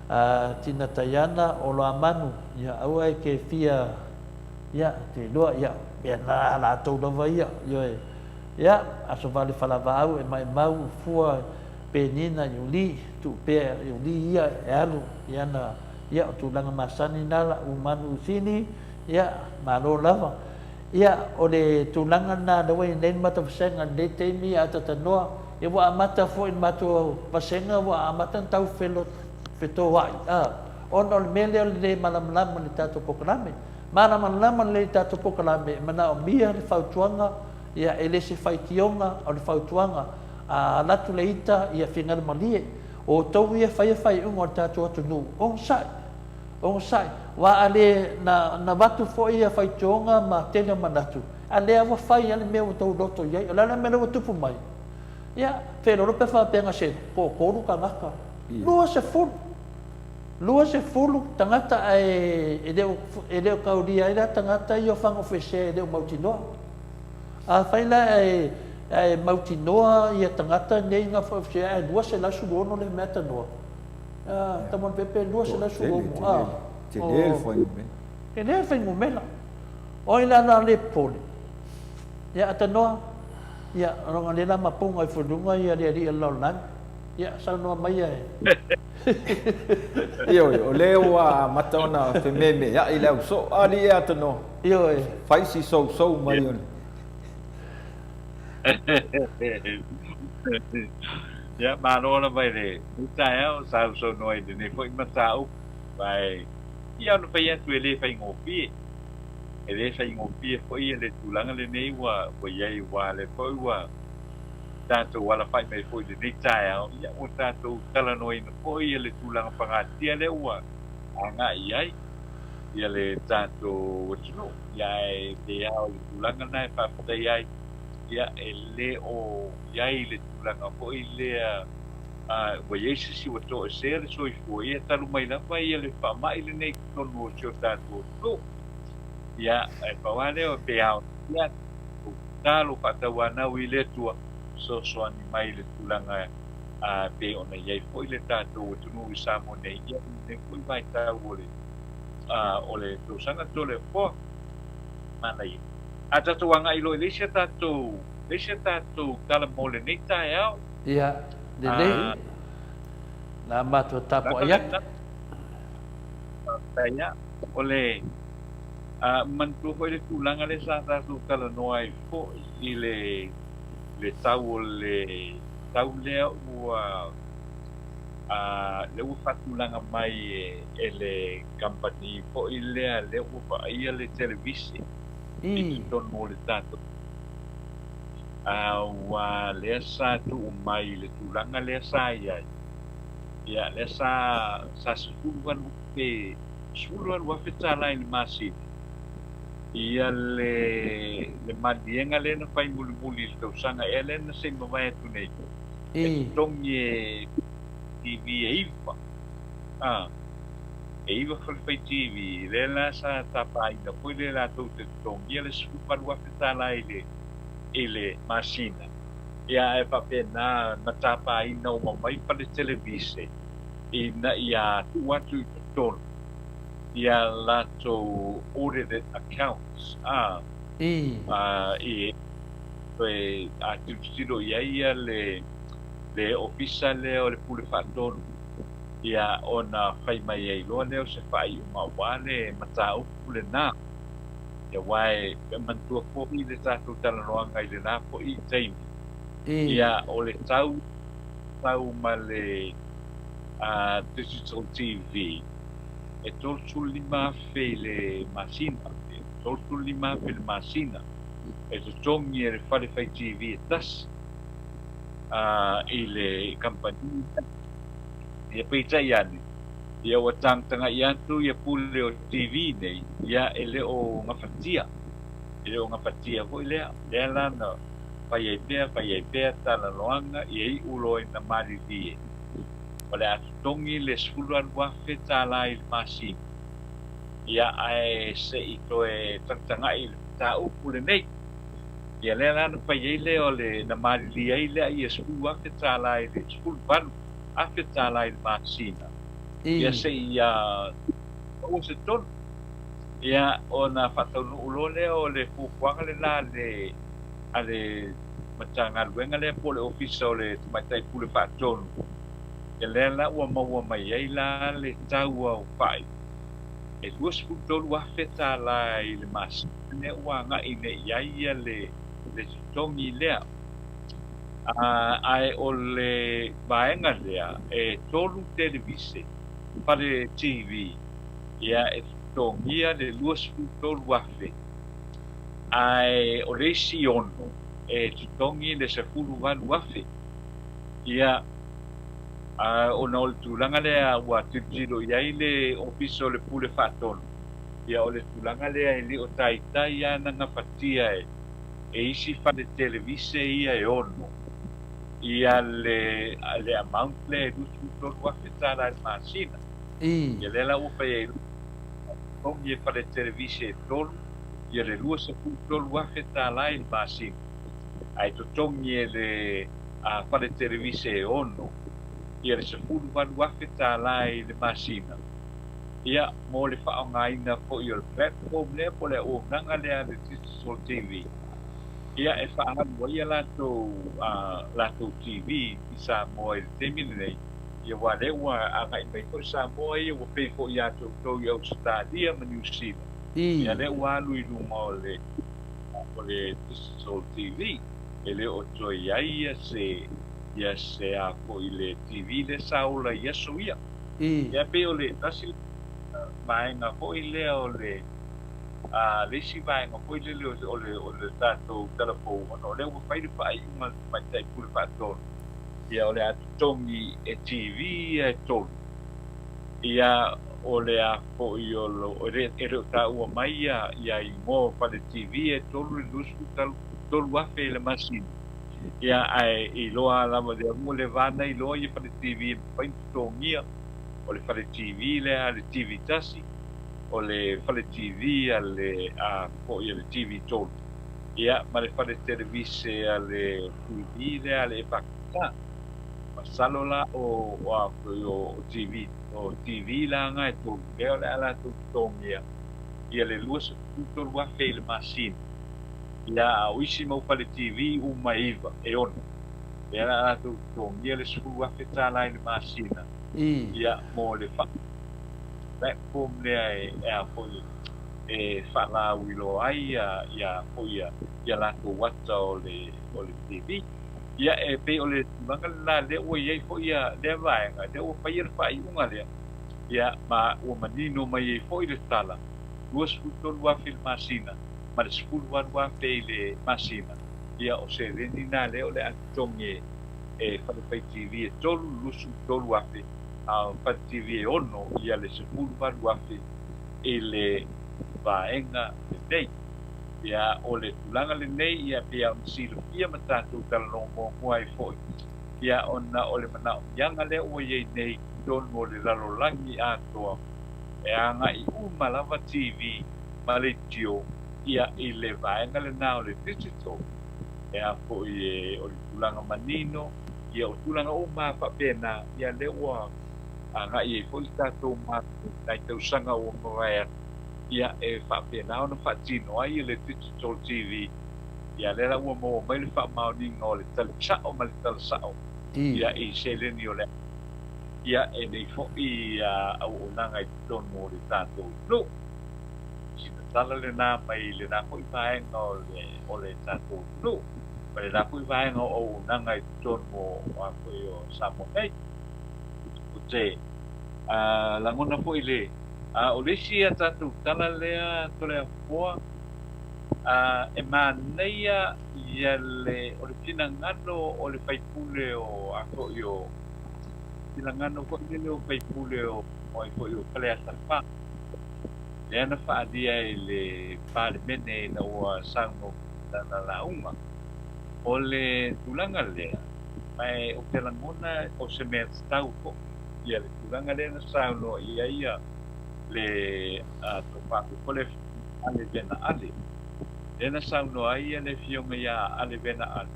A Tina Taiana, Oloamanu, ia aua e te fia, ia, te iloa, ia, mea na a latou lava ia, ioe. Ia, Aso Vale Falavaau e maimau fua Penina i Uli, tuu pea i Uli ia e alu i ana, ia, o tulaga masani na la u manu sini, ia, malo lava. Ia, o le tulaga lena lea ua i ai nei le matou vasega i lenei taimi a tatanoa, ia ua amata foi le matou vasega ua amata ona tau fetoai, a, ona o le mea lea o le le malamalama i le tatou polokalame. Malamalama lelei le tatou polokalame, e manaomia le fautuaga, ia, e le se faitioga, o le fautuaga. A alu atu le ita, ia finagalo malie, o outou ia e faia faaiuga o le tatou atunuu, onosai. Onosai, aua a le na, na avatu foi ia faitioga ma tele o manatu, a lea ua fai lava le mea ua outou loto i ai. O le a la le mea lea ua tupu mai? Ia, feololo pe faapea na se toatolu tagata, 20, 20 tagata ae e le o, e le o taulia ai la tagata ia o Fagaofesea e le o mautinoa. Afai la e, ae mautinoa ia tagata nei na Fagaofesea ae 216 le mea tanoa, Tama pepe 216 a. Tele le fuainumera. Tele le fuainumera. O ai la la le popole? Ia atanoa, ia ona le la mapunga ifo i luga ia le alii o le lalolagi. Ia saunoa mai e. Ioe, o lea ua amata ona fememeai le au soo. Alii e atanoa. Ioe. Fai si sousou mai o le. Ia, malo lava i lenei taeao sausaunoa i lenei foi mataupu. Aua ia ona fai atu e le faigofie. E le faigofie foi le tulaga lenei ua i ai, aua o lea foi ua tatou alafai mai foi i lenei taeao, ia ua tatou talanoaina foi le tulaga pagatia lea ua agai i ai ia le tatou atunuu. Ia ae pei lava o le tulaga lena e faafetai ai, ia e le o i ai le tulaga foi lea ua i ai se isi ua toesea le soifua, ia talu mai lava ia le faamai lenei i totonu o si o tatou atunuu. Ia, e pau lava lea, e pei lava ona fai atu, ou tatalo faatauanau i le Atua, fesoasoani mai i le tulaga e pei ona i ai foi le tatou atunuu i Samoa nei, ia i lenei foi vaitau o le o le tausaga Toleafoa. Manaia. A tatou agai loa i le isi a tatou, le isi a tatou tala mo lenei taeao. Ia, lelei. Na matou tapuai atu. Faafetai lava. O le manatua foi le tulaga lea sa tatou talanoa ai foi i le le tau o le tau lea ua lea ua faatulaga mai e le kamupani foi lea lea ua vaaia le televise i totonu o le tatou aua lea sa tuu mai i le tulaga lea sa i ai, ia lea sa sa 18 pe $18,000 i le masina ia le le maliega lea na fai mulimuli i le tausaga ea lea na se i mavae atu nei. E totogi e TV e 9. E 9 fale fai TV, lea la sa tapaina foi le latou te totogia le $18,000 i le masina. Ia ae faapena na tapaina uma mai fale televise ina ia tuu atu i totonu ia latou audited accounts i toe tilotilo i ai ia le ofisa lea o le Pule Faatonu, ia ona fai mai ai loa lea o se faaiuga aua le mataupu lena. Ia aua e manatua foi le tatou talanoaga i lena foi taimi, ia o le tau ma le Digital TV e $35,000 i le masina, e $35,000 i le masina e totogi e le fale fai TV e tasi i le kamupani. Ia peitai ane, ia ua tagatagai atu ia pule o TV nei, ia e le o gafatia. E le o gafatia foi lea. Lea la na fai ai pea talanoaga, ia iu loa ina malilie. O le a totogi le $18,000 i le masina. Ia ae se i toe tagatagai i le mataupu lenei. Ia lea la na fai ai lea o le na malilie ai lea ia $10,000 i le $18,000 i le masina. Ia se i maua se tonu. Ia ona faataunuu loa lea o le fuafuaga lena a le Matagaluega lea po o le Ofisa o le Tamaitai Pule Faatonu. Ia lea la ua maua mai ai la le tau aofai e $23,000 i le masina lea ua agai nei i ai ia le totogi lea. Ae o le vaega lea e 3 televise fale TV, ia e totogia le $23,000, ae o le isi 6 e totogi le $18,000. Ia ona o le tulaga lea ua tilotilo i ai le Ofisa o le Pule Faatonu, ia o le tulaga lea e le o taitai lava na gafatia e isi fale televise ia e 6 ia le amount lea e $23,000 i le masina. Ia lea la ua fai ai totogi e fale televise e 3 ia le $23,000 i le masina, ae totogi e le fale televise e 6 ia le $18,000 i le masina. Ia mo le faaaogaina foi o le platform lea po o le auaunaga lea a le Digital TV, ia e faaalu ai latou TV i Samoa i le taimi lenei. Ia aua lea ua agai mai foi Samoa ia ua pei foi ia te outou i Ausetalia ma Niu Sila. Ia lea ua alu i luga o le Digital TV, e le o toe i ai ia se a foi le TV lea sa ola i aso ia. Ia pei o le tasi vaega foi lea o le le isi vaega foi lele o le tatou talafou, ona o lea ua fai le faaiuga a le Tamaitai Pule Faatonu, ia o le a totogi e TV ia e 3, ia o le a foi o e le o taua mai ia igoa o fale TV e 3 le $23,000 i le masina. Ia ae iloa lava lea ua leva na iloa ia fale TV e mafai ona totogia, o le fale TV lea a le TV 1, o le fale TV a le foi a le TV 3, ia ma le fale televise a le TV lea a le EFAK. Masalo la o TV o TV la nga e 3 lea o le a latou totogia ia le $23,000 i le masina. Ia o isi mau fale TV uma e 9 e 6 lea la latou totogia le $10,000 i le masina. Ia mo le platform lea e a foi e faalauiloa ai ia foi ia latou ata o le TV. Ia e pei o le tulaga lena lea ua i ai foi ia lea vaega, lea ua fai le faaiuga lea. Ia ma ua manino mai ai foi le tala $23,000 i le masina ma le $18,000 i le masina. Ia o seleni na lea o le a totogi e fale fai TV e 3 $23,000, a fale TV e 6 ia le $18,000 i le vaega lenei. Ia o le tulaga lenei ia pei ona silafia ma tatou talanoa muamua ai foi. Ia, ona o le manaomiaga lea ua i ai nei i totonu o le lalolagi atoa, e agai uma lava TV ma leitio ia i le vaega lena o le digital, e a foi e o le tulaga manino, ia o tulaga uma lava faapena, ia lea ua agai ai foi le tatou Malo i nai tausaga ua mavae atu, ia e faapena ona faatino ai le digital TV. Ia lea la ua maua mai le faamaoniga o le tali sao ma le tala sao ia i seleni o le ia e nei foi auaunaga i totonu o le tatou atunuu. Sina tala lena mai lena foi vaega o le o le tatou atunuu ma lena foi vaega o auaunaga i totonu o a foi o Samoa nei. Ou te lagona foi le o le isi a tatou tala lea Toleafoa E manaia ia le, o le finagalo o le faipule o a foi o, finagalo foi lele o faipule o ai foi o Faleata 4, lea na faaalia i le Palemene ina ua saunoa lana lauga. O le tulaga lea, ma ou te lagona o se mea tatau foi ia le tulaga lea na saunoa i ai ia le tofa foi le Ale Vena Ale, lea na saunoa ai le Afioga ia Ale Vena Ale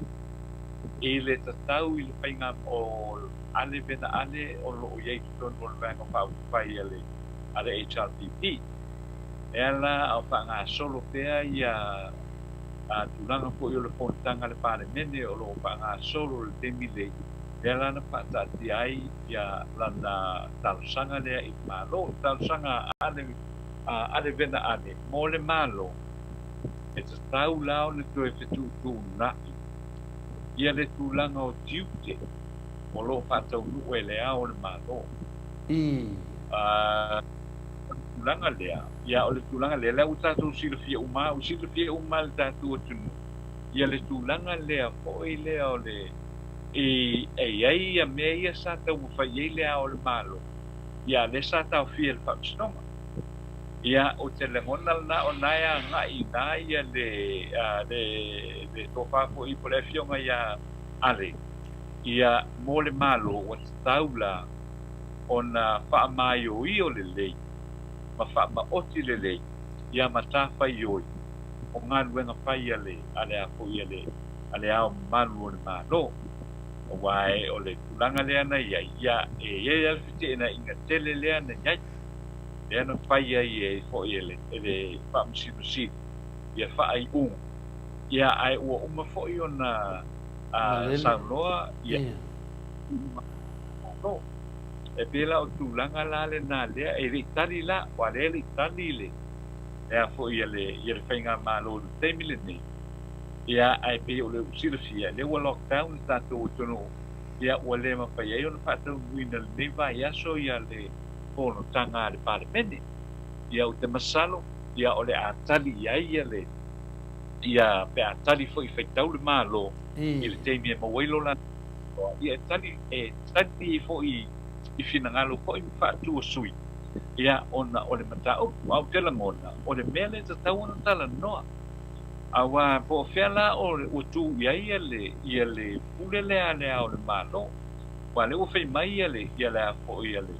i le tatau i le faiga o Ale Vena Ale o lo o i ai i totonu o le Vaega Faaupufai a le a le HRPP. Lea la a o faagasolo pea ia tulaga foi o le fonotaga a le Palemene o lo o faagasolo i le taimi nei, lea la na faataatia ai ia lana talosaga lea i le Malo. O le talosaga a Ale Ale Vena Ale, mo le Malo, e tatau la ona toe fetuutuunai ia le tulaga o tiute o lo o faataunuu e le Ao o le Malo. O le tulaga lea, ia o le tulaga lea, lea ua tatou silafia uma, ua silafia uma e le tatou atunuu ia le tulaga lea foi lea o le, e i ai ia mea ia sa taumafai i ai le Ao o le Malo, ia lea sa taofia e le Faamasinoga. Ia, ou te lagona lena o na e agai i ina ia le, le, le tofa foi po o le afioga ia Ale, ia, mo le Malo ua tatau la ona faamaioio lelei ma faamaoti lelei ia matafaioi o galuega fai a le, a le a foi a le, a le Ao Mamalu o le Malo. Aua o le tulaga lea na i ai, ia, e i ai lava le feteenaiga tele lea na i ai. lea na fai ai e foi e le, e le Faamasino Sili ia faaiuga, ia ae ua uma foi ona saunoa ia Malo. E pei la o tulaga la lena lea e le i tali la, aua lea e le i tali le, le a foi ia le, ia le Faigamalo i le taimi lenei, ia ae pei o le ua silafia, lea ua lockdown le tatou atunuu, ia ua le mafai ai ona faataunuuina i lenei vaiaso ia le fonotaga a le Palemene. Ia ou te masalo, ia o le a tali i ai ia le, ia pe a tali foi faitau le Malo i le taimi e maua ai lo latou avanoa, ia e tali, e tali ai foi i finagalo foi ma faatua sui, ia ona o le mataupu. A ou te lagona, o le mea lea e tatau ona talanoa, aua po o fea la o ua tu i ai ia le, ia le pule lea a le Ao o le Malo. Aua o lea ua fai mai ia le, ia le a foi ia le,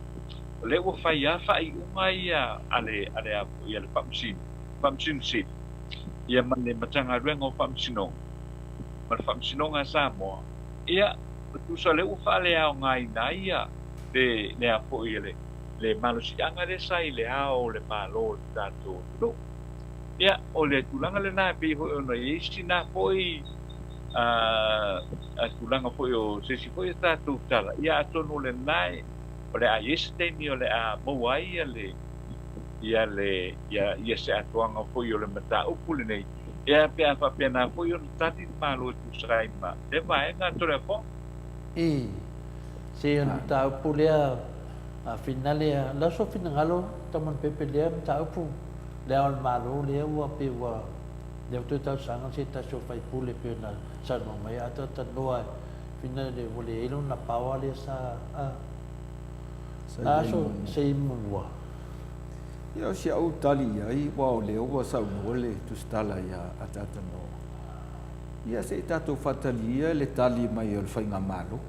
o lea ua fai lava faaiuga ia a le, a le a foi a le Faamasino, Faamasino Sili, ia ma le Matagaluega o Faamasinoga, ma le Faamasinoga a Samoa, ia, tusa o lea ua faaleaogaina ai ia le, le a foi ia le, le malosiaga lea sa i le Ao o le Malo o le tatou atunuu. Ia, o le tulaga lena e pei foi ona i ai sina foi a tulaga foi o se isi foi a tatou tala, ia atonu o lena o le a i ai se taimi o le a maua ai ia le, ia le, ia, ia se atoaga foi o le mataupu lenei, ia pe a faapena foi ona tali le Malo e tusa ai ma lea vaega a Toleafoa. I se o le mataupu lea a finale a lau so finagalo Tamon Pepe lea mataupu lea o le Malo lea ua pe ua Lea ua toe talosaga se tasi o faipule e pei ona saunoa mai, a talatalanoa e fina le ua leai lona power lea sa a a so se i mua. Ia o si au tali i ai, aua o lea ua saunoa le tusitala ia Ataata Noa. Ia se i tatou faatalie ia le tali mai o le Faigamalo.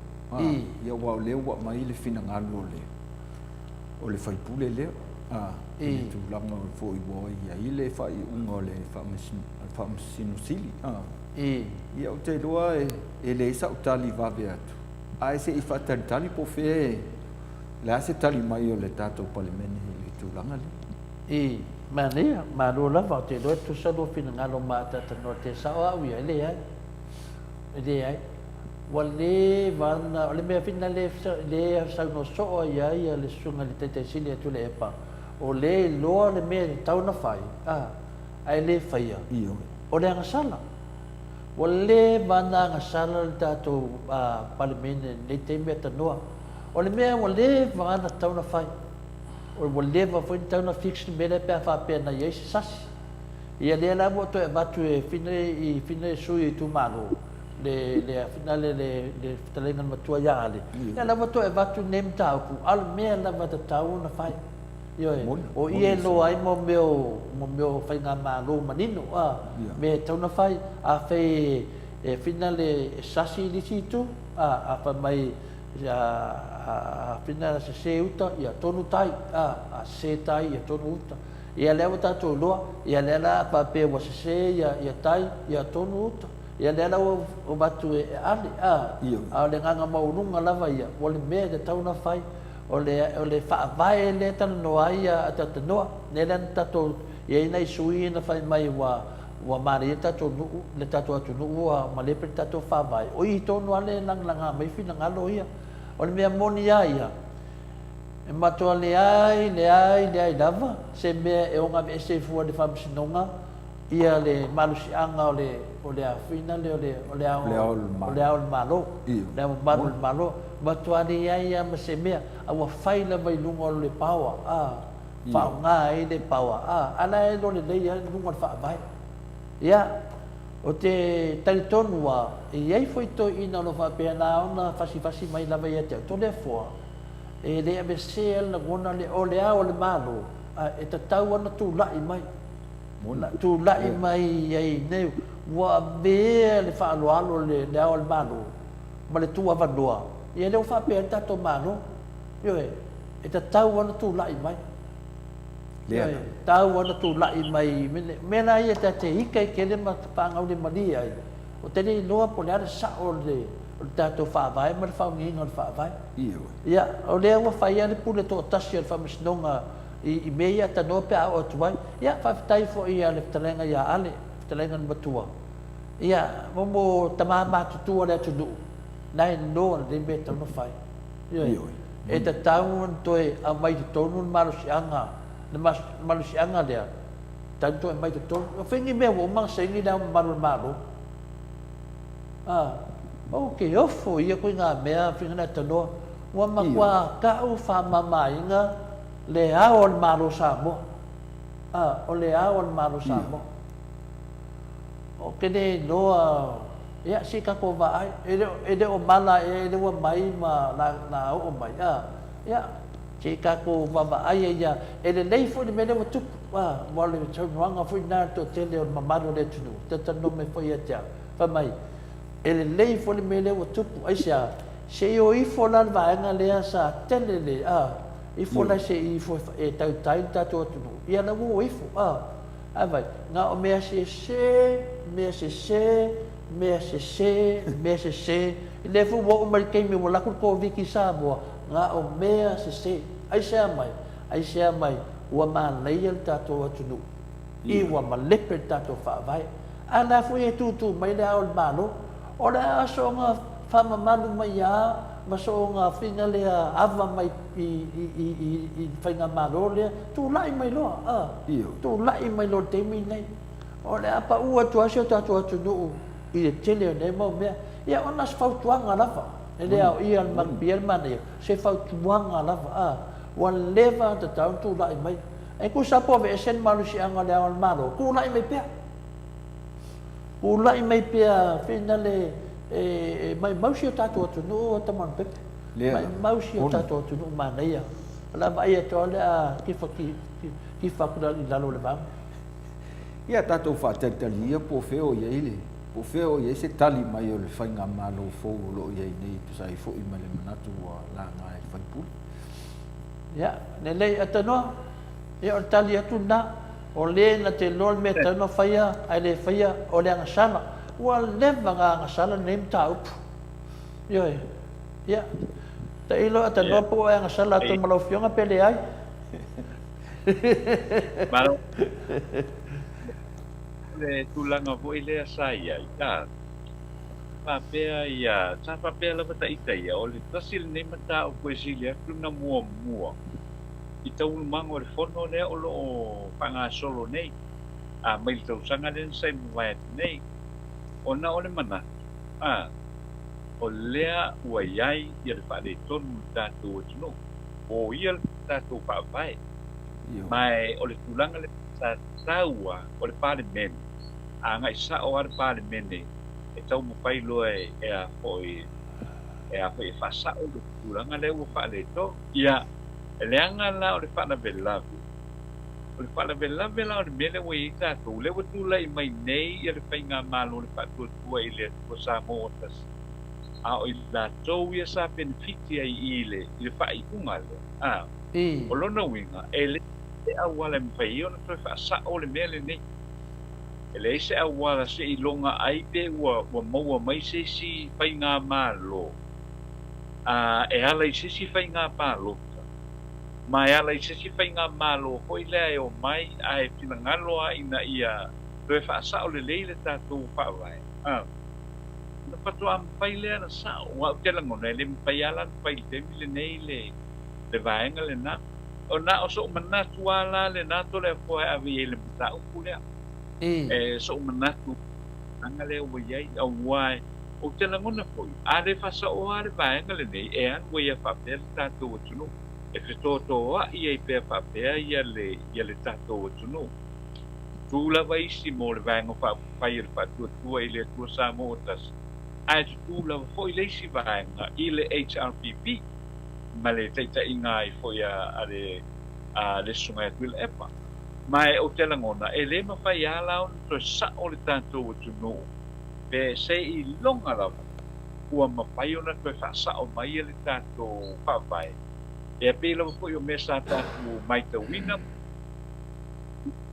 Ia aua o lea ua aumai le finagalo o le o le sui usufono lea, i le tulaga foi ua i ai le faaiuga o le Faamasino Sili. Ia ou te iloa e leai sau tali vave atu, ae se i faatalitali po o fea e, le a se tali mai o le tatou Palemene i le tulaga lea. I, manaia, malo lava, ou te iloa e tutusa lou finagalo ma ataatanoa te sao au ia, e leai, e leai. Ua leva ona, o le mea foi lena lea saunoa soo ai ai le susuga i le Taitai Sili ia Tuilaepa, o lea e iloa le mea e tatau ona fai, a, ae le faia, o le agasala. Ua leva ona agasala le tatou Palemene i lenei taimi a tanoa. O le mea ua leva ona tatau ona fai, ua leva foi ona tatau ona fix le mea lea pe a faapea na i ai se sasi. Ia lea la ua toe avatu e fina sui o itumalo, le le finale le le fetalaiga le matua ia Ale, ia la ua toe avatu lenei mataupu, a o le mea lava e tatau ona fai. Ioe, o i e iloa ai mo mea o mo mea o faigamalo manino, a, mea e tatau ona fai. Afai e finale e sasi le isi itu, a, a fai mai a finale sese uta, ia tonu tai, a, a sese tai, ia tonu uta. Ia lea ua tatou iloa, ia lea la a faapea ua sese ia ia tai, ia tonu uta. Ia lea la ua avatu e Ale, a, a o le agaga maualuga lava ia, o le mea e tatau ona fai, o le, o le faavae lea e talanoa ai a Talanoa. Lea la na tatou, i ai nai sui usufono na fai mai ua, ua manaia le tatou nuu, le tatou atunuu ua malepe le tatou faavae. O i tonu lava lea e lagalaga mai finagalo ia. O le mea moni lava ia, e matua leai, leai, leai lava se mea e ono aveese ai fua i le Faamasinoga, ia le malosiaga o le o le afina lea o le o le ao o le ao o le Malo, le ao mamalu o le Malo, matua leai lava ma se mea, a ua fai lava i luga o le power, a, faaaoga ai le power, a, a la e iloa lelei lava i luga o le Faavae. Ia, ou te talitonu lava, e i ai foi toeaiina o lo o faapena ona fasifasi mai lava ia te au, Toleafoa, e le aveesea le lagona lea, o le ao o le Malo, a e tatau lava ona tulai mai. Na tulai mai ai nei, ua avea le faaaloalo le le Ao o le Malo ma le tuuavanoa, ia lea ua faapea ai le tatou Malo. Ioe, e tatau lava ona tulai mai. Ioe, tatau lava ona tulai mai, mea la ia ta te ika i tele ma faagaulemalie ai, ou te le iloa po o le a le sao o le tatou Faavae ma le faaaogaina o le Faavae. Ia, o lea ua fai lava le pule toatasi a le Faamasinoga i mea ia tanoa pe a oo atu ai. Ia, faafetai foi i le fetalaiga ia Ale, fetalaiga le matua. Ia, mo mo tama matutua o le atunuu, na e iloa lelei mea e tatau ona fai. Ioe. E tatau ona toe aumai i totonu le malosiaga, le malosiaga lea, tatau ona toe aumai i totonu. O fea ni mea ua uma ona saini Le Ao Mamalu o le Malo? A, ou te ofo i ia ituaiga mea, fina tanoa. Ua matua tau faamamaina Le Ao o le Malo o Samoa. A, o Le Ao o le Malo o Samoa. Ou te le iloa, ia, se i tatou vaai. E le, e le o mala ea lea ua mai ma la, la oo mai, a, ia, se i tatou vaavaai ai lava. E lelei foi le mea lea ua tupu, a, aua o le saunoaga foi lena a le toatele o le mamalu o le atunuu, talatalanoa mai foi ia te au, fai mai, E lelei foi le mea lea ua tupu. Aisea? Se i o ifo la le vaega lea sa tele le, a, ifo la se i ifo e tautai le tatou atunuu, ia la ua o ifo, a. Ae vaai, na o mea sese, mea sese, mea sese, mea sese, lea foi ua oo mai le taimi ua alu atu le Koviti i Samoa, na o mea sese. Aisea mai? Aisea mai? Ua manaia le tatou atunuu, i ua malepe le tatou Faavae. A la foi e tūtū mai le Ao o le Malo, o le a soona faamamalu mai a ma soona fina lea ava mai i i i i i faigamalo lea, tulai mai loa, a, tulai mai loa i le taimi lenei. O le a pau atu lava si o tatou atunuu i le tele o nei mau mea. Ia, ona o se fautuaga lava, e le aoia e le maluia le manaia, se fautuaga lava, a, ua leva ona tatau ona tulai mai. E tusa po o aveese le malosiaga o le Ao o le Malo, tulai mai pea. Tulai mai pea finale e maumau si o tatou atunuu Tama Leaupepe. Maumau si o tatou atunuu manaia. O le a vaai atu lava o le a tifa tifa atu i lalo o le vao. Ia tatou faatalitali ia po o fea o i ai le Po o fea o i ai se tali mai o le faigamalo fou o lo o i ai nei e tusa ai foi ma le manatu ua laga e le sui usufono? Ia, lelei, Atanoa, ia o le tali atu lena, o le na te iloa le mea e tatau ona faia ae le faia, o le agasala. Ua leva ona agasala lenei mataupu. Ioe. Ia, tailo Atanoa po o e agasala atu ma lau Afioga pe leai. Malo. Le tulaga foi lea sa i ai, a faapea ia, sa faapea lava ta ita ia, o le tasi lenei mataupu e sili atu na muamua i taualumaga o le fono lea o lo o faagasolo nei, a mai le tausaga lea na sa i mavae atu nei, ona o le manatu, a o lea ua i ai ia le faaletonu i le tatou atunuu, ua oia le tatou faavae, ma o le tulaga lea sa taua o le Palemene, a agai sao lava le Palemene e taumafai loa e a foi e a foi e faasao le tulaga lea ua faaletonu. Ia, leaga la o le faalavelave, o le faalavelave la o le mea lea ua i ai tatou, lea ua tulai mai nei ia le Faigamalo o le Faatuatua i le Atua Samoa Tasi, a o i latou ia sa penefiti ai i le i le faaiuga lea, a, o lona uiga, e leai se auala e mafai ai ona toe faasao le mea lenei. E leai se auala seiloga ai pe ua ua maua mai se isi faigamalo, a, e ala i se isi faiga palota, ma e ala i se isi faigamalo foi lea e omai ae finagalo lava ina ia toe faasao lelei le tatou faavae, a, ona faatoa mafai lea ona sao. Aua ou te lagona e le mafai lava la ona fai i le taimi lenei le le vaega lena. O na o so'u manatu lava la lena Toleafoa e ave i ai le mataupu lea. E so'u manatu vaega lea ua i ai, aua ou te lagona foi, a le faasaoa le vaega lenei, e alu ai a faapea le tatou atunuu, e fetoatoa'i ai pea faapea ia le ia le tatou atunuu. Tutū lava isi mo le Vaega Faaupufai o le Faatuatua i le Atua Samoa Tasi, ae tutū lava foi le isi vaega i le HRPP ma le taitaiga ai foi a le a le Susuga ia Tuilaepa. Ma e ou te lagona, e le mafai lava la ona toe sa'o le tatou atunuu pe seiloga lava ua mafai ona toe faasa'o mai le tatou Faavae, e pei lava foi o mea sa tatou maitauina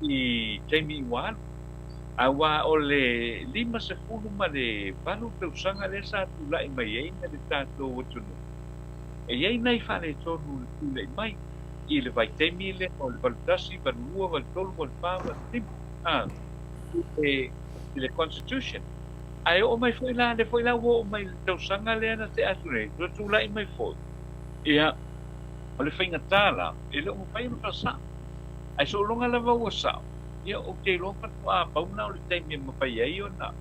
i taimi ua alu. Aua o le 58 tausaga lea sa tulai mai ai le tatou atunuu, e i ai nai faaletonu na tulai mai i le vaitaimi lea o le 81, 82, 83, 84, 85, i le Constitution. Ae oo mai foi la, lea foi la ua oo mai i le tausaga lea na tea atu nei, toe tulai mai foi. Ia, o le faigata la, e le o mafai ona faasao. Ae sologa lava ua sao, ia ou te iloa faatoa pau lena o le taimi e mafai ai ona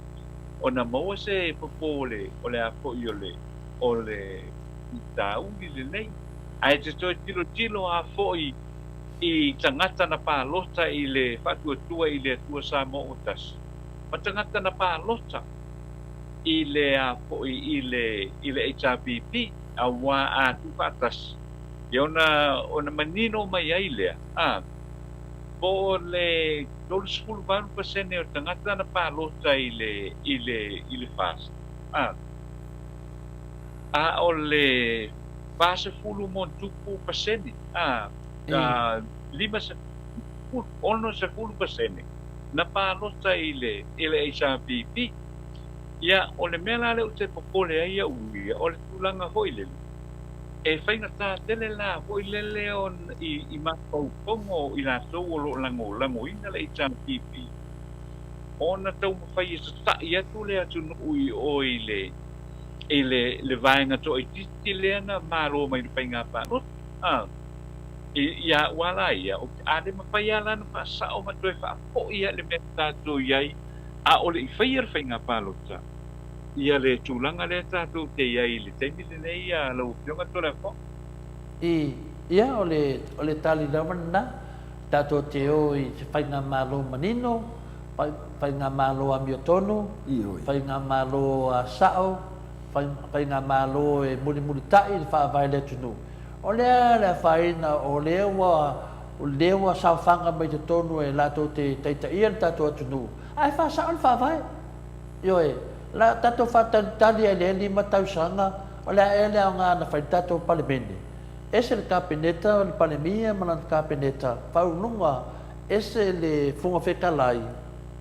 ona maua se fofo o le o le a foi o le o le faafitauli lenei. Ae te toe tilotilo lava foi i tagata na palota i le Faatuatua i le Atua Samoa ua Tasi, ma tagata na palota i le a foi i le i le HRPP, aua a tuufaatasi, ia ona ona manino mai ai lea, a, po o le 38% o tagata na palota i le i le i le FAST, a, a o le 40 ma ona tupu pasene, a, 50, 60% na palota i le i le HRPP. Ia, o le mea la lea ou te popole ai au ia, o le tulaga foi lele, e faigata tele la foi lele ona i, i mafaufauga o i latou o lo o lagolagoina le HRPP, ona taumafai e tata'i atu le atunuu i o i le i le le vaega toaitiiti lea na malo mai le faiga palota. A, i, ia au lava la ia, a le mafai lava la ona faasao ma toe faafoi lava le mea na tatou i ai, a o le i faia le faiga palota, ia le tulaga lea tatou te i ai i le taimi lenei lau Afioga Toleafoa. I, ia, o le, o le tali lava lena, tatou te o i se faigamalo manino, faigamalo amiotonu, faigamalo sa'o, faigamalo e mulimulita'i le faavae i le atunuu. O le a le afaina o lea ua o lea ua saofaga mai totonu e latou te taitaia le tatou atunuu, ae faasao le faavae. Ioe, o le a tatou faatalitali ai i lea 5 tausaga, o le a ea le aoga na fai i le tatou Palemene? Ese le Kapeneta, o le Palemia ma lana Kapeneta, faauluuluga, ese le Fofoga Fetalai,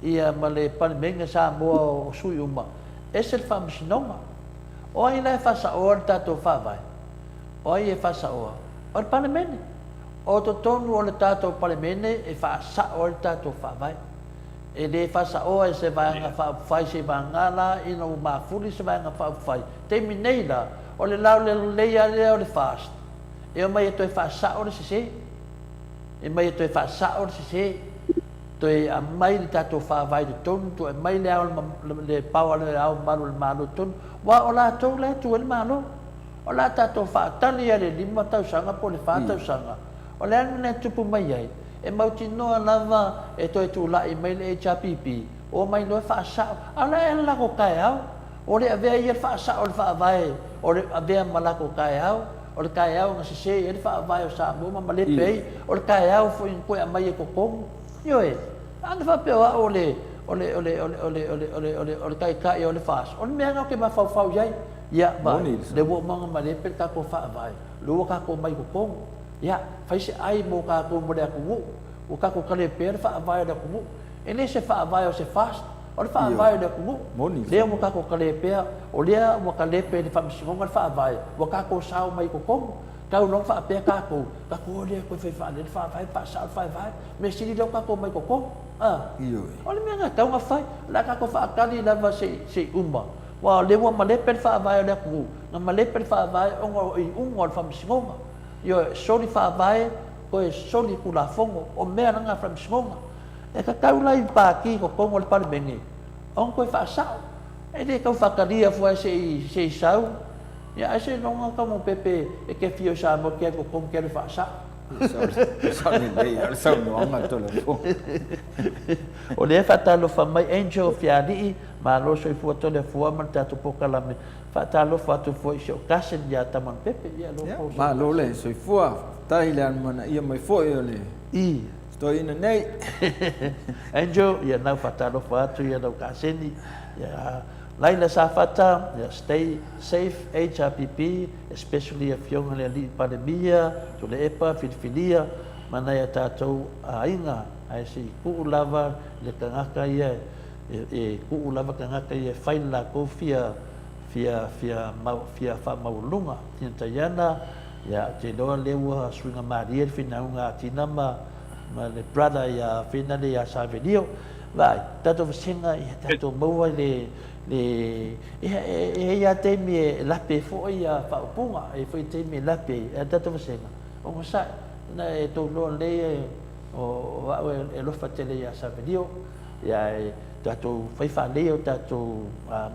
ia ma le Palemene Samoa o sui uma, ese le Faamasinoga. O ai la e faasaoa le tatou Faavae? O ai e faasaoa? O le Palemene. O totonu o le tatou Palemene e faasao ai le tatou Faavae. E le faasaoa e se Vaega Faaupufai seivaga la ina ua mafuli se Vaega Faaupufai. Taimi nei la, o le laulelei lava lea o le FAST, e omai e toe faasao le sese. E omai e toe faasao le sese. Toe aumai le tatou Faavae i totonu, toe aumai le ao le power le Ao Mamalu o le Malo i totonu, aua o latou la e tu ai le Malo. O le a tatou faatali lava i le 5 tausaga po o le 4 tausaga, o le a le mea e tupu mai ai? E mautinoa lava e toe tulai mai le HRPP, omai loa faasao. A o le a ea le latou taeao? O le avea ia le faasao o le faavae, o le avea ma latou taeao, o le taeao na sese ai le faavae o Samoa ma malepe ai, o le taeao foi na toe aumai ai totonu. Ioe, ana faapea o au o le, o le, o le, o le, o le, o le, o le, o le, o le taitai o le FAST, o le mea lena ou te mafaufau i ai. Ia, vaai, lea ua uma ona malepe le tatou faavae, lea ua tatou omai i totonu. Ia, fai se ai mo tatou mo le atunuu, ua tatou talepea le faavae o le atunuu. E le se faavae o se FAST, o le faavae o le atunuu. Lea ua tatou talepea, o lea ua talepe e le Faamasinoga le faavae, ua tatou sao mai i totonu. Tau loa faapea tatou, tatou o lea toe fai faalelei le faavae, faasao le faavae. Mea sili lea ua tatou omai i totonu. A, o le mea lena e tatau ona fai. O le a tatou faatali lava se i uma. Aua o lea ua malepe le faavae o le atunuu, na malepe le faavae ona o iuga o le Faamasinoga. Ioe, soli faavae, toe soli tulafono, o mea la na a le Faamasinoga. E tatau la i Pati i totonu o le Palemene ona toe faasao. E le tau faatalia fua se i se i sau, ia ae seiloga Taumaupepe e te afio i Samoa e te alu i totonu e te alu e faasao. Sao lelei lava le saunoaga Toleafoa. O lea e faatalofa mai Angel Fialii, malo soifua Toleafoa ma le tatou polokalame. Faatalofa atu foi i si ou cousin ia Tamanpepe. Ia, yeah, malo le soifua, faafetai le alumanaia mai foi o le I. toeaina nei. Angel, ia nau faatalofa atu ia lau kaseni. Ia, Laila Safata, ia stay safe HRPP, especially afioga le alii Palemia, Tuleepa, Filifilia, ma nai a tatou aiga, ae se i tuu lava le tagata ia e tuu lava tagata ia e fai le latou fia fia fia mau fia faamaualuluga. Tina Taiana, ia ou te iloa lea ua suiga malie le finauga a Tina ma ma le brother ia Fina le ia Savelio. Vaai, tatou vasega ia tatou maua le le ia e i ai lava taimi e lape foi ia faaupuga, e i ai foi taimi e lape ai, ae tatou vasega, onosai, na e tou iloa lelei o au e alofa tele ia Savelio, ia e tatou fai faalelei o tatou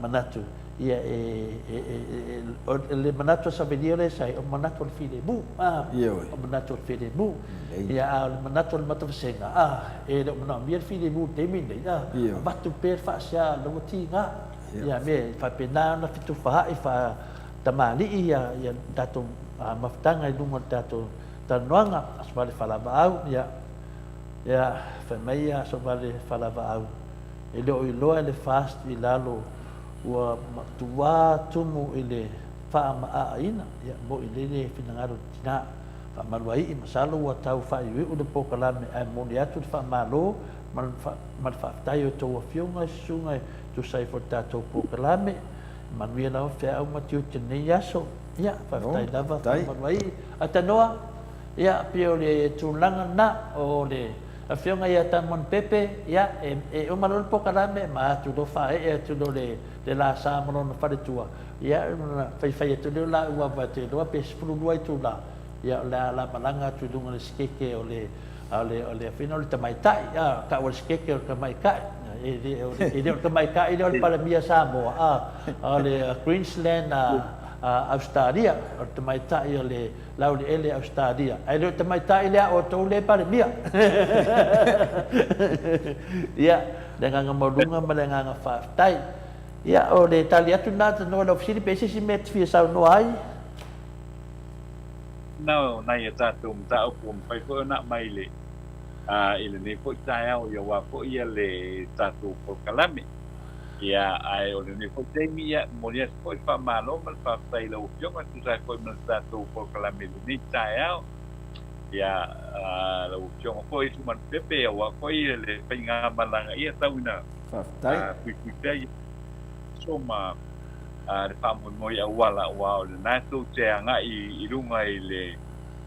manatu, ia e, e, e, o le manatu a Savelio lea sa i ai, o le manatu o le filemu, a, o le manatu o le filemu. Ia, a o le manatu o le matou vasega, a, e le o manaomia le filemu i le taimi lenei, a, avatu pea le faasea o lea ua tiga. Ia, me e faapena ona fetufaai faatamalii ia, ia tatou mafutaga i luga o le tatou talanoaga. Aso Faraile Faalavaau, ia, ia, fai mai ia Aso Faraile Faalavaau, e le o iloa e le FAST i lalo ua matua tumu i le faamaaaina, ia, mo'i lele finagalo o le tina. Faamaluaii, masalo ua tau faaiuiu le polokalame ae momoli atu le faamalo ma le faafetai i a outou afioga i susuga e tusa ai foi le tatou polokalame. E manuia lava feau ma tiute i lenei aso. Ia, faafetai lava Faamaluaii. Atanoa, ia, pei o le tulaga lena o le afioga ia Tamon Pepe, ia, e uma loa le polokalame ma atu loa faaee atu loa le lasa ma lona faletua. Ia, ona faifai atu lea o laua aua te iloa pe 12 itula, ia o le a la malaga atu i luga o le sikeke o le, o le, o le afina o le tamaitai, a, tau o le sikeke o le tamaitai. E le o le, e le o le tamaitai lea o le Palemia Samoa, a, o le Queensland a, a Ausetalia, o le tamaitai o le laueleele Ausetalia. Ae le o le tamaitai lea a outou lea e Palemia. Ia, le agaga maualuga ma le agaga faafetai. Ia, o le tali atu lena tanoa i lau fesili, pe i ai se isi mea e te fia saunoa ai? Na o nai a tatou mataupu ua mafai foi ona aumai i le, i lenei foi taeao, aua foi le tatou polokalame. Ia, ae o lenei foi taimi, ia, momoli atu foi le faamalo ma le faafetai i lau Afioga e tusa ai foi ma le tatou polokalame i lenei taeao. Ia, lau Afioga foi Tumanupepe, aua foi le faigamalaga, ia tau ina Faafetai. puipui pea ia aso ma le faamoemoe auala, aua o lena tou te agai i luga i le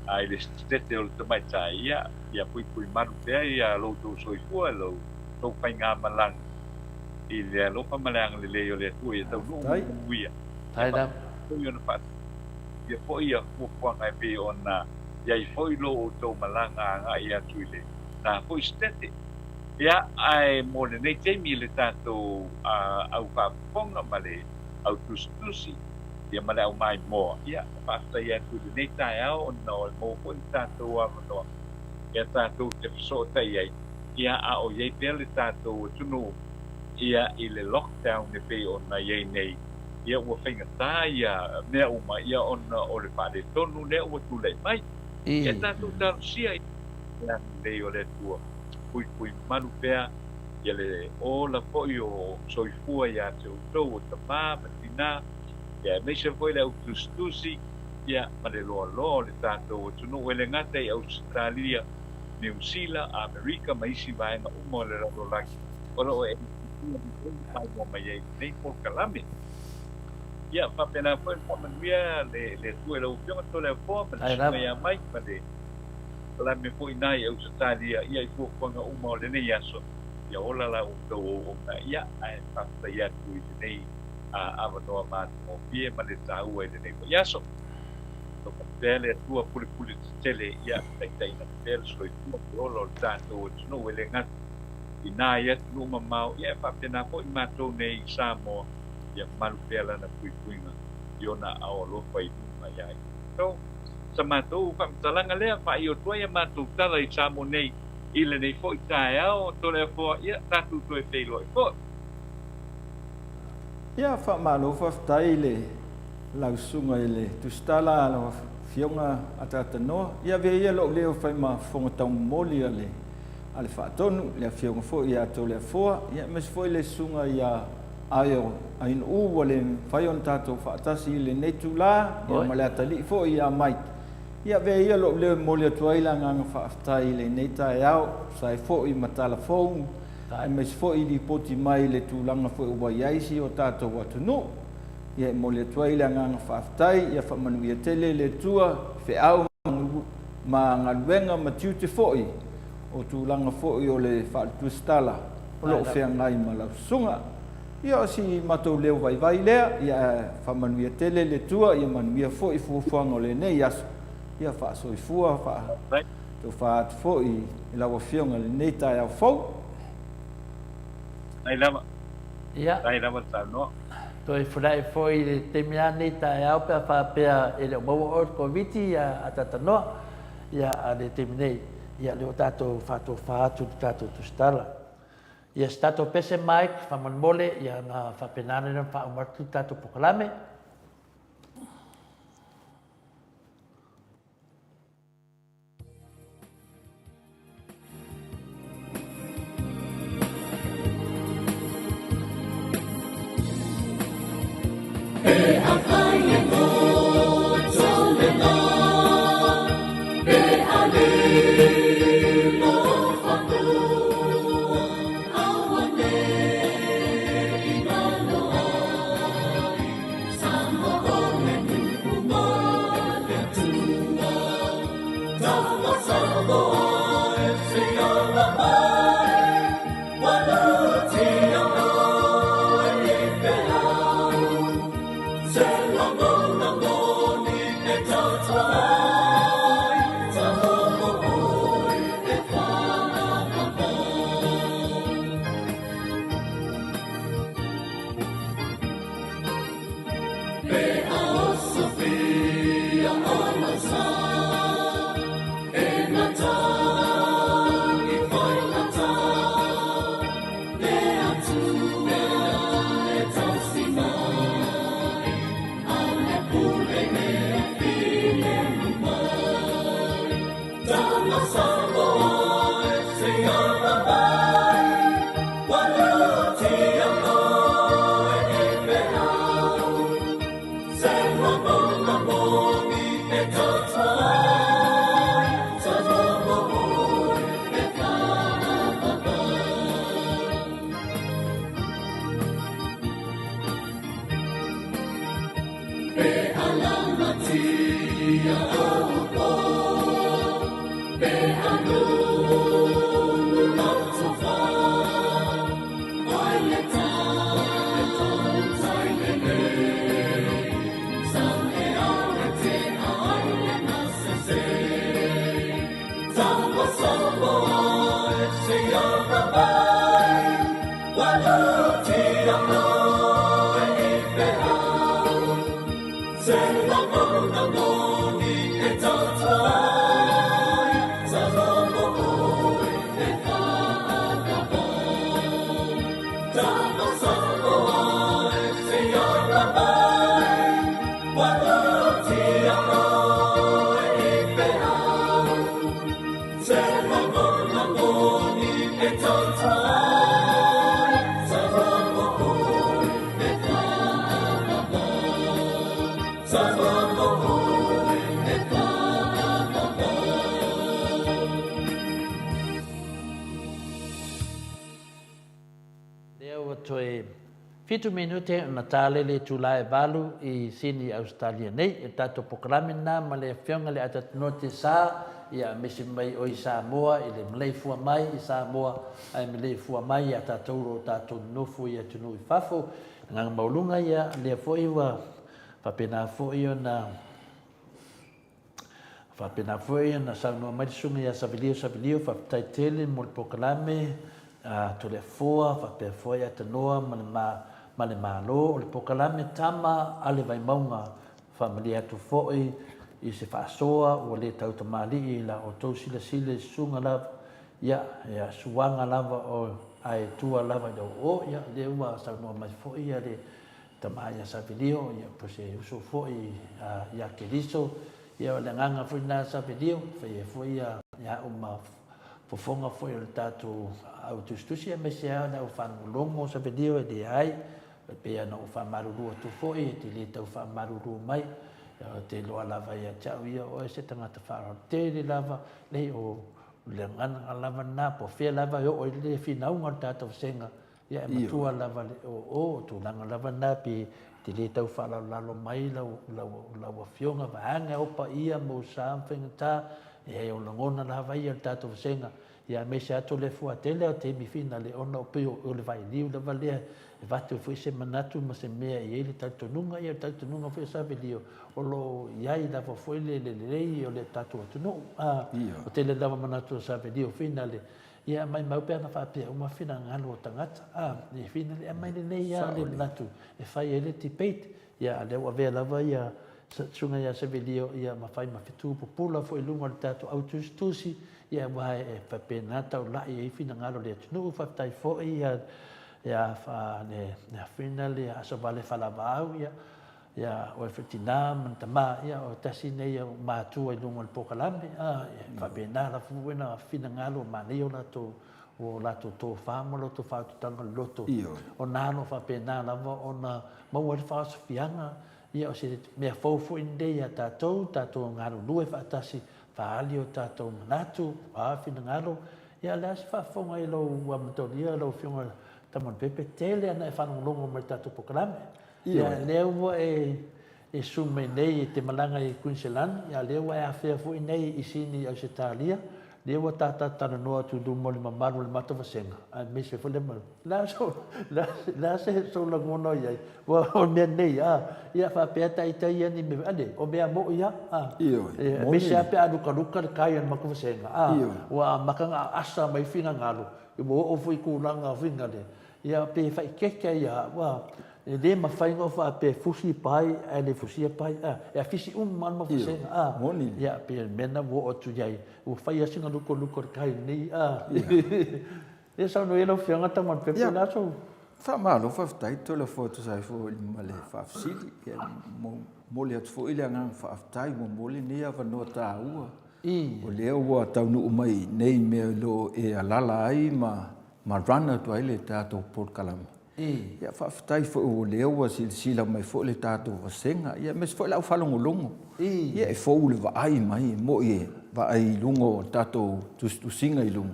i le setete o le tamaitai, ia, ia puipui malu pea ia lo outou soifua, lo outou faigamalaga i le alofa ma le agalelei o le Atua, ia taunuu ma Faafetai. manuia. Ia Faafetai lava. faapena foi ona faataoto foi ia fuafuaga e pei ona i ai foi lo outou malaga agai atu i lena foi setete. Ia, ae mo lenei taimi i le tatou au faafofoga ma le au tusitusi, ia ma le au maimoa, ia, faafetai atu i lenei taeao ona e maua foi le tatou avanoa ia tatou te fesootai ai, ia a o i ai pea le tatou atunuu ia i le lockdown e pei ona i ai nei, ia ua faigata ia mea uma ia ona o le faaletonu lea ua tulai mai. Ia tatou talosia i le agalelei o le Atua, puipui malu pea ia le ola foi o soifua ia te outou o tama ma tina, ia aemaise foi le au tusitusi, ia ma le loaloa o le tatou atunuu e le gata i Ausetalia, Niu Sila, Amerika ma isi vaega uma o le lalolagi o lo o e silafia lelei ma maimoa mai ai i lenei polokalame. Ia faapena foi ona faamanuia le le Atua i lau Afioga Toleafoa ma le Faafetai susuga lava. ia Mike ma le polokalame foi i ina i Ausetalia ia i fuafuaga uma o lenei aso. Ia ola la outou auauna ia ae faafetai atu i lenei avanoa matagofie ma le taua i lenei foi aso. Alofa pea le Atua pulepule tetele ia taitaiina pea le soifua ma le ola o le tatou atunuu e le gata i na i atunuu mamao ia e faapena foi matou nei i Samoa ia malu pea lana puipuiga i ona aao alofa i luga ia i tatou. Sa matou faamatalaga lea faaiu atu ai a matou tala i Samoa nei i lenei foi taeao Toleafoa ia tatou toe feiloai foi. Ia, faamalo faafetai i le lau susuga i le Tusitala a lau Afioga Ataatanoa. Ia avea ia lou leo e fai ma fofoga taumomoli a le a le Faatonu, le Afioga foi ia Toleafoa, ia aemaise foi le Susuga ia Aio Ainuu ua le mafai ona tatou faatasi i lenei itula, ia ma le atalii foi ia Mike. Ia avea ia lou leo e momoli atu ai le agaga faafetai i lenei taeao, e tusa ai foi ma tala fou, aemaise foi lipoti mai i le tulaga foi ua i ai si o tatou atunuu. Ia e momoli atu ai le agaga faafetai, ia faamanuia tele le Atua i feau ma galuega ma tiute foi o tulaga foi o le faaletusitala o lo o feagai ma lau susuga. Ia o si matou leo vaivai lea, ia faamanuia tele le Atua, ia manuia foi fuafuaga o lenei aso, ia faasoifua, faatofa atu foi i lau Afioga i lenei taeao fou. Faafetai lava. Ia. Faafetai lava le saunoa. Toe fula'i foi i le taimi lava lenei taeao pe a faapea e le o maua oe i le Koviti a Tatanoa. Ia, a o le taimi nei, ia, lea ua tatou faatofa atu i le tatou tusitala. Ia, se tatou pese Mike, faamolemole, ia ona faapena lea ona faauma atu le tatou polokalame. Lea ua toe fitu minute ona tale le itula e valu i Sini, Ausetalia nei. O le tatou polokalame lena ma le Afioga i le Atatanoa Tesa, ia aemaise mai oe i Samoa i le maleifua mai i Samoa ae maleifua mai ia tatou o lo o tatou nonofo i atunuu i fafo. Agaga maualuga ia, lea foi ua faapena foi ona Faapena foi ona saunoa mai le Susuga ia Savilio Savilio, faafetai tele mo le polokalame a Toleafoa faapea foi Atanoa ma le ma le Malo. O le polokalame Tama a le Vaimauga, faamalie atu foi i se faasoa ua le tautamalii i la outou silasila i susuga lava, ia, ia suaga lava o ae tua lava i le oo, ia lea ua saunoa mai foi ia le Tama ia Savelio, ia po o se uso foi ia Keriso, ia o le agaga foi lena Savelio, fai ai foi ia au ma fofoga foi o le tatou au tusitusi aemaise lava o le au faalogologo Savelio e leai, e pei ona ou faamalulu atu foi, e te le tau faamalulu mai, ou te iloa lava ia te au ia o oe se tagata faaaloalo tele lava, leai o le agaga lava lena, po o fea lava e oo ai le finauga o le tatou vasega, Ia e matua lava le oo, o tulaga lava na pe te le tau faalalolalo mai lau, lau, lau afioga vaeane o paia ma usa ma faigata, e o lagona lava ia o le tatou vasega, ia aemaise atu le fua tele o taimi finale ona o pei o le vailiu lava lea e avatu ai foi se manatu ma se mea e i ai le talitonuga, ia o le talitonuga foi o Savelio o lo o i ai lava foi le lelei o le tatou atunuu. A, o tele lava manatu o Savelio finale, Ia maimau pe ana faapea uma finagalo o tagata, a, e finale aumai lelei lava le manatu e fai ai le debate. Ia, a lea ua avea lava ia Susuga ia Sevilio ia ma fai ma fetu pupula foi i luga o le tatou au tusitusi, ia aua e faapena taulai ai finagalo o le atunuu. Faafetai foi ia ia le Afina le Asovale Falavaau, ia Ia oe foi tina ma le tama, ia o tasi nei o matua i luga o le polokalame, a, e faapena lava foi ona finagalo manaia o latou, o latou tofa ma o latou faaututaga loloto, ona alo faapena lava ona maua ai le faaosofiaga, ia o se mea fou foi lenei ia tatou, tatou galulue faatasi, faaali o tatou manatu, a finagalo, ia o le a se faafofoga i lou amatalia lau Afioga Tamanupepe, tele ana e faalogologo mai i le tatou polokalame. Ia, lea ua e e susu mai nei e te malaga i Kuiniselani, a o lea ua e afea foi nei i Sini i Ausetalia, lea ua tata talanoa atu i luma o le mamalu o le matou vasega, aemaise foi le mamalu. O le a sou, le a se sou lagona o i ai? Ua o le mea nei, a, ia faapea ta ita ia ni mea, ale, o mea moʻi lava, a. Ioe, moni. Aemaise lava pe a lukaluka le kai o le matou vasega, a, ua amata ona aasa mai finagalo, ua oo foi i tulaga finagalo, Ia pe faikeke ia ua e le mafai ona faapea e fusi pai ae le fusia pai a e afisi uma lava le mau vasega a ia pe o le mea lena ua oo atu i ai ua fai lava sina lukoluko i le kai lenei a ia saunoa ia lau afioga Taumanupepe o le a sou Faamalo faafetai Toleafoa e tusa ai foi ma le faafesili. Ia momoli atu foi le agaga faafetai ua maua lenei avanoa taua. O lea ua taunuu mai nei mea o lo o e alaala ai ma ma run atu ai le tatou polokalame. Ia faafetai foi o lea ua silasila mai foi le tatou vasega, ia aemaise foi le au faalogologo. Ia e fou le vaai mai, e moi e vaai i luga o tatou tusitusiga i luga.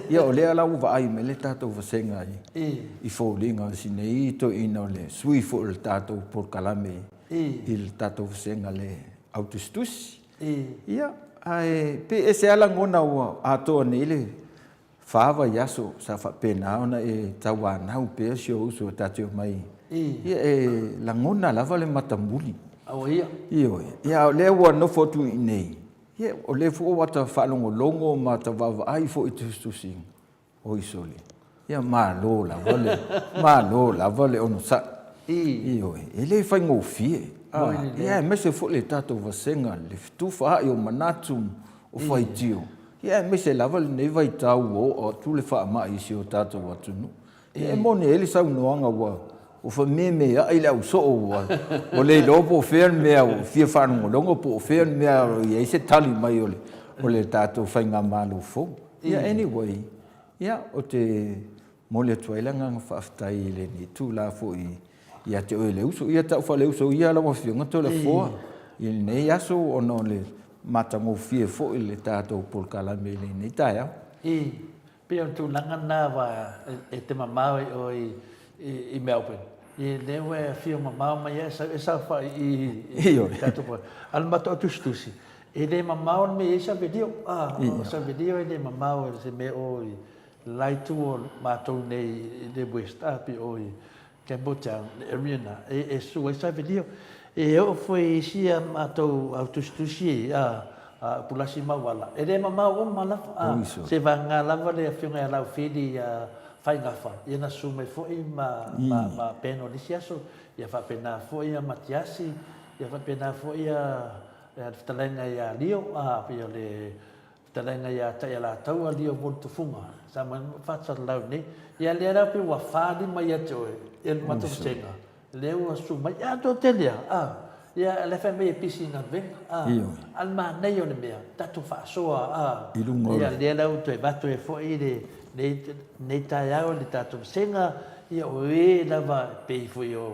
Ia o lea la ua vaai mai le tatou vasega i foliga o si nei toeaina o le sui foi o le tatou polokalame i le tatou vasega le. Au tusitusi. Ia, ae pe ese lava lagona ua atoa nei le fa vaiaso sa faapena ona e tauanau pea si ou uso ta te omai. Ia, e lagona lava le matamuli. Ioe. Ia, a o lea ua nofo atu i inei, ia, o lea foi ua ta faalogologo ma ta vaavaai foi i tusitusiga, Oi sole, ia malo lava le, malo lava le onosai. Ioe, e le faigofie. Ia aemaise foi le tatou vasega, le fetufaai o manatu, o faitio, ia aemaise lava lenei vaitau ua oo atu le faamai i si o tatou atunuu. Ia e moni ai le saunoaga ua famemeai le ausoo ua le iloa po o fea le mea ua fia faalogologo po o fea le mea o i ai se tali mai o le tatou faigamalo fou. Ia anyway, ia ou te momoli atu ai le agaga faafetai i lenei itula foi ia te oe le uso. Ia tau faaleuso ia lau Afioga Toleafoa i lenei aso ona o le matagofie foi le tatou polokalame i lenei taeao. I, pei o le tulaga lena aua e te mamao i o i Melbourne, ia lea ua e afio mamao mai ai e saofai i i i tatou A o le matou tusitusi, E le mamao le mea e i ai Savelio, a, o Savelio e le mamao i se mea o i le la itu o matou nei i le West, a, pei o i Campbelltown, le area na, e susu ai Savelio. E oo foi i isi a matou au tusitusi ei, a, a Pulasi ma Uala, e le mamao uma lava, a, seivagana lava le afioga ia Laufili ia Faigafa, ia na susu mai foi ma, ma, ma Ben o le isi aso, ia faapena foi ia Matiasi, ia faapena foi ia Ia le fetalaiga ia Lio, a, pei o le fetalaiga ia Taialataua Lio Moli Tufuga, sa mai faasalalau nei. Ia lea la pei ua 4, 5 ia te oe, ia le matou vasega, lea ua susu mai. Ia toatele lava, a, ia la e fai mai e pisi i galuega, a, a o le manaia o le mea, tatou faasoa, a, ia lea la ua toe avatu ai foi lenei taeao i le tatou vasega, ia o e lava e pei foi o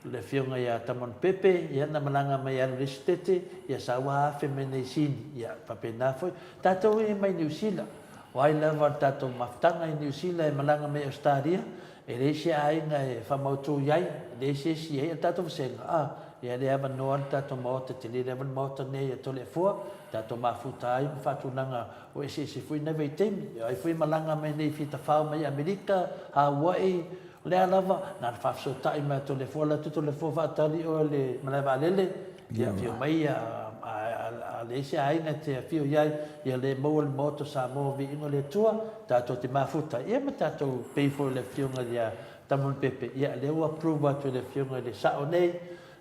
Le afioga ia Tamanu Pepe, ia na malaga mai e alu i le isi tete, ia sa ua afe mai nei Sini, ia faapena foi. Tatou e mai Niu Sila, o ai lava le tatou mafutaga i Niu Sila e malaga mai Ausetalia, e leai se aiga e faamautu i ai, e leai se isi e i ai, o le tatou vasega, a, ia le avanoa le tatou maota, tele lava le maota nei a Toleafoa, tatou mafuta ai ma faatulaga o eseese foi nei vaitaimi. O ai foi e malaga mai nei fia tafao mai Amerika, Hawaii, O lea lava, na ona faafesootai mai a Toleafoa, alu atu Toleafoa faatali oe i le malae vaalele, ia afio mai a leai se aiga e te afio i ai, ia le maua le Maota o Samoa viiga o le Atua, tatou te mafuta, ia ma tatou pei foi o le afioga ia Tamulipepe, ia lea ua approve atu e le afioga i le sao nei,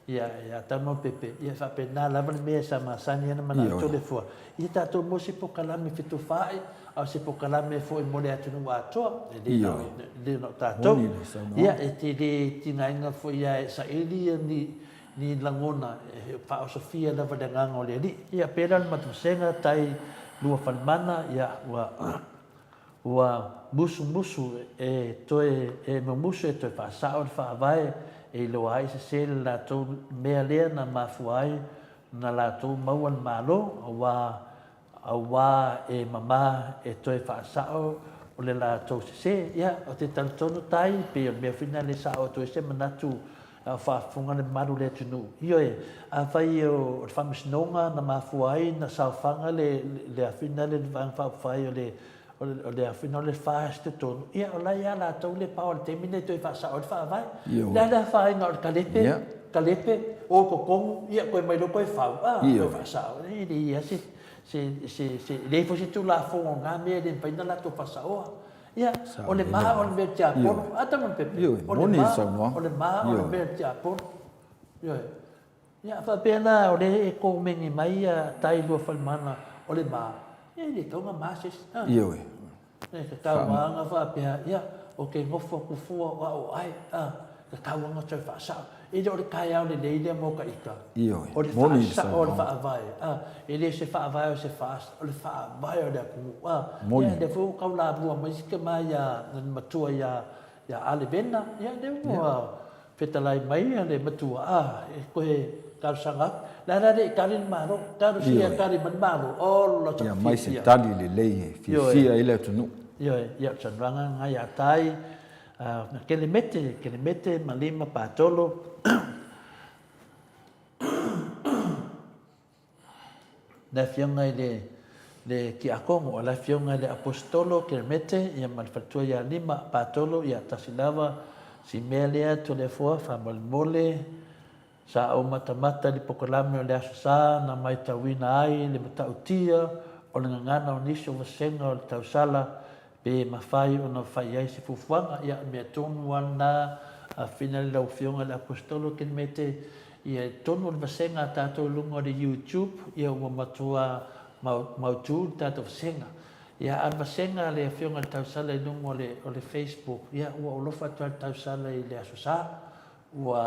Ia, ia Tama Pepe, ia faapena lava le mea sa masani ana manao Toleafoa, ia tatou mo se pokalame fetufaai, a o se pokalame foi mo le atunuu atoa, e le na o, le na o tatou. Ia, e te le tigaina foi ia e saili ia ni, ni lagona e faaosofia lava le agaga o le Alii. Ia, pēlā le matou vasega, tai Luafalemana, ia, ua, Ua musumusu e toe, e mumusu e toe faasao le Faavae e iloa ai sese le latou mea lea na mafua ai na latou maua le Malo, auā, auā e mamā e toe faasao o le latou sese. Ia, o te talitonu tai, pei o le mea foi lena le sao atu ai se manatu a o faafofoga le mamalu o le atunuu. Ioe, afai o le Faamasinoga na mafua ai na saofaga le, le afina le Vaega Faaupufai o le, o le afina o le FAST totonu, ia o la e ia latou le power i le taimi lenei e toe faasao ai le Faavae. O le a le afaina o le kalepe, kalepe, o totonu, ia toe aumai loa toe fau, a, toe faasao. E leai lava se, se, se, se, e leai foi se Tulafono o na mea e le mafai ona latou faasaoa. Ia, o le ma o le mea tiapolo. A tama pepe. O le ma, o le ma o le mea tiapolo. Ioe. Ia, faapea la, o lea e komeni mai ia tai Luafalemana, o le ma, ia e le tatau ona ma se isi. Ioe. E tatau lava ona faapea, ia, ou te nofo atu fua o au o ai, a, tatau lava ona toe faasao. E le o le taeao lelei lea mo ta ita. Ioe. O le faasao o le faavae, a, e le o se faavae o se FAST, o le faavae o le atunuu, a. Moni. Ia, lea foi ua taulamua mai si tama ia, le matua ia, ia Ale Vena, ia lea ua fetalai mai le matua, a, e toe talosaga atu. Le a la le i tali le Malo, talosia ia tali mai le Malo, ola Ia mai se tali lelei e fiafia ai le atunuu. Ioe, ia o le saunoaga lena ia Tai. Kelemete, Kelemete ma Lima Patolo. Le Afioga i le le Tiakono, le Afioga i le Aposetolo Kelemete, ia ma le faletua ia Lima Patolo, ia tasi lava si mea lea Toleafoa faamolemole sa ou matamata i le pokalame o le Aso Sa na maitauina ai le matautia o le gagana o nisi o vasega o le tausala pe mafai ona fai ai se fuafuaga. Ia, mea tonu lava lena a fina le lau Afioga i le Aposetolo Kelemete, ia i totonu o le vasega a tatou i luga o le YouTube, ia ua matua mautu le tatou vasega. Ia, a o le vasega a le Afioga i le Tausala i luga o le, o le Facebook, ia ua ou alofa atu lava i le Tausala i le Aso Sa. Ua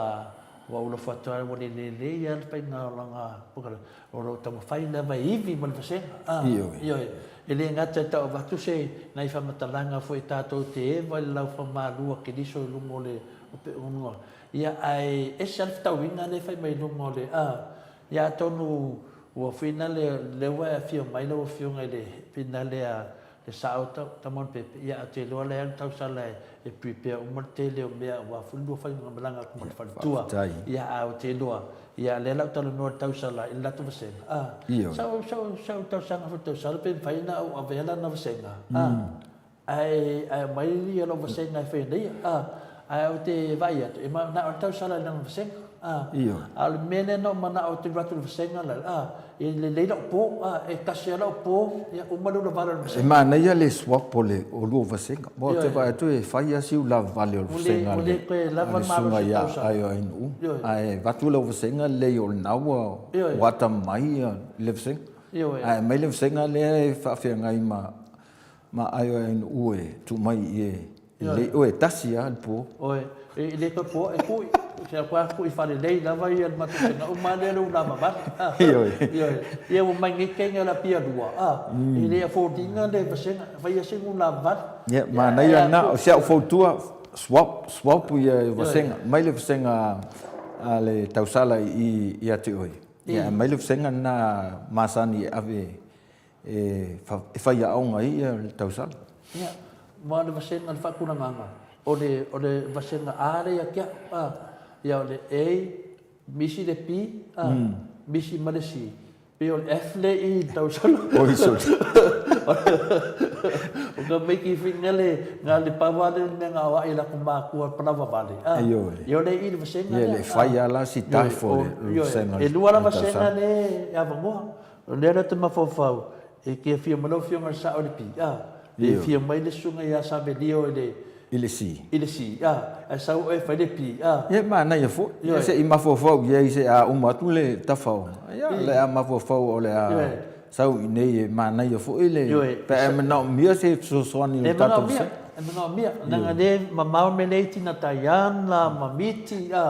ua ou alofa atu lava, ua le lelei lava le faiga o lana polokalame, o lo o taumafai lava e ivi ma le vasega. A, Ioe. ioe. E le gata e tau avatu se nai faamatalaga foi tatou te eva i le laufamalua Keriso i luga o le o pe o ia ae ese lava le fetauiga lea e fai mai i luga o le a ia atonu ua finale lea ua e afio mai lau afioga i le finale a le sao Tamon Pepe, ia ou te iloa la e alu tausala e prepare uma le tele o mea aua foi le lua faigamalaga atu ma le faletua. Ia a ou te iloa, ia lea la ou talanoa i le tausala i le latou vasega, a, sa ou, sa ou, sa ou tausaga foi i le tausala pe mafai ona ou avea lana vasega, a, ae, ae aumai ia lau vasega e fai nei, a, ae ou te vaai atu, e manao le tausala i lana vasega, a, a o le mea lea na ou manao ou te alu atu i le vasega la, a, E lelei lau po, a, e tasi lava lau po, ia uma le ulavale o le vasega. E manaia le swap o le o lua vasega. Aua ou te vaai atu e fai lava si ulavale o le vasega a le susuga ia Aioainuu. Ae avatu lau vasega lelei o lena ua ua atamamai ia le vasega. Ae aumai le vasega lea e faafeagai ma ma Aioainuu e tuu mai i i e lelei oe, e tasi lava le po. Oe, e le toe po, e kui, se atu kui faalelei lava ia le matou sega uma lea le ula vavale. Ioe. Ioe. Ia ua mai nei kenya la pia lua, a, e le affordina le vasega, fai se ula vavale. Ia, manaia lena, o si au fautua, swap, swap ia vasega, mai le vasega a le tausala i ia te oe. Ia, aumai le vasega lena masani e ave e faiaoga ai ia le tausala. Ia, ma o le vasega o le faatulagaga, o le, o le vasega A lea ia te au, a, ia o le A, misi le B, a, misi ma le C, pei o le F lea i i le tausala. Oi, sorry. O ka maiki finga le, na le pau lava lea o le mea na aoai e latou matua i le palauvavale, a, Ioe. ia o lea i i le vasega lea. Ia, le fai lava la si taff o le vasega o le tausala. E lua la vasega lea e avanoa. O lea la te mafaufau, e te afio mai lau Afioga i le Sao i le P, a, pe afio mai le Susuga ia Savelio i le. I le C. I le C, a, ae sau oe e fai le P, a. Ia, e manaia foi. Ia, se i mafaufau i ai se a uma atu le tafaoga. Ia, o le a mafaufau o le a sau i inei e manaia foi le. Pe a e manaomia se fesoasoani o le tatou vasega. E manaomia, leaga o lea e mamao mea lea i Tina Taiana ma Miti, a,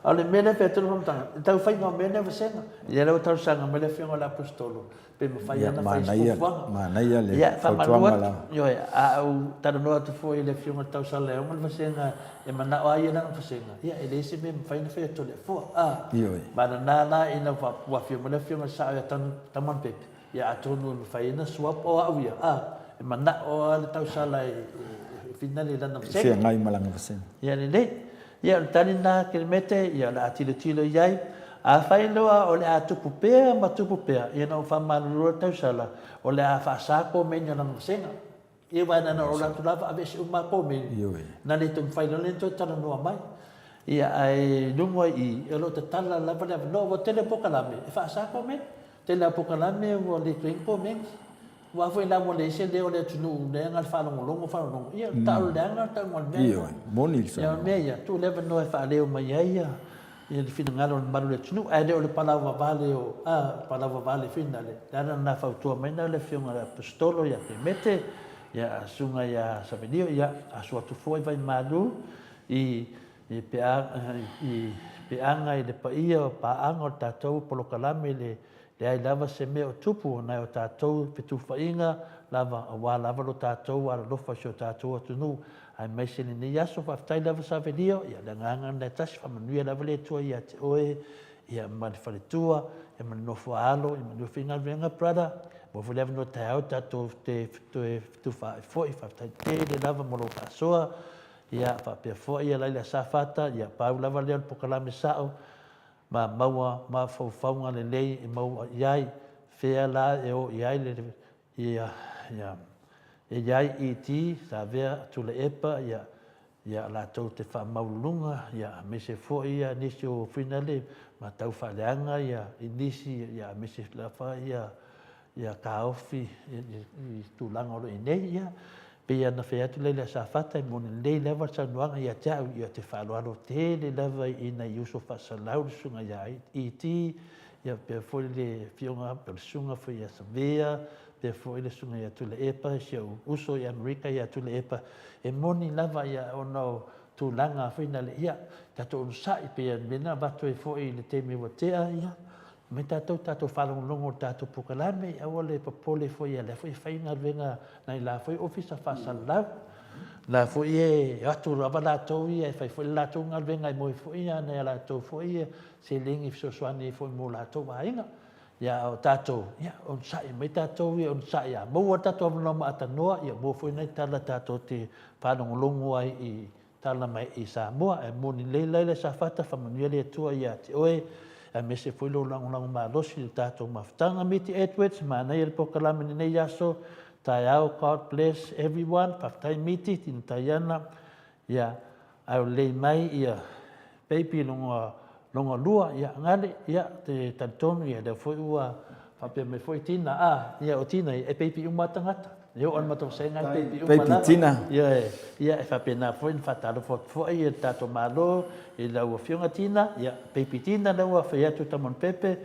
a o le mea lea e fai atu ai le faamatalaga, e tau faiga o mea lea vasega. Ia lea ua talosaga mai le Afioga i le Aposetolo pe mafai ona fai se fuafuaga. Manaia le fautuaga la. Ioe, a ou talanoa atu foi i le Afioga i le Tausala e ona le vasega e manao lava ia lana vasega, ia e leai se mea e mafai ona fai atu e le Atua. A, Ioe. Vagana la ina ua afio mai le Afioga i le Sao ia Tamanupepe, ia atonu e mafai ona swap o au ia, a, e manao lava le Tausala e finale i lana vasega. E feagai ma lana vasega. Ia lelei. Ia, o le tali lena Kelemete, ia o le a tilotilo i ai. Afai loa o le a tupu pea ma tupu pea, ia na ou faamalulu le tausala, o le a faasa komeni o lana vasega. Ia aua na ona ola atu lava aveese uma lava komeni, na le taumafai loa lea ona toe talanoa mai. Ia, ae luga i i, o lo o tatala lava le avanoa, ua tele polokalame e faasa komeni. Tele lava polokalame ua le toe i ai ni komeni. Aua foi la ua leai se leo o le atunuu leaga le faalogologo faalogologo ia taalo leaga le tauga o le mea lena. Ioe, moni le saunoaga. Ia o le mea ia, tuu le avanoa e faaleo mai ai ia le finagalo o le mamalu o le atunuu, ae le o le palauvavale o, a, palauvavale foi na le, le ala lena fautua mai na le Afioga i le Aposetolo ia Kemete, ia a Susuga ia Savelio, ia asu atu foi Vaimalu i i i peaga i le paia o paaga o le tatou polokalame i le Leai lava se mea o tupu nai o tatou fetufaaiga lava aua lava lo tatou alolofa i si o tatou atunuu aemaise lenei aso. Faafetai lava Savelio, ia le agaga lena e tasi, faamanuia lava le Atua ia te oe ia ma le faletua ia ma le nofo a alo, ia manuia foi galuega brother, maua foi le avanoa taeao tatou te toe fetufaai foi. Faafetai tele lava mo lou faasoa ia faapea foi ia Laila Safata, ia pau lava lea o le pokalame sao ma maua mafaufauga lelei e maua i ai. fea la e o i ai le, ia, ia, e i ai ET, Savea, Tuilaepa, ia, ia, latou te faamaualuluga, ia, aemaise foi ia nisi o fuina le matau faaleaga ia i nisi, ia, aemaise lava ia, ia taofi i tulaga o lo o i ai nei. Ia, pei ona fai atu le Safata, e moni lelei lava le saunoaga ia te au, ia te faaaloalo tele lava i nai uso faasalau, le susuga ia ET, ia faapea foi le afioga po o le susuga foi ia Savea, faapea foi le susuga ia Tuilaepa, si ou uso i Amerika ia Tuilaepa. E moni lava ia ona o tulaga foi na le, ia, tatou onosai, pei o le mea na avatu ai foi i le taimi ua tea, ia, Mai tatou tatou faalogologo i le tatou polokalame, aua le popole foi ia lea foi e fai galuega nai la foi ofisa faasalalau. La foi e o atu lava latou ia e fai foi le latou galuega e moe foi ia nai a latou foi seleni e fesoasoani ai foi mo latou aiga. Ia a o tatou, ia onosai mai tatou ia onosai a maua le tatou avanoa maatanoa, ia maua foi nai tala tatou te faalogologo ai i Tala mai i Samoa, e moni lelei laila Safata, faamanuia le Atua ia te oe, aemaise foi lou lagolago malosi i le tatou mafutaga. Miti Edwards, manaia le polokalame i lenei aso, taeao, God bless everyone, faafetai Miti, Tina Taiana, ia, ae o lelei mai ia baby lona Lona lua, ia, Gale, ia, te talitonu, ia, lea foi ua faapea mai foi Tina, a, ia, o Tina, e peipi uma lava tagata. E oo lava i le matou vasega e peipi uma lava. Peipi Tina. Ioe, ia, e faapena foi ona faatalofa atu foi i le tatou Malo i lau Afioga Tina, ia, peipi Tina lea ua fai atu Tamonopepe,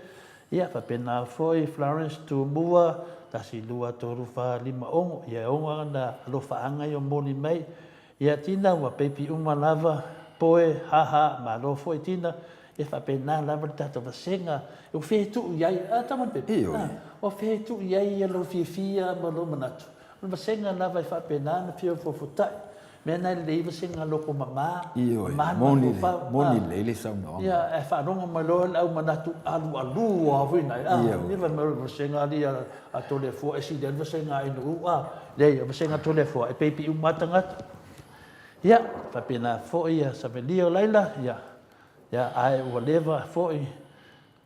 ia, faapena foi Florence Tumua, 1, 2, 3, 4, 5, 6, ia, e ono ana alofaaga ia o moni mai. Ia Tina ua peipi uma lava poe haha malo foi Tina e faapena lava le tatou vasega ua fetuʻu i ai a tama le pepe a ua fetuʻu i ai ia lou fiafia ma lou manatu o le vasega lava e faapena ona fia fofotaʻi mea na e lelei vasega loko mama mama moni moni lelei le saunoaga ia e faalogo mai loa le au manatu alualu a foi nai a ia fai mai vasega ali a Toleafoa e sili ai le vasega a Inuu a leai o vasega a Toleafoa e peipi uma a tagata. Ia, faapena foi ia Savelia o laila, ia, ia, ae ua leva foi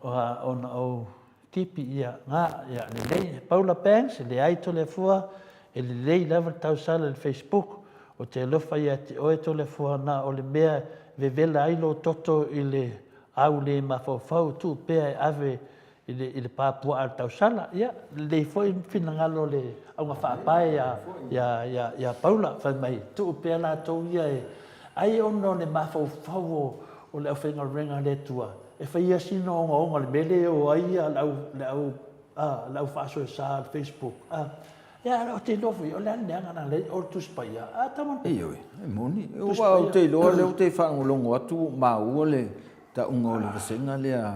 ona ou tipi ia nga, ia, lelei. Paula Banks, e leai Toleafoa, e lelei lava le tausala i le Facebook, ou te alofa ia te oe Toleafoa na o le mea e vevela ai lou toto i le au le mafaufau, tuu pea e ave i le, i le pa puaa o le tausala. Ia, lelei foi finagalo o le auga faapae ia, ia, ia, ia Paula, fai mai, tuu pea latou ia e, ai ona o le mafaufau o, o le aufaigaluega a le Atua, e faia sina ogaoga o le mea lea e o ai ia le au, le au, a, le au faasoesa o le Facebook. A, ia, ou te iloa foi, o le a le leaga na lea o le Tusi Paia. A, tama le Ioe, e moni. Aua ou te iloa lea ou te faalogologo atu ua maua le tauga o le vasega lea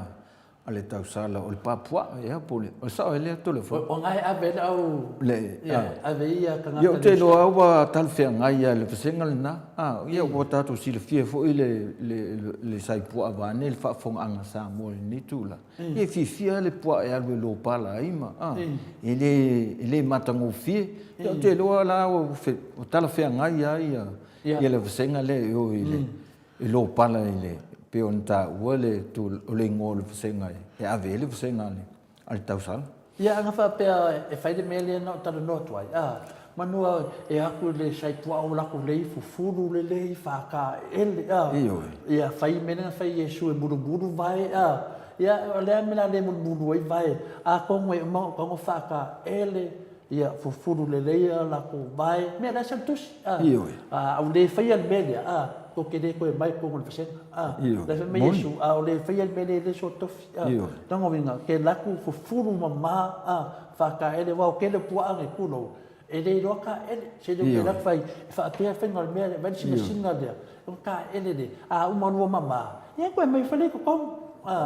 a le tausala o le pa puaa ea po o le, o le sao ai lea Toleafoa? O na e ave ai le au, Le, ia, ave ai ia tagata Ia ou te iloa ua talafeagai lava i le vasega lena. A, ia ua tatou silafia foi le, le, le sai puaa vaeane le faafofogaaga a Samoa i lenei tulaga. Ia e fiafia lava le puaa e alu e lopala ai ma, a, e le, e le matagofie. Ia ou te iloa la ua talafeagai lava ia, ia le vasega lea i o i le, E lopala i le, pei ona taua le o le igoa o le vasega e ave ai le vasega a le tausala. Ia, ana faapea e fai le mea lea na ou talanoa atu ai, a, manua e atu i le sai puaa o latou lei fufulu lelei, fataele, a, Ioe. ia fai mea lea na fai Iesu e mulumulu vae, a, ia, o le a le mea o le a le mulumulu ai vae, atonu e uma ona ou tago faataele, Ia fufulu lelei a latou vae, mea la e sau i le tusi, a. Ioe. A ua le faia le mea lea, a, tou te le toe mai i totonu o le vasega, a. Ioe. La e fai mai Iesu, a o le faia le mea lea, e le so tofi, a. Ioe. Lona uiga, ke alu atu fufulu mama, a, faataele, aua o tele o puaa nei, tulou, e le iloa taele, se le alu atu fai, e faapea le faiga o le mea lea, vaai le sinasina lea, ona taele lea, a uma lua mama, ia toe aumai foi lea i totonu, a,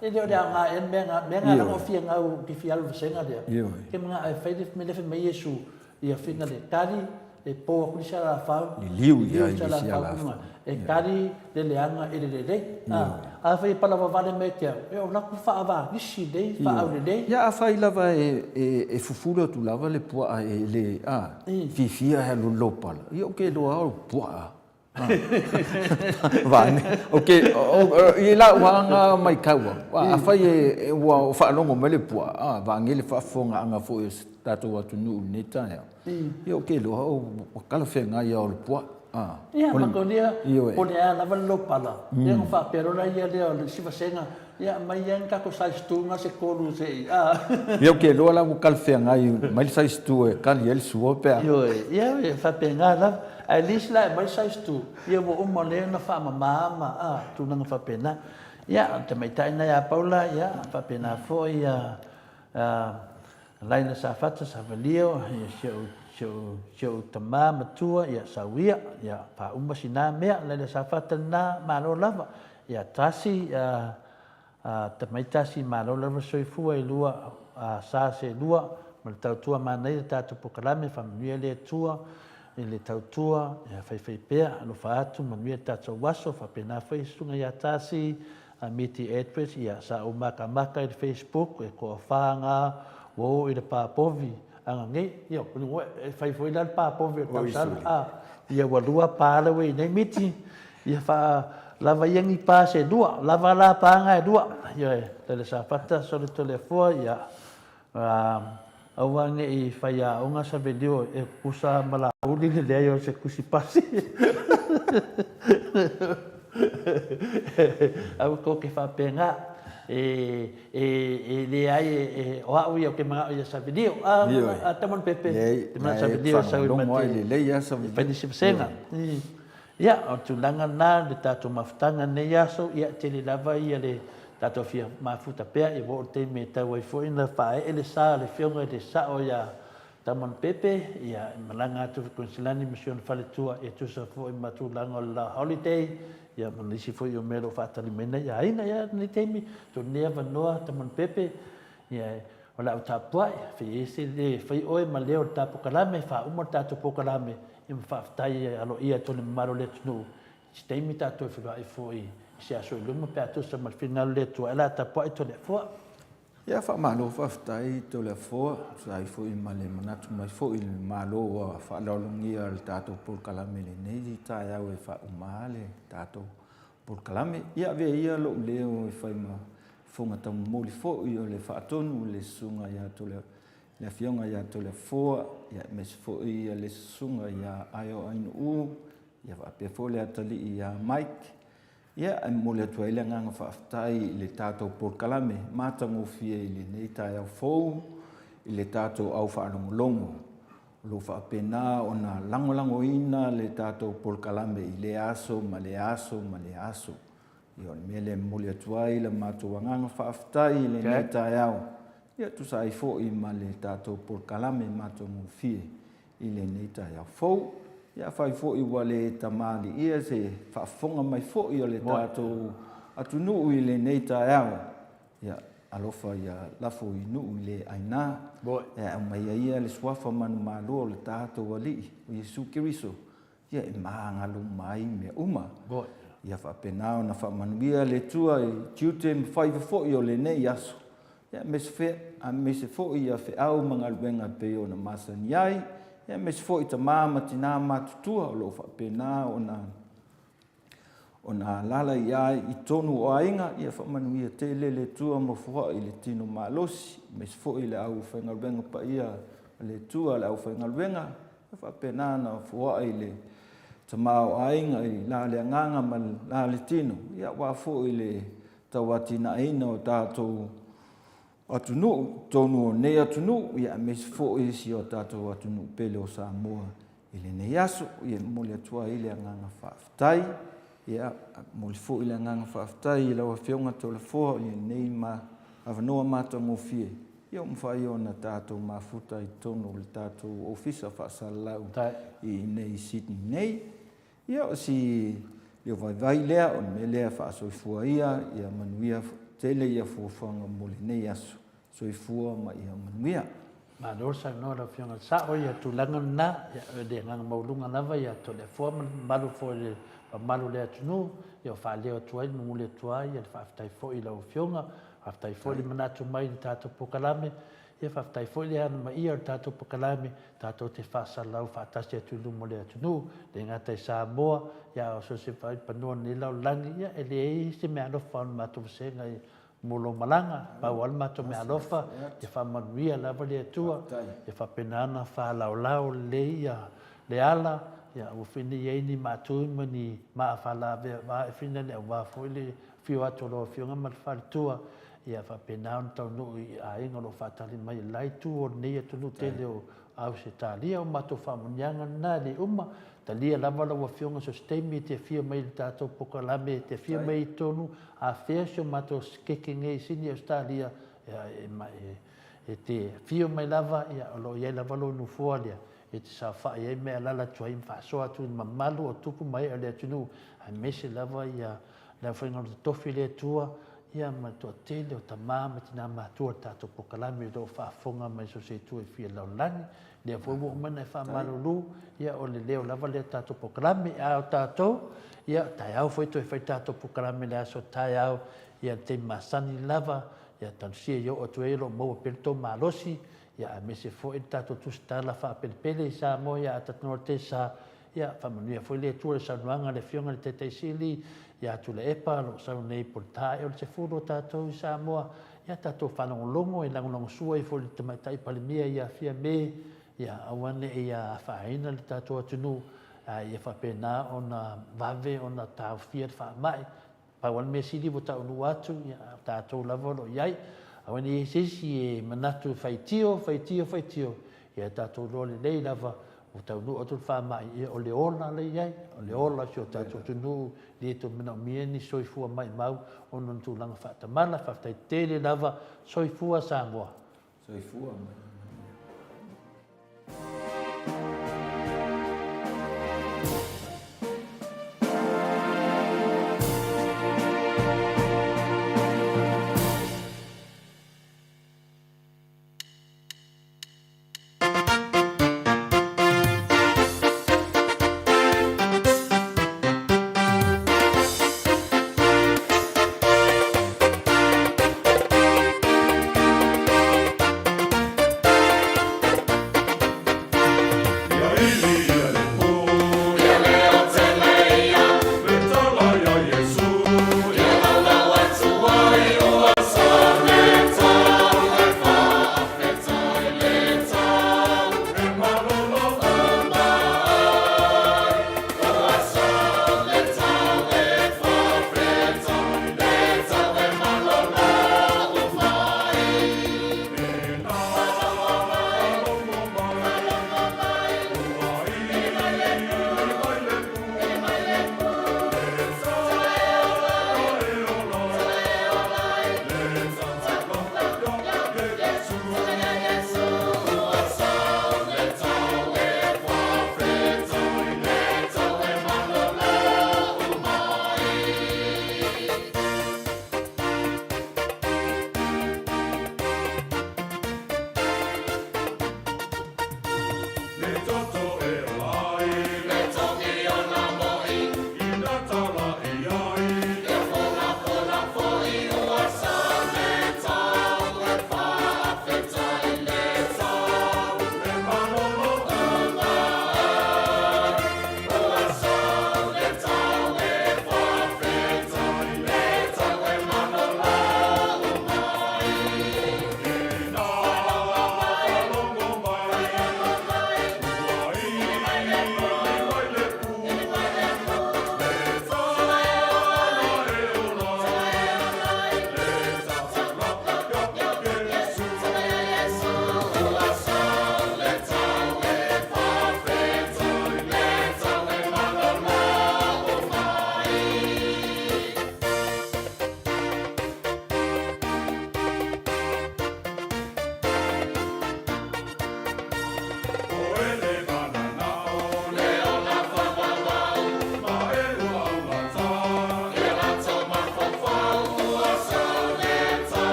e le o le aoga ea le mea lena, mea lena leaga o fia gau ke fia alu i le vasega lea, ke manao e fai le mea lea fai mai Iesu, ia fina le tali, e po atu le isi alafau, liliu i ai le isi alafau, e tali le leaga i le lelei, a, afai e palavavale mai te au, e o latou faavanisi lelei, faaaulelei. Ia afai lava e fufulu atu lava le puaa e le, a, fiafia e alu i le lopala, ia ou te iloa lava o le puaa. Vaeane. Ok, i lau aga maitau au, afai e ua faalogo mai le puaa, vaeane le faafofogaaga foi a si tatou atunuu i lenei taeao, ia ou te iloa ua talafeagai lava o le puaa. Ia, matou po o le a lava le lopala, ia ona faapea loa lea o le isi vasega, Ia, aumai ia ni tatou size 2 ma se 3 se i, a. Ia, ou te iloa la ua talafeagai mai le size 2 e kali ai le sua pe a. Ioe, ia, e faapena lava. Ae least la e aumai le size 2, ia ua uma lea ona faamama ma, a, tulaga faapena. Ia, o le tamaitai lena ia Paula, ia, faapena foi ia, a, Laina Safata, Savalio, ia, si ou, si ou, si ou tama matua, ia, Sauia, ia, faauma sina mea, Laina Safata lena, malo lava. Ia tasi a tamai tasi malo lava soifua e lua a sa se lua ma le tautua manaia tatou pokalame faamanuia le Atua i le tautua ia faifai pea alofa atu manuia le tatou aso faapena foi susuga ia Tasi a Miti Edwards ia sa ou makamaka i le Facebook e toafa nga ua o i le pa povi aga nei ia e fai foi la le pa povi o le tausaga a ia ua lua pa la ua i nei Miti Ia faa lava ia ni pa se lua, lava la pa nga e lua. Ioe, tele Safata sole Toleafoa, ia, aua ne i faiaoga Savelio e kusa ma Laauli le leai o se kusi pasi. Aua tou te faapena, e, e, e leai, e, o au ia ou te manao ia Savelio. A, a tama Pepe, te manao Savelio e sau i mate, e fai nisi vasega. Ia, o le tulaga lena i le tatou mafutaga i lenei aso, ia, e tele lava ia le tatou fia mafuta pea, ia ua oo i le taimi e tau ai foi ona faaee le sa o le Afioga i le Sao ia Taumanu Pepe, ia, e malaga atu i Kuiniselani ma si ona faletua, e tusa foi ma tulaga o le la holiday, ia, ma nisi foi o mea o lo o faatali mai nei aiga, ia, i lenei taimi, tuu lenei avanoa Taumanu Pepe, ia, o le a ou tapuai, fai ese le, fai oe ma leo o le ta polokalame, faauma le tatou polokalame, Ia ma faafetai aloaia atu i le mamalu o le atunuu, i se taimi tatou feiloai foi i se aso i luma pe a tusa ma le finagalo o le Atua. Ae la tapuai Toleafoa. Ia faamalo faafetai Toleafoa, tusa ai foi ma le manatu mai foi i le Malo ua faaaloalogia le tatou polokalame lenei taeao e faauma le tatou polokalame. Ia avea ia lou leo e fai ma fofoga taumomoli foi o le faatonu i le susuga ia Toleafoa le Afioga ia Toleafoa, aemaise foi le Susuga ia Aio Ainuu, ia faapea foi le atalii ia Mike. Ia, e momoli atu ai le agaga faafetai i le tatou polokalame matagofie i lenei taeao fou i le tatou au faalogologo. O lo o faapena ona lagolagoina le tatou polokalame i lea aso ma lea aso ma lea aso. Ia, o le mea lea e momoli atu ai le matou agaga faafetai i lenei taeao, ia tusa ai foi ma le tatou polokalame matagofie i lenei taeao fou. Ia, afai foi ua le tamaliia se faafofoga mai foi o le tatou atunuu i lenei taeao, ia, alofa ia lafo i nuu i le aina, e aumaia ia le suafa manumalo o le tatou Alii, o Iesu Keriso, Ia e magalo uma ai mea uma. Ia faapena ona faamanuia le Atua i tiute ma faiva foi o lenei aso, ia aemaise foi ia feau ma galuega e pei ona masani ai, ia aemaise foi tama ma tina matutua o lo o faapena ona ona alaala i ai i totonu o aiga, ia faamanuia tele le Atua ma foai i le tino malosi, aemaise foi le aufaigaluega paia a le Atua, le aufaigaluega, Ia faapena ona foai le tamaoaiga i la le agaga ma la le tino, ia aua foi le tauatinaeina o tatou atunuu, totonu o nei atunuu, ia aemaise foi si o tatou atunuu pele o Samoa i lenei aso. Ia momoli atu ai le agaga faafetai. Ia momoli foi le agaga faafetai i lau Afioga Toleafoa i lenei avanoa matagofie Ia ua mafai ona tatou mafuta i totonu o le tatou Ofisa Faasalalau i inei i Sydney nei. Ia o si leo vaivai lea, o le mea lea e faasoifua ia, ia manuia tele ia fuafuaga mo lenei aso. Soifua ma ia manuia. Malo saunoa lau Afioga i le Sao, ia tulaga lena, ia o le agaga maualuga lava ia Toleafoa ma le mamalu foi o le mamalu o le atunuu, ia ua faaleo atu ai, momoli atu ai le faafetai foi i lau Afioga, Faafetai foi le manatu mai i le tatou polokalame. Ia faafetai foi le alamaia o le tatou polokalame, tatou te faasalalau faatasi atu i luma o le atunuu, le gata i Samoa, ia a o so o se vaipanoa o lenei lalolagi, ia e leai se meaalofa o le matou vasega i mo lou malaga, pau lava le matou meaalofa, ia faamanuia lava le Atua, ia faapena ona faalaolao lelei ia le ala, ia aua foi ne i i ai ni maatui ma ni maa faalavea ae foi na le aua foi le afio atu o lau Afioga ma le faletua, ia faapena ona taunuu i aiga o lo o faatali mai i le la itu o lenei atunuu tele o Ausetalia. O matou faamanuiaga lena e le uma, talia lava lau Afioga so o se taimi e te afio mai i le tatou polokalame, e te afio mai i totonu, afea si o matou sikeke nei i Sini Ausetalia, e te afio mai lava, o lo o i ai lava lou nofoa lea e te saofai ai ma e alaala atu ai ma faasoa atu i le mamalu o tupu ma ee o le atunuu, aemaise lava ia le aufaigaluega totofi a le Atua, ia ma le toatele o tama ma tina matutua o le tatou polokalame o lo o faafofoga mai so o se itu e fia i le lalolagi. Lea foi ua uma ona e faamalulu, ia o le leo lava lea o le tatou polokalame. A o tatou, ia taeao foi toe fai le tatou polokalame i le aso taeao, ia le taimi masani lava, ia talosia ia oo atu ai o lo o maua pea le tou malosi, ia aemaise foi le tatou tusitala faapelepele i Samoa ia Atatanoatesa, ia faamanuia foi le Atua i le saunoaga a le Afioga i le Taitai Sili ia Tuilaepa o lo o sau nei po o le ta ea o le 10 o tatou i Samoa, ia tatou faalogologo e lagolagosua ai foi i le Tamaitai Palemia ia Fiame, ia aua ne i afaina le tatou atunuu, a ia faapena ona vave ona taofia le faamai. Pau lava le mea sili ua taunuu atu, ia, o tatou lava o lo o i ai. Aua ne i i ai se isi e manatu e faitio, faitio, faitio, ia tatou iloa lelei lava ua taunuu atu le faamai, ia o le ola lea e i ai, o le ola o si o tatou atunuu, e le toe manaomia ni soifua maimau ona o ni tulaga faatamala. Faafetai tele lava. Soifua Samoa. Soifua ma ia manuia.